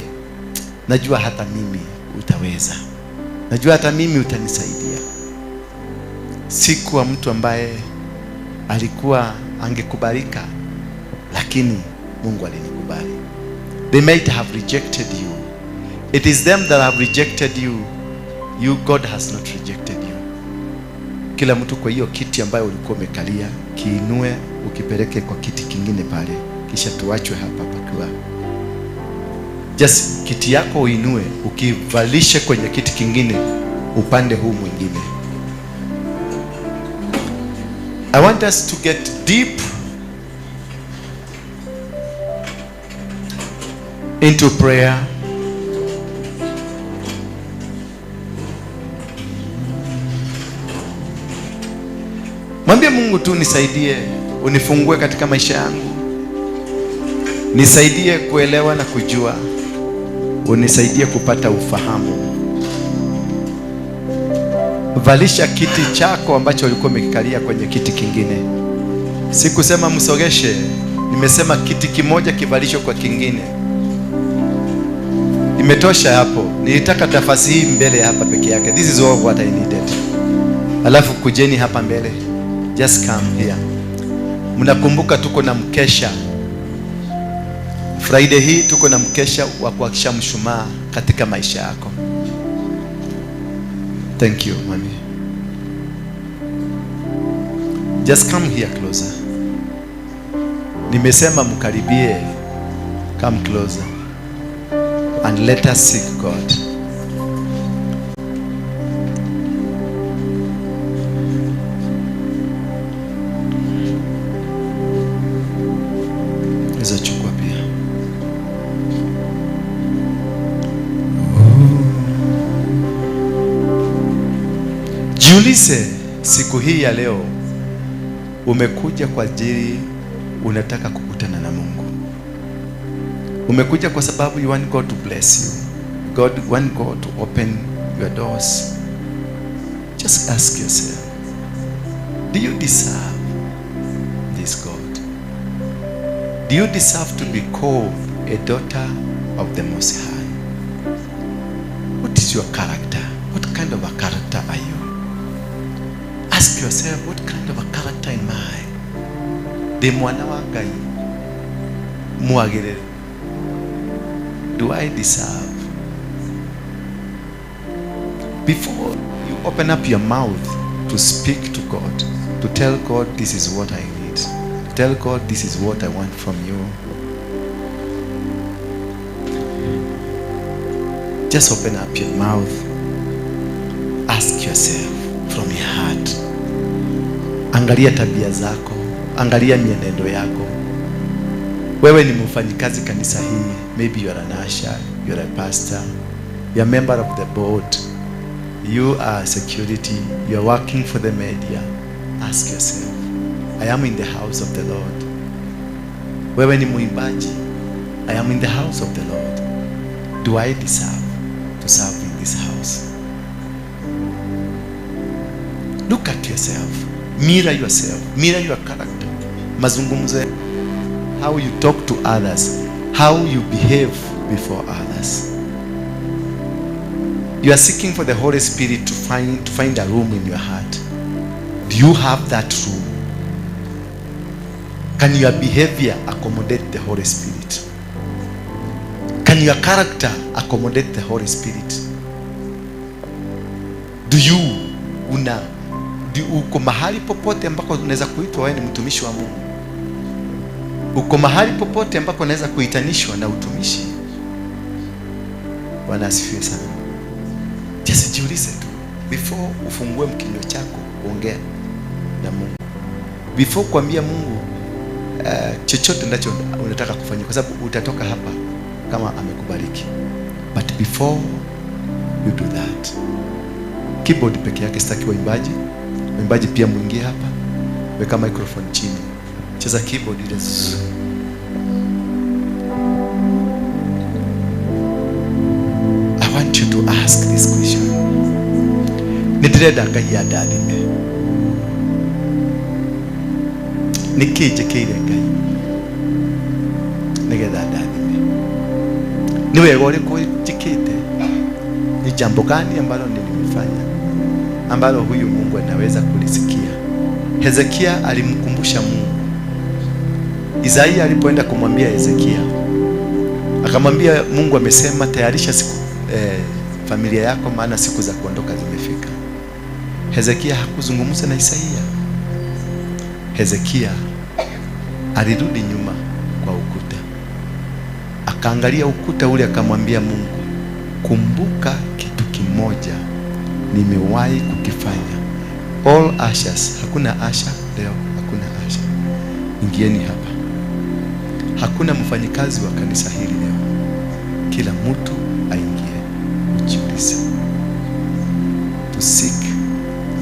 najua hata mimi utaweza, najua hata mimi utanisaidia. Sikuwa mtu ambaye alikuwa angekubalika, lakini Mungu alinikubali. They might have rejected you. It is them that have rejected you. You, God has not rejected you. Kila mtu kwa hiyo kiti ambayo ulikuwa umekalia, kiinue ukipeleke kwa kiti kingine pale, kisha tuachwe hapa pakiwa. Just kiti yako uinue, ukivalishe kwenye kiti kingine upande huu mwingine. I want us to get deep into prayer. Mwambie Mungu tu, nisaidie, unifungue katika maisha yangu, nisaidie kuelewa na kujua, unisaidie kupata ufahamu. Valisha kiti chako ambacho ulikuwa umekikalia kwenye kiti kingine. Sikusema msogeshe, nimesema kiti kimoja kivalishwe kwa kingine. Imetosha hapo. Nilitaka nafasi hii mbele hapa peke yake. This is all what I needed. Alafu kujeni hapa mbele. Just come here. Mnakumbuka tuko na mkesha. Friday hii tuko na mkesha wa kuwakisha mshumaa katika maisha yako. Thank you, mami. Just come here closer. Nimesema mkaribie. Come closer. And let us seek God. Hizo chukua pia. Jiulize siku hii ya leo, umekuja kwa ajili unataka kukutana na Mungu. Umekuja kwa sababu you want God to bless you. God want God to open your doors. Just ask yourself, do you deserve this God? Do you deserve to be called a daughter of the Most High? What is your character? What kind of a character are you? Ask yourself, what kind of a character am I? Ndĩ mwana wa Ngai mwagĩrĩru. Do I deserve? Before you open up your mouth to speak to God, to tell God this is what I need, to tell God this is what I want from you, just open up your mouth. Ask yourself from your heart. Angalia tabia zako, angalia mienendo yako. Wewe ni mfanyikazi kanisa hii, maybe you are an usher, you are a pastor, you are a member of the board, you are security, you are working for the media. Ask yourself, I am in the house of the Lord. Wewe ni mwimbaji, I am in the house of the Lord. Do I deserve to serve in this house? Look at yourself. Mirror yourself. Mirror your character. Mazungumzo, how you talk to others, how you behave before others. You are seeking for the Holy Spirit to find a room in your heart. Do you have that room? Can your behavior accommodate the Holy Spirit? Can your character accommodate the Holy Spirit? Do you una do, uko mahali popote ambako unaweza kuitwa wewe ni mtumishi wa Mungu? Uko mahali popote ambako unaweza kuitanishwa na utumishi? Bwana asifiwe sana. Just jiulize tu before ufungue kinywa chako kuongea na Mungu, before kuambia Mungu chochote ambacho unataka kufanya, kwa sababu utatoka hapa kama amekubariki, but before You do that. Keyboard peke yake, sitaki waimbaji. Waimbaji pia mwingie hapa. Weka microphone chini. Cheza keyboard ile zzz. I want you to ask this question. Nĩ ndĩrenda Ngai andathime. Nĩkĩ njĩkĩire Ngai nĩgetha andathime? Nĩ wega ũrĩkũ njĩkĩte? Ni jambo gani ambalo nilimefanya ambalo huyu Mungu anaweza kulisikia? Hezekia alimkumbusha Mungu. Isaia alipoenda kumwambia Hezekia, akamwambia Mungu amesema tayarisha siku familia yako, maana siku za kuondoka zimefika. Hezekia hakuzungumza na Isaia. Hezekia alirudi nyuma kwa ukuta, akaangalia ukuta ule, akamwambia Mungu, kumbuka kitu kimoja nimewahi kukifanya. All ushers, hakuna usher leo, hakuna usher. Ingieni hapa. Hakuna mfanyikazi wa kanisa hili leo. Kila mtu aingie ujiulize. To seek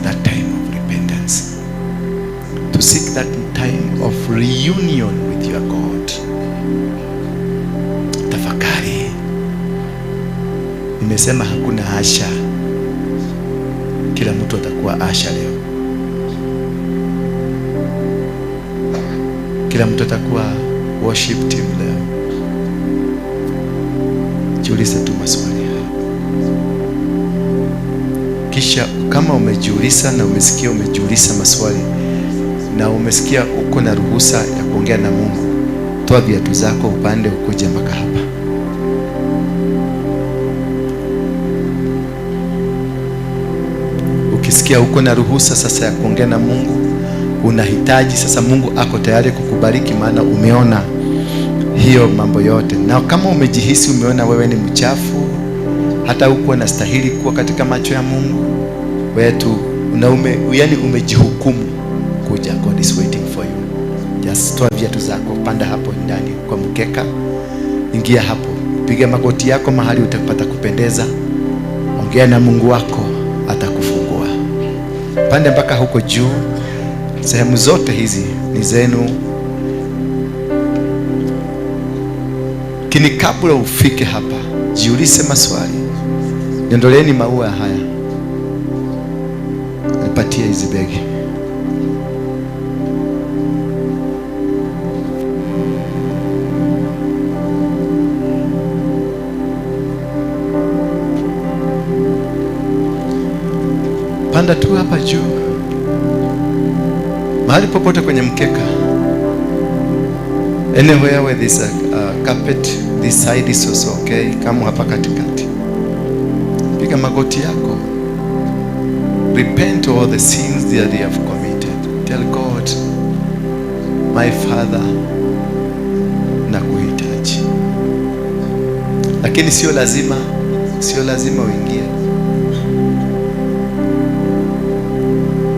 that time of repentance. To seek that time of reunion with your God. Tafakari. Nimesema hakuna usher. Kila mtu atakuwa usher leo. Kila mtu atakuwa worship team leo. Jiulize tu maswali haya. Kisha kama umejiuliza na umesikia umejiuliza maswali na umesikia uko na ruhusa ya kuongea na Mungu, toa viatu zako upande ukuje mpaka hapa. Ukisikia uko na ruhusa sasa ya kuongea na Mungu, unahitaji sasa, Mungu ako tayari kukubariki, maana umeona hiyo mambo yote. Na kama umejihisi umeona wewe ni mchafu, hata hukuwa unastahili kuwa katika macho ya Mungu wetu, yani umejihukumu, kuja. God is waiting for you. Just toa viatu zako, panda hapo ndani kwa mkeka, ingia hapo, piga magoti yako mahali utapata kupendeza, ongea na Mungu wako, atakufungua. Pande mpaka huko juu. Sehemu zote hizi ni zenu. Lakini kabla ufike hapa, jiulize maswali. Niondoleeni maua haya, nipatie hizi begi. Panda tu hapa juu, mahali popote kwenye mkeka, anywhere where there's a carpet, this side is also okay. Kama hapa katikati, piga magoti yako, repent all the sins that you have committed. Tell God, my Father, nakuhitaji. Lakini sio lazima, sio lazima uingie.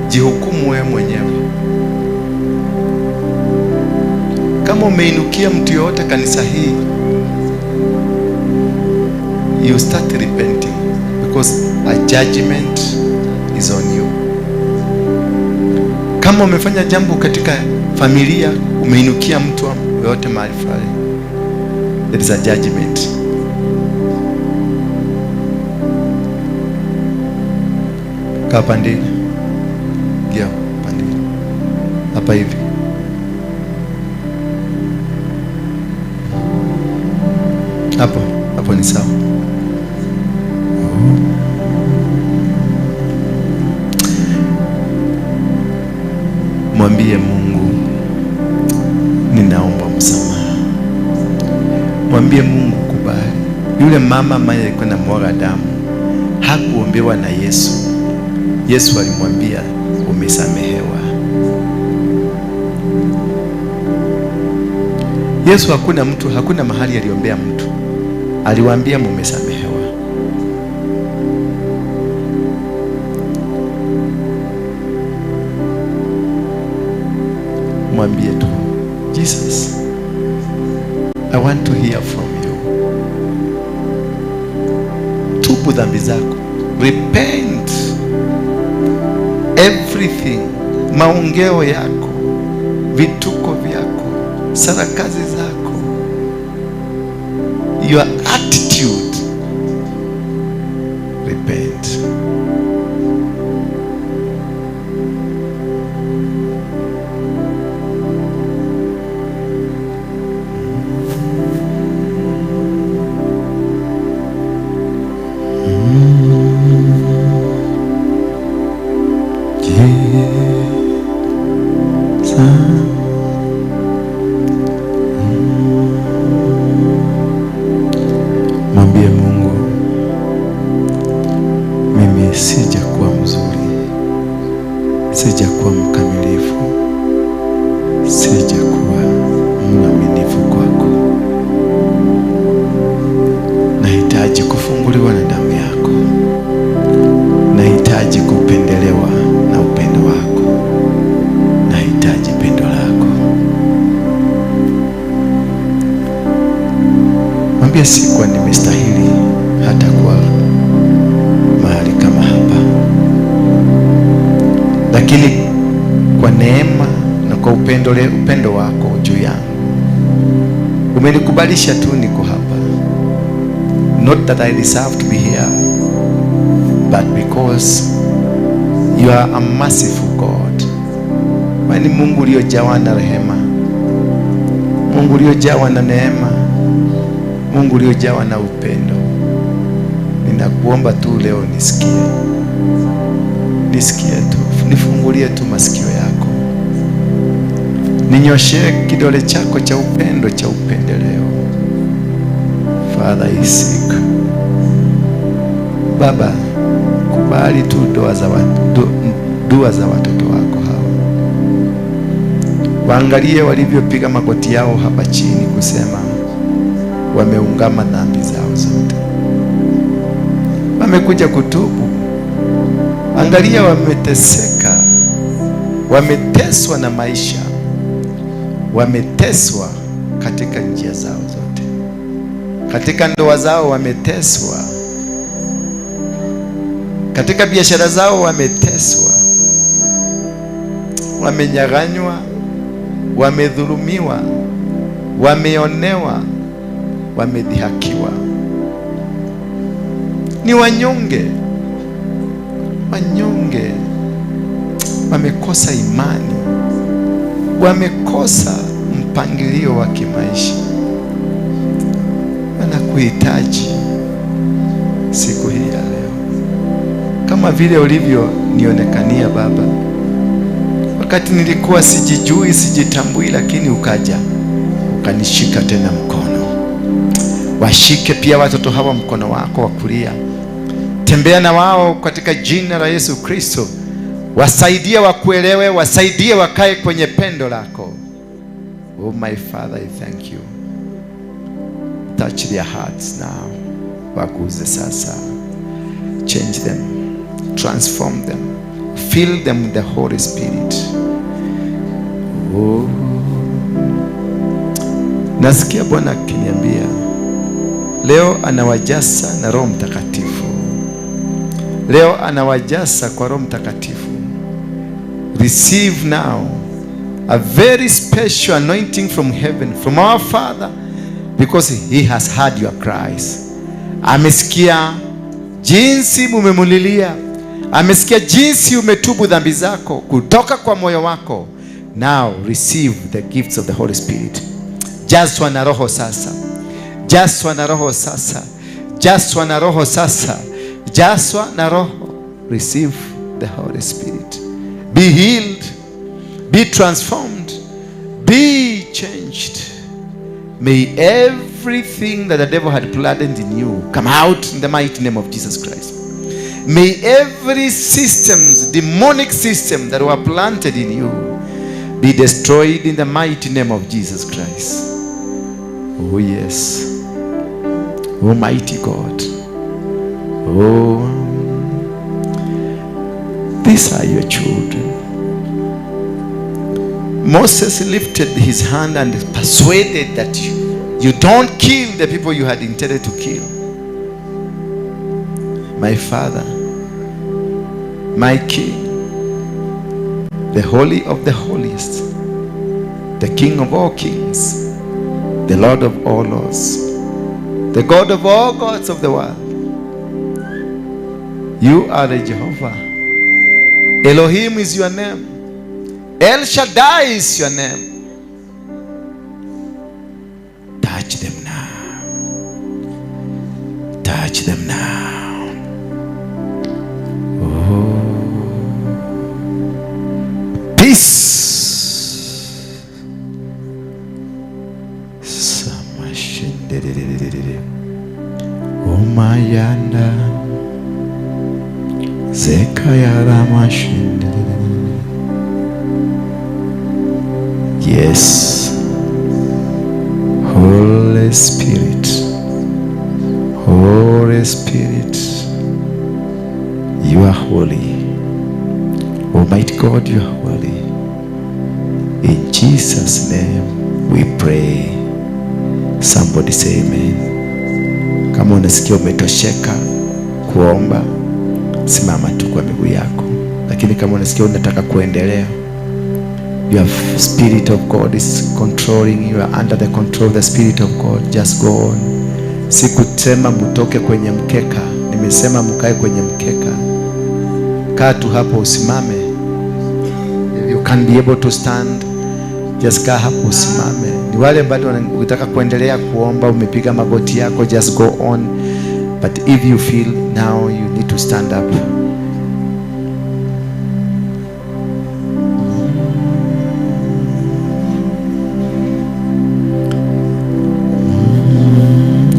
Jihukumu wewe mwenyewe. Kama umeinukia mtu yoyote kanisa hii, you start repenting because a judgment is on you. Kama umefanya jambo katika familia, umeinukia mtu yoyote mahali fulani, there is a judgment. Kaa pande, yeah, pande hapa hivi. Hapo, hapo ni sawa. Mwambie Mungu, ninaomba msamaha. Mwambie Mungu kubali. Yule mama ambaye alikuwa na mwaga damu hakuombewa na Yesu. Yesu alimwambia umesamehewa. Yesu hakuna mtu, hakuna mahali aliombea mtu. Aliwaambia mumesamehewa. Mwambie tu, Jesus, I want to hear from you. Tubu. Tubu dhambi zako. Repent everything, maongeo yako, vituko vyako, sarakazi zako, your attitude. Repent. Mwambie Mungu, mimi sijakuwa mzuri, sijakuwa mkamilifu, sijakuwa mwaminifu kwako. Nahitaji kufunguliwa na damu yako, nahitaji kupendelewa na upendo wako, nahitaji pendo lako. Mwambie sikuwa nimestahili hata kuwa mahali kama hapa, lakini kwa neema na kwa upendo wako juu yangu umenikubalisha tu niko hapa. Not that I deserve to be here, but because you are a merciful God. Wewe ni Mungu uliojawa na rehema, Mungu uliojawa na neema, Mungu uliojawa na upendo. Ninakuomba tu leo nisikie, nisikie tu, nifungulie tu masikio yako, ninyoshee kidole chako cha upendo, cha upendeleo. Father, I seek. Baba, kubali tu dua za watoto wako hawa. Waangalie walivyopiga magoti yao hapa chini kusema wameungama dhambi zao zote, wamekuja kutubu. Angalia, wameteseka, wameteswa na maisha, wameteswa katika njia zao zote, katika ndoa zao wameteswa, katika biashara zao wameteswa, wamenyang'anywa, wamedhulumiwa, wameonewa, wamedhihakiwa. Ni wanyonge, wanyonge, wamekosa imani, wamekosa mpangilio wa kimaisha. Wanakuhitaji siku hii ya leo, kama vile ulivyo nionekania Baba wakati nilikuwa sijijui, sijitambui, lakini ukaja ukanishika tena mkono. Washike pia watoto hawa mkono wako wa kulia, tembea na wao katika jina la Yesu Kristo. Wasaidie wakuelewe, wasaidie wakae kwenye pendo lako. Oh my Father, I thank you. Touch their hearts now. Waguze sasa. Change them. Transform them. Fill them with the Holy Spirit. Oh. Nasikia Bwana akiniambia leo anawajaza na Roho Mtakatifu. Leo anawajaza kwa Roho Mtakatifu. Receive now a very special anointing from heaven, from our Father, because he has heard your cries. Amesikia jinsi mumemulilia, amesikia jinsi umetubu dhambi zako kutoka kwa moyo wako. Now receive the gifts of the Holy Spirit. Jazwa na Roho sasa, jazwa na Roho sasa, jazwa na Roho sasa, jazwa na Roho. Receive the Holy Spirit. Be healed, be transformed, be changed. May everything that the devil had planted in you come out in the mighty name of Jesus Christ. May every systems, demonic system that were planted in you be destroyed in the mighty name of Jesus Christ. Oh yes. Almighty God. Oh, these are your children. Moses lifted his hand and persuaded that you don't kill the people you had intended to kill. My Father, my King, the Holy of the holiest, the King of all kings, the Lord of all lords, the God of all gods of the world. You are the Jehovah. Elohim is your name. El Shaddai is your name. Touch them now. Touch them now. Oh. Peace. Samashendedededede. Omayanda. Zekayaramashendededede. Yes. Holy Spirit. Holy Spirit. You are holy. Almighty God, you are holy. In Jesus' name we pray. Somebody say amen. Kama unasikia umetosheka kuomba, simama tu kwa miguu yako. Lakini kama unasikia unataka kuendelea, your Spirit of God is controlling you, are under the control of the Spirit of God, just go on. Sikusema mtoke kwenye mkeka, nimesema mkae kwenye mkeka. Kaa tu hapo usimame. If you can be able to stand, just kaa hapo usimame. Ni wale bado wanataka kuendelea kuomba, umepiga magoti yako, just go on. But if you feel now you need to stand up.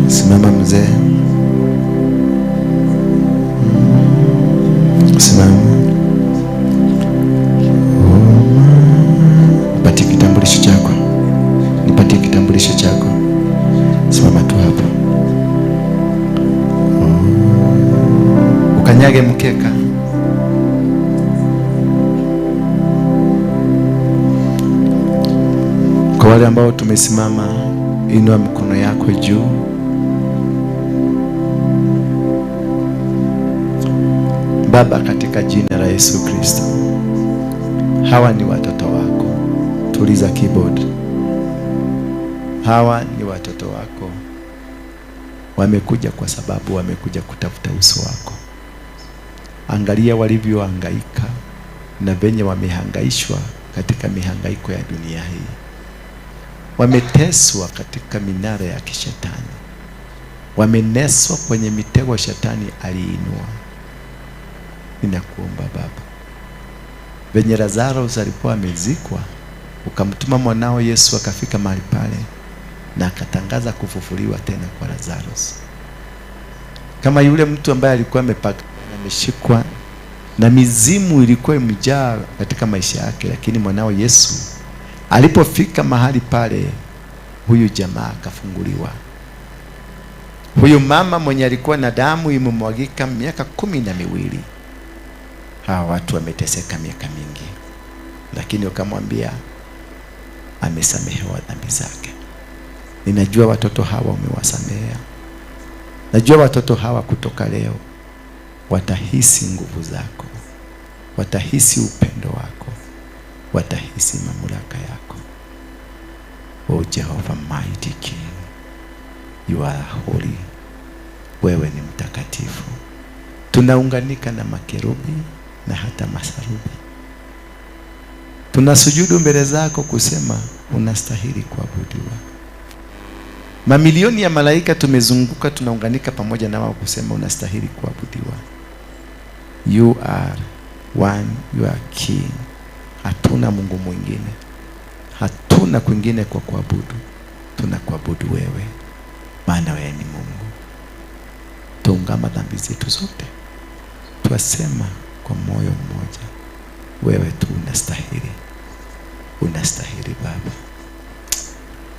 Simama mzee. Simama. Nipatie kitambulisho chako. Nipatie kitambulisho chako. Simama tu hapo. Ukanyage mkeka. Kwa wale ambao tumesimama, inua mikono yako juu. Baba, katika jina la Yesu Kristo, hawa ni watoto wako. Tuliza keyboard. Hawa ni watoto wako. Wamekuja kwa sababu wamekuja kutafuta uso wako. Angalia walivyohangaika na venye wamehangaishwa katika mihangaiko ya dunia hii. Wameteswa katika minara ya kishetani. Wameneswa kwenye mitego shetani aliinua. Ninakuomba Baba, venye Lazaro alikuwa amezikwa, ukamtuma mwanao Yesu akafika mahali pale na akatangaza kufufuliwa tena kwa Lazaro. Kama yule mtu ambaye alikuwa amepaka ameshikwa na mizimu ilikuwa imejaa katika maisha yake, lakini mwanao Yesu alipofika mahali pale, huyu jamaa akafunguliwa. Huyu mama mwenye alikuwa na damu imemwagika miaka 12. Hawa watu wameteseka miaka mingi, lakini ukamwambia amesamehewa dhambi zake. Ninajua watoto hawa umewasamehea. Najua watoto hawa kutoka leo watahisi nguvu zako, watahisi upendo wako, watahisi mamlaka yako. O Jehovah, mighty King, you are holy. Wewe ni mtakatifu. Tunaunganika na makerubi na hata masarubi. Tunasujudu mbele zako kusema unastahili kuabudiwa. Mamilioni ya malaika tumezunguka, tunaunganika pamoja na wao kusema unastahili kuabudiwa. You are one, you are king. Hatuna Mungu mwingine. Hatuna kwingine kwa kuabudu. Tunakuabudu wewe, maana wewe ni Mungu. Tuungama dhambi zetu zote. Twasema kwa moyo mmoja, wewe tu unastahili. Unastahili Baba.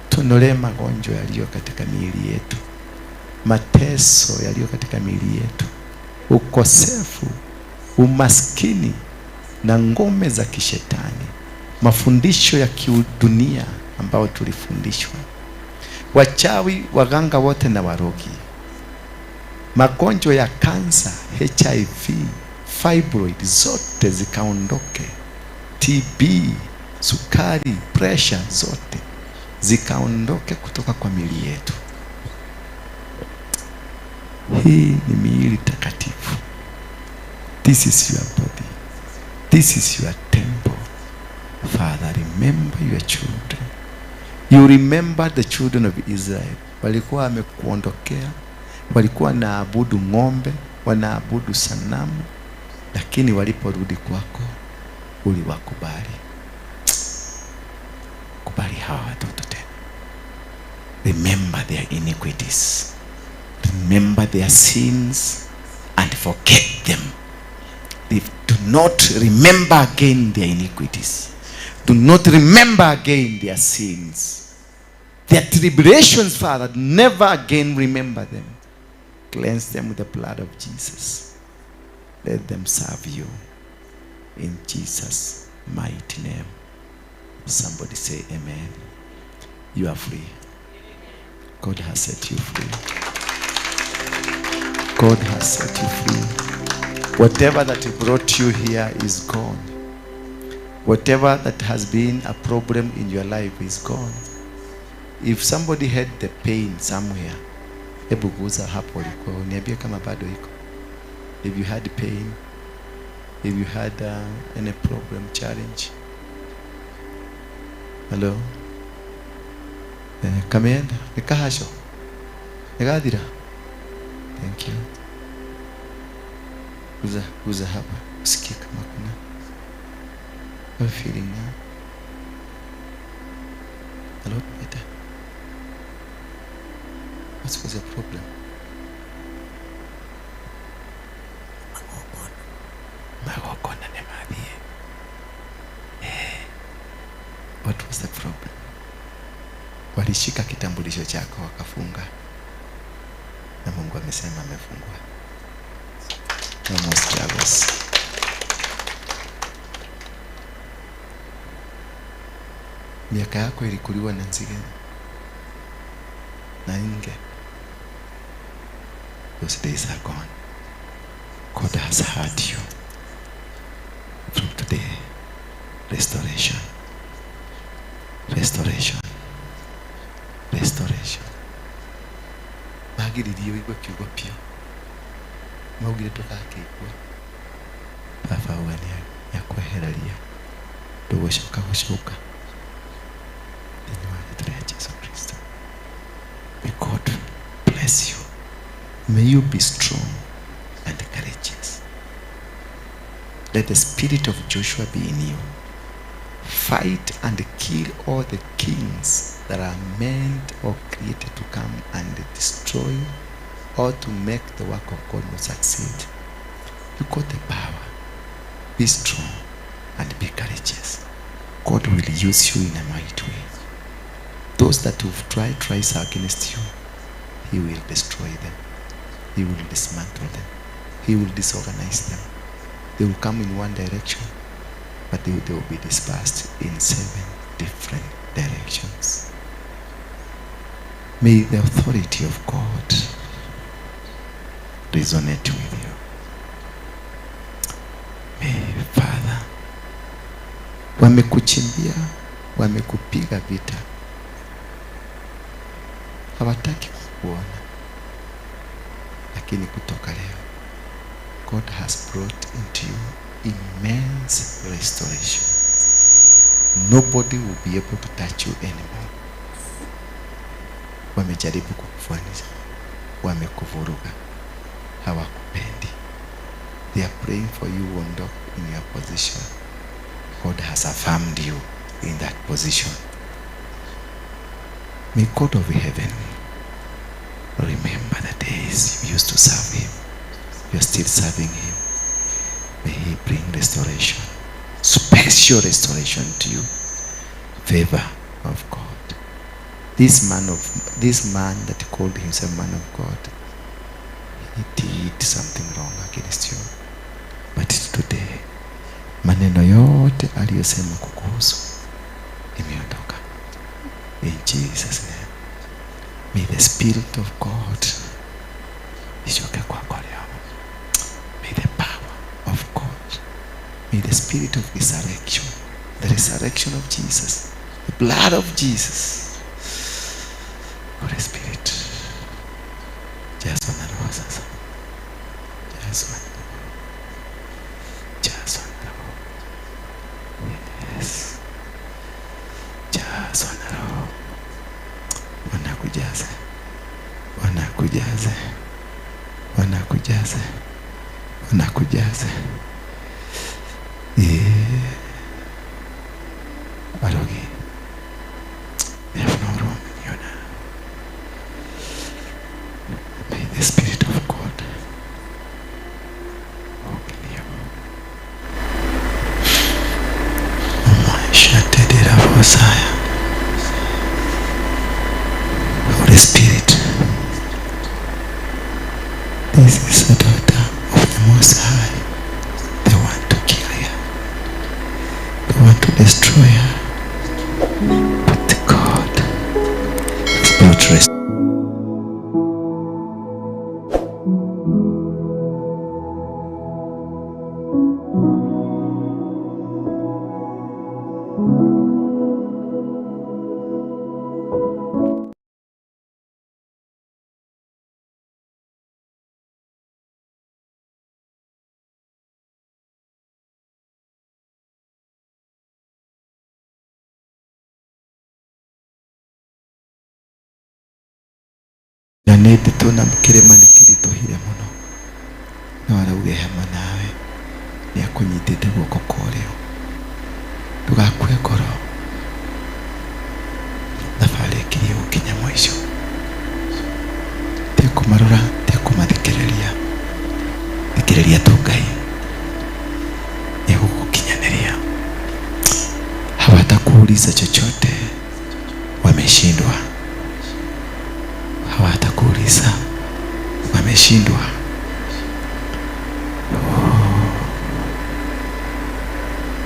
Tuondolee magonjwa yaliyo katika miili yetu, mateso yaliyo katika miili yetu, ukosefu, umaskini na ngome za kishetani, mafundisho ya kidunia ambao tulifundishwa, wachawi, waganga wote na warogi. Magonjwa ya kansa, HIV, fibroid zote zikaondoke. TB, sukari, pressure zote zikaondoke kutoka kwa miili yetu. Hii ni miili takatifu. This is your body. This is your temple. Father, remember your children. You remember the children of Israel. Walikuwa wamekuondokea, walikuwa wanaabudu ng'ombe, wanaabudu sanamu, lakini waliporudi kwako uliwakubali. Kubali hawa watoto tena. Remember their iniquities. Remember their sins and forget them. They do not remember again their iniquities. Do not remember again their sins. Their tribulations, Father, never again remember them. Cleanse them with the blood of Jesus. Let them serve you. In Jesus' mighty name. Somebody say amen. You are free. God has set you free. God has set you free. Whatever that brought you here is gone. Whatever that has been a problem in your life is gone. If somebody had the pain somewhere, hebu guza hapo ulikuwa, uniambie kama bado iko. If you had pain, if you had any problem, challenge. Hello? Kameenda nikahasho nikathira. Thank you. Guza, guza hapa usikie kama kuna. How feeling now? A lot better. What was the problem? Magongona nĩ mathiĩ. What was the problem? Walishika kitambulisho chako wakafunga, na Mungu amesema amefungua. No more struggles. Miaka yako ilikuliwa na nzige na nge. Those days are gone. God has heard you. From today, restoration, restoration, restoration. Magiririe ũigue kiugo piũ, maugire ndũgakĩigua. Baba auga nĩakwehereria, ndũgũcoka gũcoka. Thĩinĩ wa rĩtwa rĩa Jesu Kristo. May God bless you. May you be strong and courageous. Let the spirit of Joshua be in you. Fight and kill all the kings that are meant or created to come and destroy or to make the work of God not succeed. You got the power. Be strong and be courageous. God will use you in a mighty way. Those that have tried tries against you, He will destroy them. He will dismantle them. He will disorganize them. They will come in one direction, but they will be dispersed in 7 different directions. May the authority of God resonate with you. May Father, wamekuchimbia, wamekupiga vita, hawataki kukuona, lakini kutoka leo God has brought into you immense restoration. Nobody will be able to touch you anymore. Wamejaribu kukufuanisha, wamekuvuruga, hawakupendi. They are praying for you uondoke in your position. God has affirmed you in that position. May God of heaven remember the days you used to serve Him. You are still serving Him. May He bring restoration, special restoration to you. Favor of God. This man that called himself man of God, he did something wrong against you. But today, maneno yote aliyosema kukuhusu imeondoka. In Jesus' name. May the Spirit of God Icoke kwako leo. May the power of God, may the spirit of resurrection, the resurrection of Jesus, the blood of Jesus, Holy Spirit, jazwa na Roho sasa, jazwa na Roho, jazwa na Roho, yes, jazwa na Roho. Bwana akujaze, Bwana akujaze, Bwana akujaze, Bwana akujaze. Yeah. Arogi, they have no room in you now. May the Spirit of God walk in you. Mashatederabosaya. Holy Spirit, this is a daughter of the Most High. They want to kill her. They want to destroy her. But God has brought rest. Na nĩ nditũ na kĩrĩma nĩ kĩritũhire mũno, no arauga hema nawe nĩ akũnyitĩte guoko kwa ũrĩo. Ndũgakue ngoro, thabarĩ ĩkirie gũkinya mũico. Tiga kũmarora, tiga kũmathikĩrĩria, thikĩrĩria tu Ngai, nĩegũgũkinyanĩria. Hawatakuuliza chochote, wameshindwa. Hawatakuuliza, wameshindwa. Oh,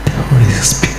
the Holy Spirit.